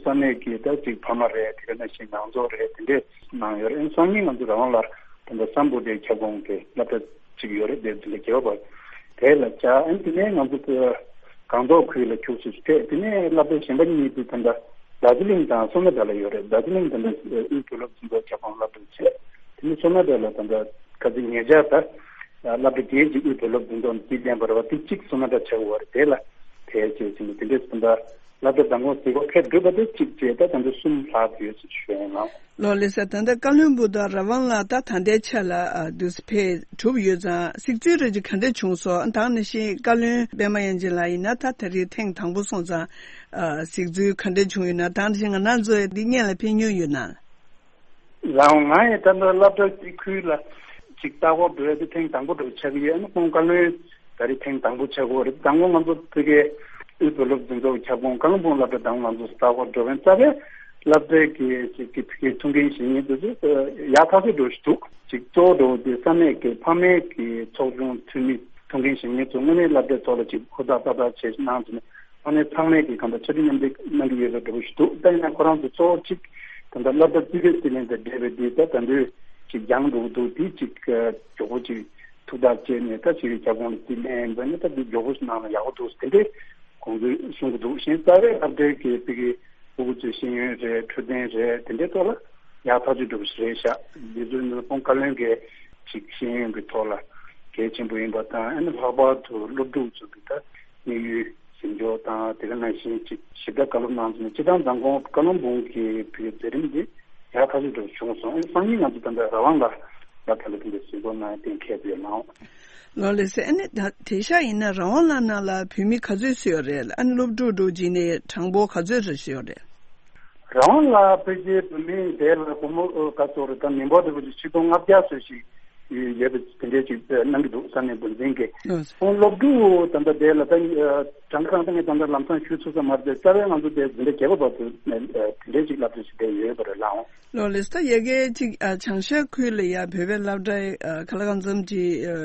ས་གནས་ཀྱི་ད་ཅིག་ཕ་མ་རེད། དེ་ག་ནང་བཞིན་མང་ཚོགས་རེད། དེ་འདྲས་གནང་ཡོད་རེད། ཨ་ནི་སང་ཉིན་ང་ཚོ་ར་ཝང་ལ་ད་ལྟ་སམ་བྷོ་ཊའི་ཁྱབ་ཁོངས་ཀྱི་སློབ་གྲྭ་ཅིག་ཡོད་རེད། དེ་དེ་འདྲ་རྒྱལ་བ་དེ་ལ་བཅར། ཨ་ནི་དེ་ནས་ང་ཚོ་སྒང་ཏོག་ཁུལ་ལ་ཁྱུག་ཙམ་ཕེབས། དེ་ནས་སློབ་གྲྭ་གཞན་པ་གཉིས་དེ་ད་ལྟ་རྡོ་རྗེ་གླིང་དང་སོ་ན་ཊ་ལ་ཡོད་རེད། རྡོ་རྗེ་གླིང་ད་ལྟ་དབུས་བོད་སློབ་འཛིན་ཚོགས་ཁྱབ་ཁོངས་སློབ་གྲྭ་བྱས། དེ་ནས་སོ་ན་ཊ་ལ་ད་ལྟ་ཁ་སང་ཉེ་ཆར་ད་སློབ་གྲྭ་སྒེར་གྱི་དབུས་བོད་སློབ་འཛིན་ཚོགས་ནས་རྩིས་ལེན་པ་རེད་པ། དེ་གཅིག་སོ་ན་ཊ་ཆགས་ཡོད་རེད། དེ་ལ་དེ་བྱས་ཟིན་པ་དེ་འདྲས་ད་ལྟ་སློབ་གྲྭ་མདང་དགོང་གཟིགས་སྐོར་ཕེབས་གྲུབ་པ་དེ་གཅིག་བྱས། ད་ད་ལྟ་གསུམ་ལྷག་ཡོད་ཅེས་ཞུ་ཡ་ཡིན། ལགས། ལོ་ལགས་སེ། ད་ལྟ་ཀ་ལོན་སྦུག་དང་ར་ཝང་ལ་ད་ད་ལྟའི་ཆ་ལ་ཨ་འདུག་སེ་ཕེབས་གྲུབ་ཡོད་ཙང་གཟིགས་ཚུལ་རེ་ཅིག་ག་འདྲ་བྱུང་སོང་། ད་ག་ནང་བཞིན་བཀའ་བློན་པད་མ་དབྱངས་ཅན་ལགས་ཡིན་ན་ད་ད་རེས་ཐེངས་དང་པོ་སོང་ཙང་ཨ་གཟིགས་ཚུལ་ག་འདྲ་བྱུང་ཡོད་ན། ད་ག་ནང་བཞིན་ང་རང་ཚོ་འདི་སྔོན་ལ་ཕེབས་མྱོང་ཡོད་ན། ལགས་འོང་། ང་ཡང་ད་ལྟ་སློབ་གྲྭ་དེ་ཁུལ་ལ་ཅིག་ལྟ་སྐོར་འགྲོ་ཡ་དེ་ཐེངས་དང་པོ་འདྲ་ཆགས་ཀྱི་ཡོད། ཨ་ནི་སྐུ་ངོ་བཀའ་བློན་ད་རེས་ཐེངས་དང་པོ་ཆགས་ཀྱི་ཡོད་རེད། དང་པོ་ང་ཚོ་ཕ་གིའི་དབུས་བོད་སློབ་འཛིན་ཚོགས་ཁྱབ་ཁོངས་ཀ་ལོན་སྦུག་སློབ་གྲྭ་དང་པོ་ང་ཚོ་ལྟ་སྐོར་འགྲོ་མཁན་རྩ་བའི་སློབ་གྲྭའི་གི་ཅིག་གི་ཕ་གིའི་ཐུགས་འགན་བཞེས་མཁན་དེ་ཚོ་ཡག་ཐག་ཆོད་འགྲོ་བཞིན་འདུག་ཅིག་གཙོ་བོ་འགྲོ་བོ་དེ་ས་གནས་ཀྱི་ཕ་མའི་གི་ཚོགས་ཆུང་འཐུས་མི་ཐུགས་འགན་བཞེས་མཁན་ཚོ་དངོས་གནས་སློབ་གྲྭའི་ཐོག་ལ་ཅིག་ཧུར་ཐག་ཏག་ཏག་བྱས་གནང་བྱས་ནས། ཨ་ནི་ཚང་མས་ཀྱིས་གང་ལྟར་ཕྱག་བྲིས་མཉམ་འདེགས་གནང་གི་ཡོད་པའི་འདྲ་པོ་ཞིག་འདུག་ད་ཡིན་ན་ཁོ་རང་ཚོ་གཙོ་བོ་གཅིག་ད་ལྟ་སློབ་གྲྭ་རྩིས་སྤྲོད་རྩིས་ལེན་དང་འབྲེལ་བའི་འདི་ད་ད་འདོད་ཅིག་སྦྱངས་འགྲོ་གི་འདུག་དེ་གཅིག་མགྱོགས་པོ་ཅིག་ཐུགས་ཐག་བཅད་ནས་ད་ཕྱི་རྒྱལ་ཁྱབ་ཁོངས་ལ་རྩིས་ལེན་པ་ནི་ད་འདི་མགྱོགས་པོ་ཞིག་གནང་ན་ཡག་པོ་འདུག་དེ་འདྲའི་དགོངས་ཚུལ་གསུང་གི་འདུག་གཞན་རྩ་བའི་སློབ་གྲྭའི་གི་ཕ་གི་ཕྲུ་གུ་ཚོའི་ཤེས་ཡོན་རེད། འཕྲོད་བསྟེན་རེད། དེ་འདྲའི་ཐོག་ལ་ཡག་ཐག་ཆོད་འགྲོ་གི་རེད་ཤག་འདི་ཚོའི་ནང་ཁོང་བཀའ་བློན་གྱིས་ ཅིག་ཤེས་ཡོན་གྱི་ཐོག་ལ་གལ་ཆེན་པོ་ཡིན་པ་དང་། ཨ་ནི་ལྷག་པར་དུ་སློབ་ཕྲུག་ཚོ་གི་ད་དམིགས་ཡུལ་འཛིན་སྐྱོང་དང་། དེ་ག་ནང་བཞིན་ཅིག་ཞིབ་ཕྲ་བཀའ་སློབ་གནང་སོང་ནས། སྤྱིར་བཏང་མཛངས་ཁང་བཀའ་སློབ་འབུམ་གྱི་བོད་མཛད་རིམ་འདི་ཡག་ཐག་ཆོད་འགྲོ་བྱུང་སོང་། ཨ་ནི་སང་ཉིན་ང་ཚོ་ད་ལྟ་རང་དབང་ལ་ལ་ད་ལྟ་དེ་འདྲ་གཟིགས་སྐོར་གནང་ཡ་གཏན་འཁེལ་ཡོད་ལགས། ལགས་སོ། ཨ་ནི་ད་དེང་སང་ཡིན་ན་རང་དབང་ལ་ནང་ལ་བོད་མི་ག་ཚོད་ཙམ་ཡོད་རེད། ཨ་ནི་སློབ་ཕྲུག་འདྲ་བོ་བྱས་ནས་གྲངས་འབོར་ག་ཚོད་ཙམ་ཡོད་རེད། རང་དབང་ལ་ཕལ་ཆེར་བོད་མི་དེ་ལ་སྒོར་མོ་ག་ཚོད་རེད། ད་མི་འབོར་དེ་བོ་ཅིག་ཆིག་སྟོང་ལྔ་བརྒྱ་ཙམ་ཞིག་ཡོད་པ་དེ་འདྲས་ཅིག་གནང་གི་འདུག་ས་གནས་འགོ་འཛིན་གྱིས། ལགས་སོ། ཁོང་སློབ་ཕྲུག་ད་ལྟ་དེ་ལ་ད་གྲངས་ཀ་རང་ད་ངས་ད་ལྟ་ལམ་སང་ཞུས་ཚར་ས་མ་རེད་དེ། རྩ་བའི་ང་ཚོ་དེ་འཛིན་གྲྭ་བརྒྱད་པ་བར་དུ་དེ་འདྲས་ཅིག་སློབ་གྲྭ་ཞིག་བསྡད་ཡོད་པ་རེད་ལགས། ལགས་སོ། ད་ཡ་གི་ཅིག་ཨ་བྱང་ཤར་ཁུལ་ལ་ཡ་བོད་པའི་སློབ་གྲྭ་ཨ་ག་ལ་གང་འཚམ་ཅིག་ཨ་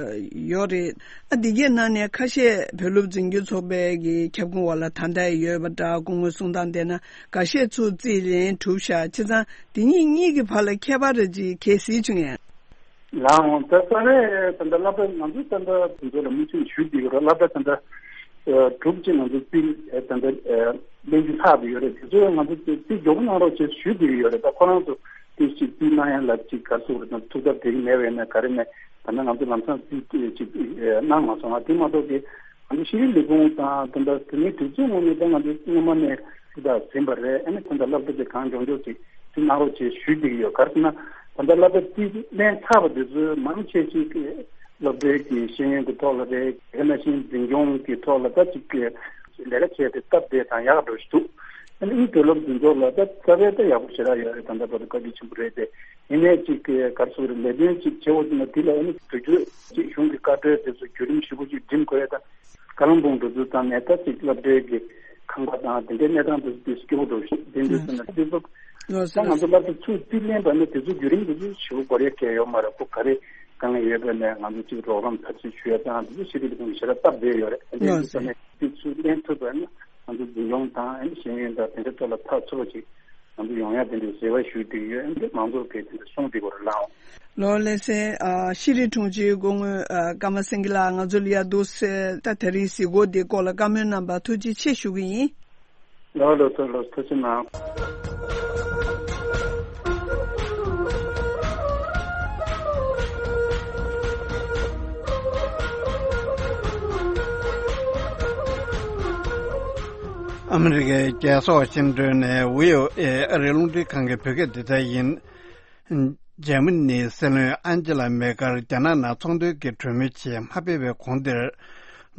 ཡོད་རེད། ཨ་འདི་གའི་ནང་ནས་ཁ་ཤས་བོད་སློབ་འཛིན་སྐྱོང་ཚོགས་པའི་གི་ཁྱབ་ཁོངས་འོག་ལ་ད་ལྟ་ཡོད་པ་འདྲ། སྐུ་ངོའི་གསུང་སྟངས་བལྟས་ན་འགའ་ཤས་ཚུར་རྩིས་ལེན་གྲུབ་ཤག་བྱས་ཙང་འདི་གཉིས་གཉིས་ཀྱི་བར་ལ་ཁྱད་པར་རེ་ཅིག་གལ་སྲིད་བྱུང་ཡང་། ལགས་འོང་། ད་རྩ་བའི་ད་ལྟ་སློབ་གྲྭ་ང་ཚོ་ད་ལྟ་དེ་ཚོ་ལ་མིག་དཔེ་ཞུ་བསྡད་ཡོད་རེད། སློབ་གྲྭ་ད་ལྟ་ཨ་དྲུག་ཅིག་ང་ཚོ་རྩིས་ཨ་ད་ལྟ་ཨ་ལེན་རྒྱུ་ལྷག་བསྡད་ཡོད་རེད། དེ་ཚོ་ང་ཚོ་རྩིས་མགྱོགས་པོ་གནང་རོགས་བྱེད་ཞུ་བསྡད་ཡོད་རེད། ད་ཁོ་རང་ཚོ་དེ་ཅིག་རྩིས་གནང་ཡ་ལ་ཅིག་ག་རེ་ཟེར་དགོས་རེད། ད་ཐུགས་འཚབ་བྱེད་ཀྱི་མེད་པ་ཡིན་ན་ག་རེ་ནས་ད་ལྟ་ང་ཚོ་ལམ་སང་རྩིས་ཅིག་གནང་མ་སོང་ང་། དེ་མ་གཏོགས་ཀྱི་ང་ཚོ་ཤེས་རིག་ལས་ཁུངས་དང་ད་ལྟ་དེ་ནས་དུས་ཚོད་ངོ་ནས་ད་ང་ཚོ་སྔོན་མ་ནས་ཞུ་དག་ཟིན་པ་རེད། ཨ་ནི་ད་ལྟ་སློབ་གྲྭ་དེ་གང་མགྱོགས་མགྱོགས་ཅིག་རྩིས་གནང་རོགས་བྱེད་ཞུ་བསྡད་ཀྱི་ཡོད། ག་རེ་ཟེར་ན་ད་ལྟ་སློབ་གྲྭ་རྩིས་ལེན་ཚར་བ་དེ་ཚོའི་མང་ཆེ་ཤོས་ཀྱི་སློབ་གྲྭའི་གི་ཤེས་ཡོན་གྱི་ཐོག་ལ་རེད། དེ་ནང་བཞིན་འཛིན་སྐྱོང་གི་ཐོག་ལ་ད་ཅིག་གི་ལས་ཀ་བྱས་ཏེ་སྟབས་བདེ་དང་ཡག་འགྲོ་ཞིག་འདུག་ཨ་ནི་ཨི་བོད་སློབ་འཛིན་སྐྱོང་ལ་ད་རྩ་བའི་ད་ཡག་པོ་ཞེ་དྲག་ཡོད་རེད། ད་ལྟ་བར་དུ་བཀའ་དྲིན་ཆེན་པོ་རེད་དེ། ཡིན་ནའི་ཅིག་གི་ག་རེ་ཟེར་དགོས་རེད། ལས་དོན་ཅིག་བྱེད་འོ་དེ་ན་དེ་ལ་ཨ་ནི་དུས་ཚོད་ཅིག་གཞུང་གི་བཀའ་འཁྲོལ་དེ་ཚོ་བརྒྱུད་རིམ་ཞིབ་པོ་ཅིག་འགྲིམ་དགོས་ཡ་ད། བཀའ་སློབ་འབུམ་འགྲོ་ཚུལ་བཏང་ནས་ད་ཅིག་སློབ་གྲྭའི་གི་ཁང་པ་དང་དེ་འདྲའི་གནས་སྟངས་དེ་ཚོ་དེ་སྐྱོ་པོ་འགྲོ་བཞིན་དེ་འདྲ་ཟེར་ན་དེ་ཚོ་ད་ང་ཚོ་སློབ་གྲྭ་ཚུར་རྩིས་ལེན་པ་ནི་དེ་ཚོ་བརྒྱུད་རིམ་དེ་ཚོ་ཞིབ་པོ་འགོར་ཡ་གལ་ཡོད་མ་རེད། ཁོ་ག་རེ་དཀའ་ངལ་ཡོད་པ་ནས་ང་ཚོ་ཅིག་རོགས་རམ་ཐབས་ཤེས་ཞུ་ཡ་དང་དེ་ཚོ་ཤེས་རིག་ལས་ཁུངས་ཞེ་དྲག་སྟབས་བདེ་ཡོད་རེད། དེ་འདྲ་ཟེར་ནས་དེ་ཚུར་ལེན་ཐུབ་པ་ནི་ང་ཚོ་འཛིན་སྐྱོང་དང་ཤེས་ཡོན་དང་དེ་འདྲའི་ཐོག་ལ་ཐག་ཆོད་པ་ཅིག་ང་ཚོ་ཡོང་ཡ་དེ་འདྲའི་རེ་བ་ཞུ་བསྡད་ཡོད། འདི་མང་ཚོགས་ཀྱིས་དེ་འདྲ་གསུངས་བསྡད་ཡོད་རེད་ལགས། ལགས་ལགས་སེ། ཨ་ཤེས་རིག་དྲུང་ཆེ་སྐུ་ངོ་ཨ་ཀརྨ་སེང་གེ་ལགས་ང་ཚོ་ལ་ཡ་འདུག་སེ་ད་དེ་རིང་གཟིགས་སྐོར་འདིའི་སྐོར་ལ་བཀའ་མོལ་གནང་བར་ཐུགས་རྗེ་ཆེ་ཞུ་གི་ཡིན། ལགས་ལགས་ཐུགས་ལགས་ཐུགས་རྗེ་གནང་། ཨ་མི་རི་ཀའི་རྒྱལ་ས་ཝ་ཤིང་ཏོན་ནས་བྷི་ཨོ་ཨེ་ཨ་རིའི་རླུང་འཕྲིན་ཁང་གི་བོད་སྐད་སྡེ་ཚན་ཡིན། འཇར་མ་ནིའི་སྲིད་བློན་ཨན་ཇེ་ལ་མེ་ཀར་རྒྱ་ནག་ནང་ཚོང་དོན་གྱི་གྲོས་མོལ་ཆེད་མ་ཕེབས་པའི་གོང་དེར།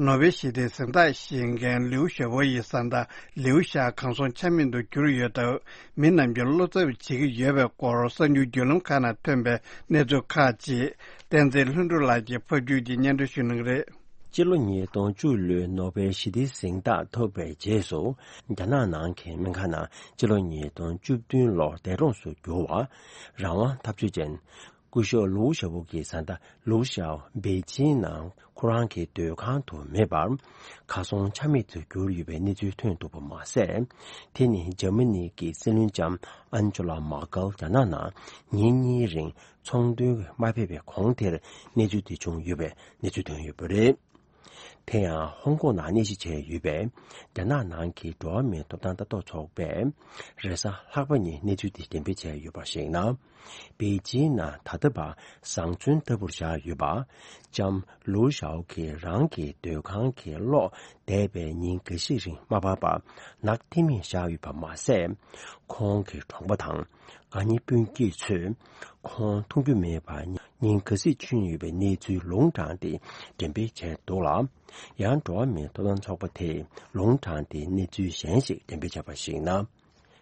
ནོ་བེལ་ཞི་བདེའི་གཟེངས་རྟགས་བཞེས་མཁན་ལིའུ་ཞའོ་པོ་ཡི་བཟའ་ཟླ་ལིའུ་ཞའོ་གང་སོང་ཆ་མེད་དུ་གྱུར་ཡོད་སྟབས། མི་རྣམས་ཀྱིས་བློ་འཚབ་བྱེད་ཀྱི་ཡོད་པའི་སྐོར་གསར་འགྱུར་བརྒྱུད་ལམ་ཁག་ནང་ཐོན་པའི་གནས་ཚུལ་ཁག་ཅིག་བསྟན་འཛིན་ལྷུན་གྲུབ་ལགས་ཀྱིས་ཕབ་སྒྱུར་གྱིས་སྙན་སྒྲོན་ཞུ་གནང་གི་རེད། སྤྱི་ལོ་ཉིས་སྟོང་བཅུ་ལོའི་ནོ་བེལ་ཞི་བདེའི་གཟེངས་རྟགས་ཐོབ་པའི་རྗེས་སུ། རྒྱ་ནག་ནང་གི་སྨན་ཁང་ནང་སྤྱི་ལོ་ཉིས་སྟོང་བཅུ་བདུན་ལོར་འདས་གྲོངས་སུ་གྱུར་བ། རང་དབང་འཐབ་རྩོད་ཅན། སྐུ་ཞབས་ལིའུ་ཞའོ་པོ་གི་བཟའ་ཟླ་ལིའུ་ཞའོ་པེ་ཅིན་ནང་ཁོ་རང་གི་སྡོད་ཁང་དུ་མེད་པར། གར་སོང་ཆ་མེད་དུ་གྱུར་ཡོད་པའི་གནས་ཚུལ་ཐོན་འདུག་པ་མ་ཟད། དེ་ནི་འཇར་མ་ནི་གི་སྲིད་བློན་ལྕམ་ཨན་ཇོ་ལ་མར་ཀལ་རྒྱ་ནག་ནང་ཉིན་གཉིས་རིང་ཚོང་དོན་མ་ཕེབས་པའི་གོང་དེར་གནས་ཚུལ་དེ་བྱུང་ཡོད་པའི་གནས་ཚུལ་ཐོན་ཡོད་པ་རེད། དེ་ཡང་ཧོང་ཀོང་ནང་གནས་གཞི་བྱས་ཡོད་པའི་རྒྱ་ནག་ནང་གི་འགྲོ་བ་མིའི་ཐོབ་ཐང་ལྟ་རྟོག་ཚོགས་པས་རེས་གཟའ་ལྷག་པ་ཉིན་གནས་ཚུལ་དེ་འགྲེམས་སྤེལ་བྱས་ཡོད་པར་གཞིགས་ན། པེ་ཅིན་ནང་ད་ལྟ་བར་བཟང་བཙོན་ལྟ་བུར་བཞག་ཡོད་པ། ལྕམ་ལིའུ་ཞའོ་གིས་རང་གི་སྡོད་ཁང་གི་གློག་འདས་པའི་ཉིན་འགའ་ཤས་རིང་མ་ཕབ་པར་ནག་ཐིང་མེར་བཞག་ཡོད་པ་མ་ཟད། ཁོང་གི་གྲོང་པ་དང་དགའ་ཉེ་སྤུན་མཆེད་ཚོས་ཁོང་མཐོང་རྒྱུ་མེད་པར་ཉིན་ག་ཚོད་ཕྱིན་ཡོད་པའི་གནས་ཚུལ་ལུང་དྲངས་ཏེ་འགྲེམས་སྤེལ་བྱས་འདུག་ལ། ཡང་འགྲོ་བ་མིའི་ཐོབ་ཐང་ཚོགས་པ་དེས་ལུང་དྲངས་ཏེ་གནས་ཚུལ་གཞན་ཞིག་འགྲེམས་སྤེལ་བྱས་པར་གཞིགས་ན།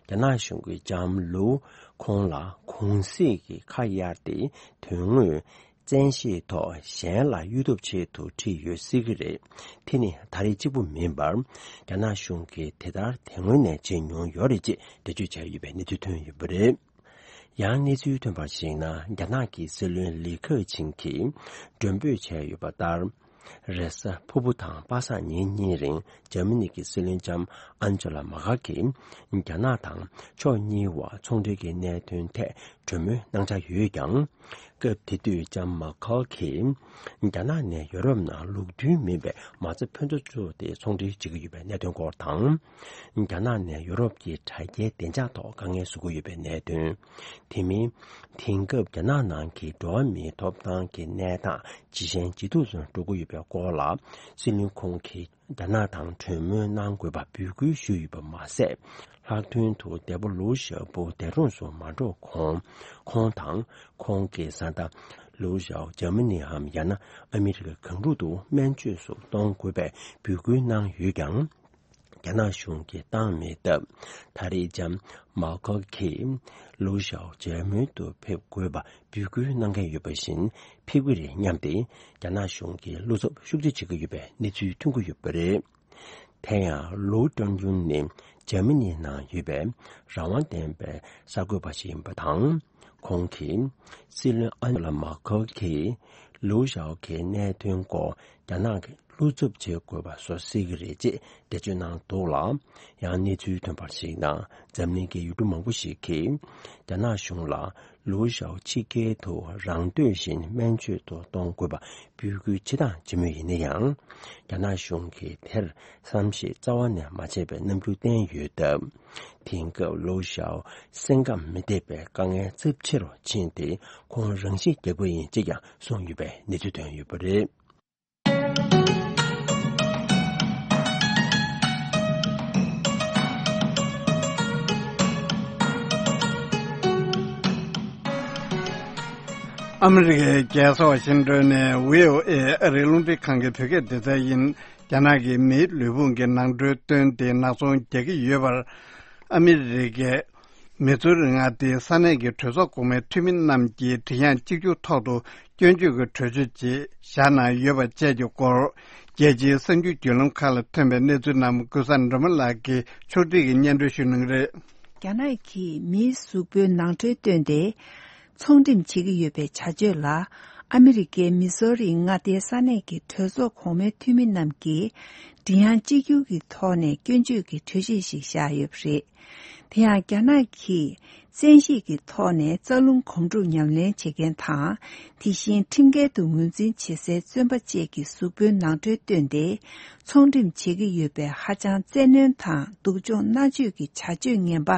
རྒྱ་ནག་གཞུང་གིས་ལྕམ་ལིའུ་ཁོང་ལ་གུང་གསེང་གི་ཁ་གཡར་ཏེ་དོན་དངོས་བཙན་ཤེད་ཐོག་གཞན་ལ་གཡུག་ཐབས་ཆེད་དུ་ཁྲིད་ཡོད་སྲིད་ཀྱི་རེད། དེ་ནི་ད་རེས་གཅིག་པུ་མིན་པར། རྒྱ་ནག་གཞུང་གིས་དེ་ལྟར་དེ་སྔོན་ནས་བྱེད་མྱོང་ཡོད་རེད་ཅེས་འགྲེལ་བརྗོད་བྱས་ཡོད་པའི་གནས་ཚུལ་ཐོན་ཡོད་པ་རེད། ཡང་གནས་ཚུལ་ཐོན་པར་གཞིགས་ན། རྒྱ་ནག་གི་སྲིད་བློན་ལི་ཁེ་ཆིང་གིས་མགྲོན་འབོད་བྱས་ཡོད་པ་ལྟར། རེས་གཟའ་ཕུར་བུ་དང་པ་སངས་ཉིན་གཉིས་རིང་འཇར་མ་ནི་གི་སྲིད་བློན་ལྕམ་ཨན་ཇེ་ལ་མར་ཀལ་གྱིས་རྒྱ་ནག་དང་ཕྱོགས་གཉིས་བར་ཚོང་འབྲེལ་གྱི་གནད་དོན་ཐད་གྲོས་མོལ་གནང་འཆར་ཡོད་ཀྱང་། སྐབས་དེ་དུས་ལྕམ་མར་ཁལ་གྱིས་རྒྱ་ནག་ནས་ཡོ་རོབ་ནང་ལུགས་མཐུན་མིན་པའི་མ་རྩ་ཕུན་ཚོགས་བཙུགས་ཏེ་ཚོང་འབྲེལ་བྱེད་ཀྱི་ཡོད་པའི་གནད་དོན་སྐོར་དང་། རྒྱ་ནག་ནས་ཡོ་རོབ་ཀྱི་དྲ་རྒྱའི་བདེ་འཇགས་ཐོག་དཀའ་ངལ་བཟོ་གི་ཡོད་པའི་གནད་དོན། དེ་མིན། དེང་སྐབས་རྒྱ་ནག་ནང་གི་འགྲོ་བ་མིའི་ཐོབ་ཐང་གི་གནས་སྟངས་ཇེ་ཞན་ཇེ་སྡུག་ཏུ་འགྲོ་གི་ཡོད་པའི་སྐོར་ལ། སྲིད་བློན་ཁོང་གིས་རྒྱ་ནག་དང་གྲོས་མོལ་གནང་དགོས་པ་འབོད་སྐུལ་ཞུས་ཡོད་པ་མ་ཟད། ལྷག་དོན་དུ་འདས་པོ་ལུའུ་ཞའོ་པོ་འདས་གྲོངས་སུ་མ་འགྲོ་གོང་། ཁོང་དང་ཁོང་གི་བཟའ་ཟླ་ལུའུ་ཞའོ་འཇར་མ་ནིའམ་ཡང་ན་ཨ་མི་རི་ཀ་གང་རུང་དུ་སྨན་བཅོས་སུ་གཏོང་དགོས་པའི་འབོད་སྐུལ་གནང་ཡོད་ཀྱང་། རྒྱ་ནག་གཞུང་གིས་བཏང་མེད་སྟབས། ད་རེས་ལྕམ་མར་ཁལ་གྱིས་ལུའུ་ཞའོ་འཇར་མན་དུ་ཕེབས་དགོས་པ་འབོད་སྐུལ་གནང་མཁན་ཡོད་པ་བཞིན་ཕེབས་ཀྱི་རེད་སྙམ་སྟེ། རྒྱ་ནག་གཞུང་གིས་བློ་འཚབ་ཤུགས་ཆེ་བྱེད་ཀྱི་ཡོད་པའི་གནས་ཚུལ་ཐོན་གྱི་ཡོད་པ་རེད། དེ་ཡང་ལུའུ་ཀྲང་ཡུན་ནི་འཇར་མ་ནིའི་ནང་ཡོད་པའི་རང་དབང་ལྡན་པའི་གསར་འགོད་པ་ཞིག་ཡིན་པ་དང་། ཁོང་གིས་སྲིད་བློན་ཨན་ལ་མར་ཁལ་གྱིས་ལུའུ་ཞའོ་གི་གནད་དོན་སྐོར་རྒྱ་ནག་གི་བློ་འཚབ་བྱེད་དགོས་པ་བཟོ་སྲིད་ཀྱི་རེད་ཅེས་འགྲེལ་བརྗོད་གནང་འདུག་ལ། ཡང་གནས་ཚུལ་ཐོན་པར་གཞིགས་ན། འཛམ་གླིང་གི་ཡུལ་གྲུ་མང་པོ་ཞིག་གིས་རྒྱ་ནག་གཞུང་ལ་ལུའུ་ཞའོ་ཕྱི་རྒྱལ་དུ་རང་འདོད་བཞིན་སྨན་བཅོས་དུ་གཏོང་དགོས་པ་འབོད་སྐུལ་བྱེད་སྟངས་ཇི་མོ་ཡིན་ན་ཡང་། རྒྱ་ནག་གཞུང་གིས་དེར་བསམ་ཤེས་རྩ་བ་ནས་མ་བྱས་པའི་རྣམ་འགྱུར་བསྟན་ཡོད་སྟབས། དེང་སྐབས་ལུའུ་ཞའོ་སེམས་ཁམས་མི་བདེ་བའི་དཀའ་ངལ་ཚབས་ཆེ་རུ་ཕྱིན་ཏེ། ཁོང་རང་ཤི་རྒྱག་པ་ཡིན་ཅེས་ཀྱང་གསུངས་ཡོད་པའི་གནས་ཚུལ་ཐོན་ཡོད་པ་རེད། ཨ་མི་རི་ཀའི་རྒྱལ་ས་ཝ་ཤིང་ཏོན་ནས་བྷི་ཨོ་ཨེ་ཨ་རིའི་རླུང་འཕྲིན་ཁང་གི་བོད་སྐད་སྡེ་ཚན་ཡིན། རྒྱ་ནག་གིས་མིའི་ལུས་ཕུང་གི་ནང་ཁྲོལ་བཏོན་ཏེ་ནག་ཚོང་རྒྱག་གི་ཡོད་པར། ཨ་མི་རི་ཀའི་མི་ཛོ་རི་མངའ་སྡེའི་ས་གནས་ཀྱི་གྲོས་ཚོགས་གོང་མའི་འཐུས་མི་རྣམས་ཀྱིས་མགྲིན་དབྱངས་གཅིག་གྱུར་ཐོག་ཏུ་སྐྱོན་བརྗོད་ཀྱི་གྲོས་ཆོད་ཅིག་བཞག་གནང་ཡོད་པ་བཅས་ཀྱི་སྐོར། རྒྱལ་སྤྱིའི་གསར་འགྱུར་བརྒྱུད་ལམ་ཁག་ལ་ཐོན་པའི་གནས་ཚུལ་རྣམས་ཀུན་བཟང་སྒྲོལ་མ་ལགས་ཀྱིས་ཕྱོགས་སྒྲིག་གིས་སྙན་སྒྲོན་ཞུ་གནང་གི་རེད། རྒྱ་ནག་གིས་མིའི་གཟུགས་པོའི་ནང་ཁྲོལ་བཏོན་ཏེ། ཚོང་འགྲེམས་བྱེད་ཀྱི་ཡོད་པའི་བྱ་སྤྱོད་ལ། ཨ་མི་རི་ཀའི་མི་ཟོ་རི་མངའ་སྡེའི་ས་གནས་ཀྱི་གྲོས་ཚོགས་གོང་མའི་འཐུས་མི་རྣམས་ཀྱིས་མགྲིན་དབྱངས་གཅིག་གྱུར་གྱི་ཐོག་ནས་སྐྱོན་བརྗོད་ཀྱི་གྲོས་ཆོད་ཞིག་བཞག་ཡོད་པ་རེད། དེ་ཡང་རྒྱ་ནག་གིས་བཙན་ཤེད་ཀྱི་ཐོག་ནས་རྩ་རླུང་གོམ་འགྲོས་ཉམས་ལེན་བྱེད་མཁན་དང་། དེ་བཞིན་ཁྲིམས་འགལ་དུ་ངོས་འཛིན་བྱེད་སའི་བཙོན་པ་བཅས་ཀྱི་གཟུགས་པོའི་ནང་ཁྲོལ་བཏོན་ཏེ། ཚོང་འགྲེམས་བྱེད་ཀྱི་ཡོད་པའི་ཧ་ཅང་བཙན་གནོན་དང་སྡུག་སྦྱོང་མནར་གཅོད་ཀྱི་བྱ་སྤྱོད་ངན་པ་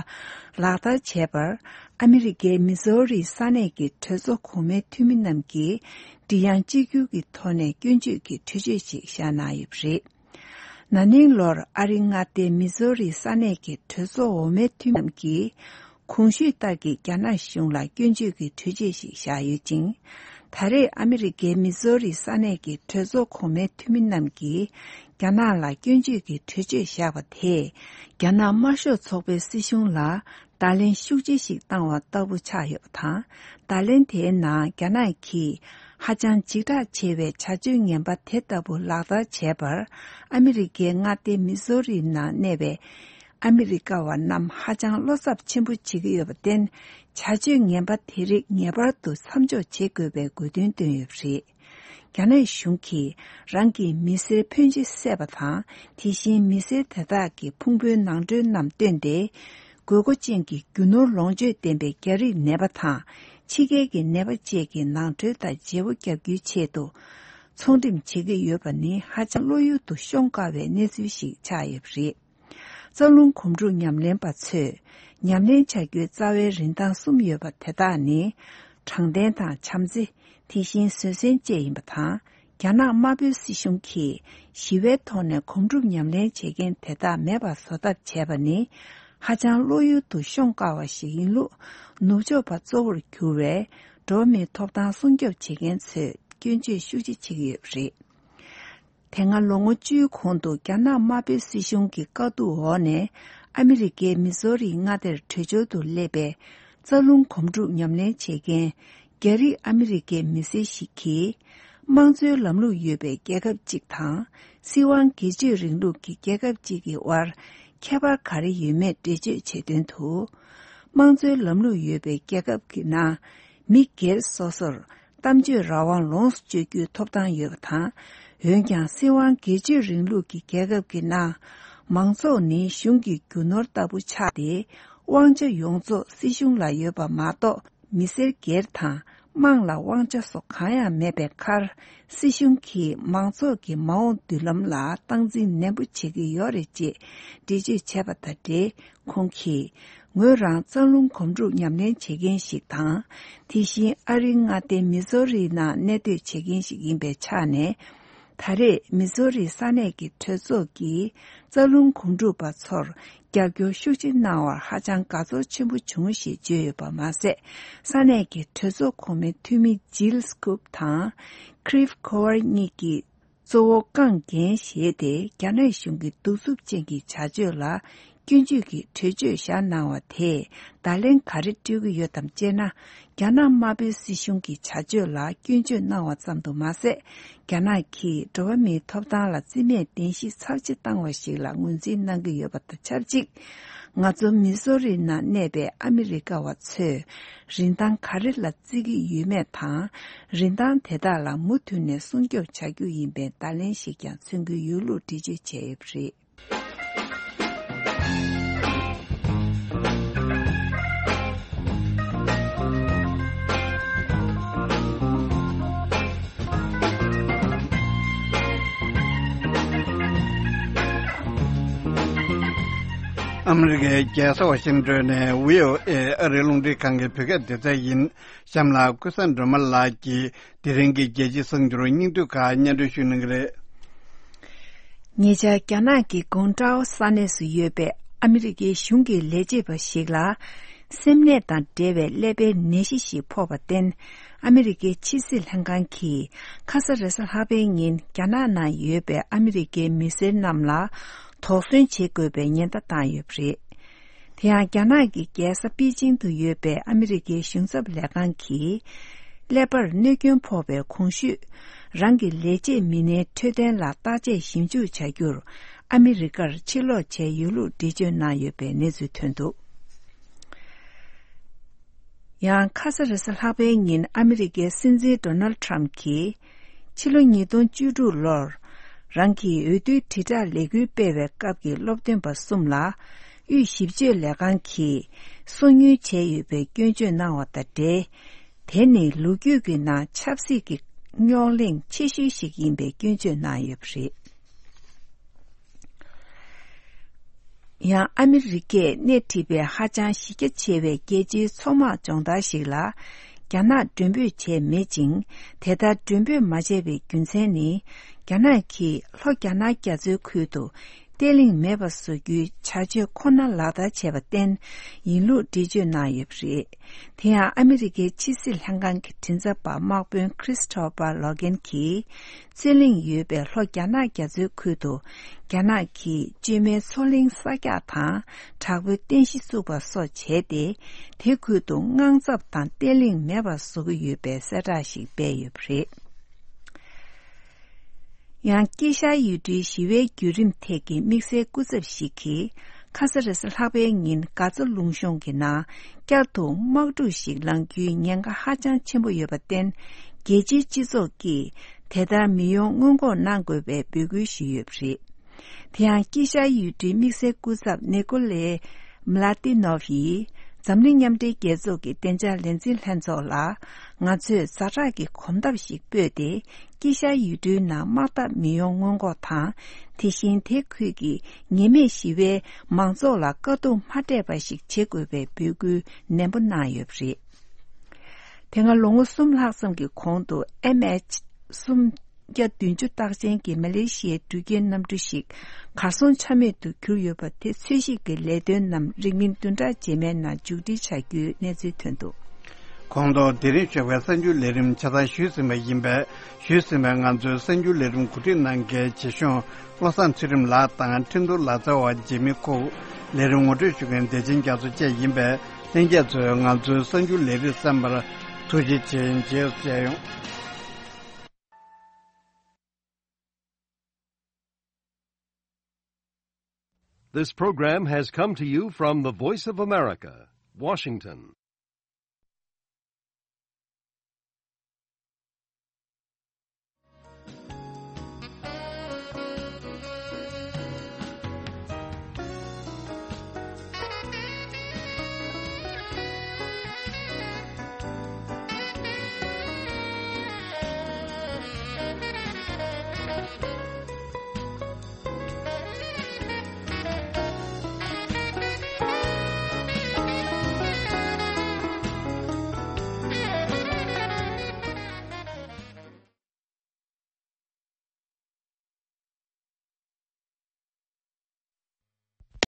ལག་བསྟར་བྱས་པར། ཨ་མི་རི་ཀའི་མི་ཟོ་རི་ས་གནས་ཀྱི་གྲོས་ཚོགས་གོང་མའི་འཐུས་མི་རྣམས་ཀྱིས་མགྲིན་དབྱངས་གཅིག་གྱུར་གྱི་ཐོག་ནས་སྐྱོན་བརྗོད་ཀྱི་གྲོས་ཆོད་ཅིག་བཞག་གནང་ཡོད་པ་རེད། ན་ནིང་ལོར་ཨ་རིའི་མངའ་སྡེ་མི་ཟོ་རི་ས་གནས་ཀྱི་གྲོས་ཚོགས་འོག་མའི་འཐུས་མི་རྣམས་ཀྱིས། གོང་ཞུས་ལྟར་གྱི་རྒྱ་ནག་གཞུང་ལ་སྐྱོན་བརྗོད་ཀྱི་གྲོས་ཆོད་ཞིག་བཞག་ཡོད་ཅིང་། ད་རེས་ཨ་མི་རི་ཀའི་མི་ཟོ་རི་ས་གནས་ཀྱི་གྲོས་ཚོགས་གོང་མའི་འཐུས་མི་རྣམས་ཀྱིས་རྒྱ་ནག་ལ་སྐྱོན་བརྗོད་ཀྱི་གྲོས་ཆོད་བཞག་པ་དེས། རྒྱ་ནག་དམར་ཤོག་ཚོགས་པའི་སྲིད་གཞུང་ལ་བརྡ་ལན་ཤུགས་ཆེ་ཞིག་བཏང་བ་ལྟ་བུ་ཆགས་ཡོད་པ་དང་། བརྡ་ལན་དེའི་ནང་རྒྱ་ནག་གིས་ཧ་ཅང་འཇིགས་སྐྲག་ཆེ་བའི་བྱ་སྤྱོད་ངན་པ་དེ་ལྟ་བུ་ལག་བསྟར་བྱས་པར། ཨ་མི་རི་ཀའི་མངའ་སྡེ་མི་ཟོ་རི་ནང་གནས་པའི། ཨ་མི་རི་ཀ་བ་རྣམས་ཧ་ཅང་བློ་འཚབ་ཆེན་པོ་བྱེད་ཀྱི་ཡོད་པར་བརྟེན། བྱ་སྤྱོད་ངན་པ་དེ་རིགས་ངེས་པར་དུ་མཚམས་འཇོག་བྱེད་དགོས་པའི་དགོས་འདུན་བཏོན་ཡོད་པ་རེད། རྒྱ་ནག་གཞུང་གིས་རང་གི་མི་སེར་ཕོན་ཆེ་བསད་པ་དང་། དེ་བཞིན་མི་སེར་དེ་དག་གི་ཕུང་པོའི་ནང་ཁྲོལ་རྣམས་བཏོན་ཏེ། དགོས་མཁོ་ཅན་གྱི་རྒྱུ་ནོར་ལོངས་སྤྱོད་ལྡན་པའི་རྒྱ་རིགས་ནད་པ་དང་། ཕྱི་རྒྱལ་གྱི་ནད་པ་བཅས་ཀྱི་ནང་ཁྲོལ་དང་བརྗེ་པོ་བརྒྱབ་རྒྱུའི་ཆེད་དུ། ཚོང་འགྲེམས་བྱེད་ཀྱི་ཡོད་པ་ནི་ཧ་ཅང་བློ་ཡུལ་དུ་ཤོང་དཀའ་བའི་གནས་ཚུལ་ཞིག་ཆགས་ཡོད་པ་རེད། རྩ་རླུང་གོམ་འགྲོས་ཉམས་ལེན་པ་ཚོས་ཉམས་ལེན་བྱ་རྒྱུའི་རྩ་བའི་རིན་ཐང་གསུམ་ཡོད་པ་དེ་དག་ནི། དྲང་བདེན་དང་བྱམས་བརྩེ། དེ་བཞིན་བཟོད་བསྲན་བཅས་ཡིན་པ་དང་། རྒྱ་ནག་དམར་པོའི་སྲིད་གཞུང་གིས་ཞི་བའི་ཐོག་ནས་གོམ་བགྲོད་ཉམས་ལེན་བྱེད་མཁན་དེ་དག་མེད་པར་བཟོ་ཐབས་བྱས་པ་ནི། ཧ་ཅང་བློ་ཡུལ་དུ་ཤོང་དཀའ་བ་ཞིག་ཡིན་ལུགས་ནུབ་ཕྱོགས་པ་གཙོ་བོར་གྱུར་བའི་འགྲོ་བ་མིའི་ཐོབ་ཐང་སྲུང་སྐྱོབ་བྱེད་མཁན་ཚོས་སྐྱོན་བརྗོད་ཤུགས་ཆེ་བྱེད་ཀྱི་ཡོད་པ་རེད། དེ་སྔ་ལོ་ངོ་བཅུའི་གོང་དུ་རྒྱ་ནག་དམར་པོའི་སྲིད་གཞུང་གི་བཀའ་བསྡུར་འོག་ནས་ཨ་མི་རི་ཀའི་མི་ཟོ་རིའི་མངའ་སྡེར་བྲོས་བྱོལ་དུ་སླེབས་པའི་རྩ་རླུང་གོམ་བགྲོད་ཉམས་ལེན་བྱེད་མཁན་རྒྱ་རིགས་ཨ་མི་རི་ཀའི་མི་སེར་ཞིག་གིས། དམངས་གཙོའི་ལམ་ལུགས་ཡོད་པའི་རྒྱལ་ཁབ་ཅིག་དང་། སྲིད་དབང་སྒེར་གཅོད་རིང་ལུགས་ཀྱི་རྒྱལ་ཁབ་ཅིག་གི་དབར་ཁྱད་པར་ག་རེ་ཡོད་མེད་འགྲེལ་བརྗོད་བྱེད་དོན་དུ། དམངས་གཙོའི་ལམ་ལུགས་ཡོད་པའི་རྒྱལ་ཁབ་ཀྱི་ནང་མི་སྒེར་སོ་སོར། གཏམ་བརྗོད་རང་དབང་ལོངས་སུ་སྤྱོད་རྒྱུའི་ཐོབ་ཐང་ཡོད་པ་དང་། འོན་ཀྱང་སྲིད་དབང་སྒེར་གཅོད་རིང་ལུགས་ཀྱི་རྒྱལ་ཁབ་ཀྱི་ནང་། མང་ཚོགས་ནི་གཞུང་གི་རྒྱུ་ནོར་ལྟ་བུ་ཆགས་ཏེ། དབང་ཆ་ཡོངས་རྫོགས་སྲིད་གཞུང་ལ་ཡོད་པ་མ་གཏོགས། མི་སེར་སྒེར་དང་ དམངས་ལ་དབང་ཆ་སོགས་གང་ཡང་མེད་པའི་ཁར། སྲིད་གཞུང་གིས་མང་ཚོགས་ཀྱི་མ་འོངས་མདུན་ལམ་ལ་སྟངས་འཛིན་ནན་པོ་བྱེད་ཀྱི་ཡོད་རེད་ཅེས་འགྲེལ་བརྗོད་བྱས་པ་དང་འབྲེལ། ཁོང་གིས། ངོས་རང་རྩ་རླུང་སྒོམ་སྒྲུབ་ཉམས་ལེན་བྱེད་མཁན་ཞིག་དང་། དེ་བཞིན་ཨ་རིའི་མངའ་སྡེ་མི་ཟོ་རིའི་ནང་གནས་སྡོད་བྱེད་མཁན་ཞིག་ཡིན་པའི་ཆ་ནས། ད་རེས་མི་ཟོ་རི་ས་གནས་ཀྱི་གྲོས་ཚོགས་ཀྱིས་རྩ་རླུང་སྒོམ་སྒྲུབ་པ་ཚོར་རྒྱབ་སྐྱོར་ཤུགས་ཆེ་གནང་བར་ཧ་ཅང་དགའ་ཚོར་ཆེན་པོ་བྱུང་ཞེས་བརྗོད་ཡོད་པ་མ་ཟད། ས་གནས་ཀྱི་གྲོས་ཚོགས་གོང་མའི་འཐུས་མི་ཇིལ་སྐུབ་དང་ཁྲིབ་ཁོ་ཝར་གཉིས་ཀྱིས་གཙོ་བོ་རྐང་འགན་བཞེས་ཏེ། རྒྱ་ནག་གཞུང་གི་གདུག་རྩུབ་ཅན་གྱི་བྱ་སྤྱོད་ལ་སྐྱོན་བརྗོད་ཀྱི་གྲོས་ཆོད་བཞག་གནང་བ་དེས་བརྡ་ལན་ག་རེ་སྤྲོད་ཀྱི་ཡོད་དམ་ཅེ་ན། རྒྱ་ནག་དམར་པོའི་སྲིད་གཞུང་གི་བྱ་སྤྱོད་ལ་སྐྱོན་བརྗོད་གནང་བ་ཙམ་དུ་མ་ཟད། རྒྱ་ནག་གིས་འགྲོ་བ་མིའི་ཐོབ་ཐང་ལ་རྩིས་མེད་བདེན་བཞི་ཚབས་ཆེ་བཏང་བ་ཞིག་ལ་ངོས་འཛིན་གནང་གི་ཡོད་པ་དང་ཆབས་ཅིག། ང་ཚོ་མི་ཟོ་རི་ནང་གནས་པའི་ཨ་མི་རི་ཀ་བ་ཚོས་རིན་ཐང་ག་རེ་ལ་བརྩི་གི་ཡོད་མེད་དང་། རིན་ཐང་དེ་དག་ལ་མུ་མཐུད་ནས་སྲུང་སྐྱོབ་བྱ་རྒྱུ་ཡིན་པའི་བརྡ་ལན་ཞིག་ཀྱང་མཚོན་གྱི་ཡོད་ལུགས་འགྲེལ་བརྗོད་བྱས་ཡོད་པ་རེད། ཨ་མི་རི་ཀའི་རྒྱལ་ས་ཝ་ཤིང་ཏོན་ནས་བྷི་ཨོ་ཨེ་ཨ་རིའི་རླུང་འཕྲིན་ཁང་གི་བོད་སྐད་སྡེ་ཚན་ཡིན། གཤམ་ལ་ཀུན་བཟང་སྒྲོལ་མ་ལགས་ཀྱིས་དེ་རིང་གི་རྒྱལ་སྤྱིའི་གསར་འགྱུར་སྙིང་བསྡུས་ཁག་སྙན་སྒྲོན་ཞུ་གནང་གི་རེད། ཉེ་ཆར་རྒྱ་ནག་གི་ཀོང་ཀྲའོ་ས་གནས་སུ་ཡོད་པའི་ཨ་མི་རི་ཀའི་གཞུང་གི་ལས་བྱེད་པ་ཞིག་ལ། སེམས་ནད་དང་འབྲེལ་བའི་ཀླད་པའི་ནད་གཞི་ཞིག་ཕོག་པར་བརྟེན། ཨ་མི་རི་ཀའི་ཕྱི་སྲིད་ལྷན་ཁང་གིས་ཁ་ས་རེས་གཟའ་ལྷག་པའི་ཉིན་རྒྱ་ནག་ནང་ཡོད་པའི་ཨ་མི་རི་ཀའི་མི་སེར་རྣམས་ལ་དོགས་ཟོན་བྱེད་དགོས་པའི་ཉེན་བརྡ་བཏང་ཡོད་པ་རེད། དེ་ཡང་རྒྱ་ནག་གི་རྒྱལ་ས་པེ་ཅིང་དུ་ཡོད་པའི་ཨ་མི་རི་ཀའི་གཞུང་ཚབ་ལས་ཁང་གིས། ཀླད་པར་གནོད་སྐྱོན་ཕོག་པའི་གོང་ཞུས། རང་གི་ལས་བྱེད་མི་སྣའི་འཕྲོད་བསྟེན་ལ་བརྟག་དཔྱད་ཞིབ་འཇུག་བྱ་རྒྱུར། ཨ་མི་རི་ཀར་ཕྱིར་ལོག་བྱས་ཡོད་ལུགས་འགྲེལ་བརྗོད་གནང་ཡོད་པའི་གནས་ཚུལ་ཐོན་འདུག། ཡང་ཁ་ས་རེས་གཟའ་ལྷག་པའི་ཉིན་ཨ་མི་རི་ཀའི་སྲིད་འཛིན་ཌོ་ནལ་ཊམ་གྱིས། ཕྱི་ལོ་ཉིས་སྟོང་བཅུ་དྲུག་ལོར། རང་གིས་འོས་བསྡུའི་དྲིལ་བསྒྲགས་ལས་འགུལ་སྤེལ་བའི་སྐབས་ཀྱི་སློབ་སྟོན་པ་གསུམ་ལ། དབུས་ཞིབ་དཔྱོད་ལས་ཁང་གིས། སོ་ཉུལ་བྱས་ཡོད་པའི་སྐྱོན་བརྗོད་གནང་བ་དང་འབྲེལ། དེ་ནི་ལོ་རྒྱུས་ཀྱི་ནང་ཆབ་སྲིད་ཀྱི་རྙོག་གླེང་ཆེ་ཤོས་ཤིག་ཡིན་པའི་སྐྱོན་བརྗོད་གནང་ཡོད་པ་རེད། ཡང་ཨ་མི་རི་ཀས་སྣེ་ཁྲིད་པའི་ཧ་ཅང་གཞི་རྒྱ་ཆེ་བའི་རྒྱལ་སྤྱིའི་ཚོང་དམག་སྦྱོང་བརྡར་ཞིག་ལ། རྒྱ་ནག་མགྲོན་འབོད་བྱས་མེད་ཅིང་། དེ་ལྟར་མགྲོན་འབོད་མ་བྱས་པའི་རྒྱུ་མཚན་ནི། རྒྱ་ནག་གིས་ལྷོ་རྒྱ་ནག་རྒྱ་མཚོའི་ཁུལ་དུ། བརྟན་ལྷིང་མེད་པ་བཟོ་རྒྱུའི་བྱ་སྤྱོད་ཁོ་ན་ལག་བསྟར་བྱས་པར་བརྟེན། ཡིན་ལུགས་འགྲེལ་བརྗོད་གནང་ཡོད་པ་རེད། དེ་ཡང་ཨ་མི་རི་ཀའི་ཕྱི་སྲིད་ལྷན་ཁང་གི་མགྲིན་ཚབ་པ་དམག་དཔོན་ཁྲིས་ཐོ་པར་ལོ་གན་གྱིས། རྩོད་གླེང་ཡོད་པའི་ལྷོ་རྒྱ་ནག་རྒྱ་མཚོའི་ཁུལ་དུ། རྒྱ་ནག་གིས་བཅོས་མའི་མཚོ་གླིང་གསར་རྒྱག་དང་། དྲག་པོའི་རྟེན་གཞི་བཙུགས་པ་སོགས་བྱས་ཏེ། དེ་ཁུལ་དུ་དངངས་འཚབ་དང་བརྟན་ལྷིང་མེད་པ་བཟོ་གི་ཡོད་པའི་གསལ་བསྒྲགས་ཤིག་སྤེལ་ཡོད་པ་རེད། ཡང་དཀྱིལ་ཤར་ཡུལ་གྲུའི་ཞི་བའི་བརྒྱུད་རིམ་ཐད་ཀྱི་དམིགས་བསལ་སྐུ་ཚབ་ཞིག་གིས། ཁ་ས་རེས་གཟའ་ལྷག་པའི་ཉིན་གྷ་ཛ་ལུང་གཤོང་གི་ནང་བསྐྱར་དུ་དམག་འཁྲུག་ཞིག་ལངས་རྒྱུའི་ཉེན་ཁ་ཧ་ཅང་ཆེན་པོ་ཡོད་པར་བརྟེན། རྒྱལ་སྤྱིའི་སྤྱི་ཚོགས་ཀྱིས་དེ་ལྟར་མི་ཡོང་སྔོན་འགོག་གནང་དགོས་པའི་འབོད་སྐུལ་ཞུས་ཡོད་པ་རེད། དེ་ཡང་དཀྱིལ་ཤར་ཡུལ་གྲུའི་དམིགས་བསལ་སྐུ་ཚབ་ནེ་ཀོ་ལེ་མ་ལ་ཏི་ནོབ་ཡིས། འཛམ་གླིང་མཉམ་འབྲེལ་རྒྱལ་ཚོགས་ཀྱི་བདེ་འཇགས་ལས་འཛིན་ལྷན་ཚོགས་ལ། ང་ཚོས་ཛ་དྲག་གི་གོམ་སྟབས་ཤིག་སྤོས་ཏེ། དཀྱིལ་ཤར་ཡུལ་གྲུའི་ནང་དམག་འཐབ་མི་ཡོང་སྔོན་འགོག་དང་། དེ་བཞིན་དེ་ཁུལ་གྱི་ཉེས་མེད་ཞི་བའི་མང་ཚོགས་ལ་དཀའ་སྡུག་མ་སྤྲད་པ་ཞིག་བྱེད་དགོས་པའི་འབོད་སྐུལ་ནན་པོ་གནང་ཡོད་པ་རེད། དེ་སྔ་ལོ་ངོ་གསུམ་ལྷག་ཙམ་གྱི་གོང་དུ་ཨེམ་ཨེཆ་གསུམ་བརྒྱ་བདུན་ཅུ་རྟགས་ཅན་གྱི་མ་ལེ་ཤི་ཡའི་འགྲུལ་སྐྱེལ་གནམ་གྲུ་ཞིག་གར་སོང་ཆ་མེད་དུ་གྱུར་ཡོད་པ་དེ། འཚོལ་ཞིབ་ཀྱི་ལས་དོན་རྣམས་རིང་མིན་བདུན་ཕྲག་རྗེས་མའི་ནང་མཇུག་སྒྲིལ་བྱ་རྒྱུའི་གནས་ཚུལ་ཐོན་འདུག། གོང་དུ་དེ་རིང་ཞོགས་པའི་གསར་འགྱུར་ལས་རིམ་ཆ་ཚང་ཞུས་ཟིན་པ་ཡིན་པས། ཞུས་ཟིན་པའི་ང་ཚོའི་གསར་འགྱུར་ལས་རིམ་གོ་སྒྲིག་གནང་མཁན་རྗེ་གཞུང་བློ་བཟང་ཚུལ་ཁྲིམས་ལགས་དང་། ཁྲིན་ཏུ་ལག་རྩལ་བ་འཇིགས་མེད་ཁུག། ལས་རིམ་ངོ་སྤྲོད་ཞུ་མཁན་བདེ་ཆེན་རྒྱ་མཚོ་བཅས་ཡིན་པས། ལྷན་རྒྱས་ཚོས་ང་ཚོའི་གསར་འགྱུར་ལས་རིམ་གསན་པར་ཐུགས་རྗེ་ཆེ། མཇལ་ཡོང་། This program has come to you from the Voice of America, Washington.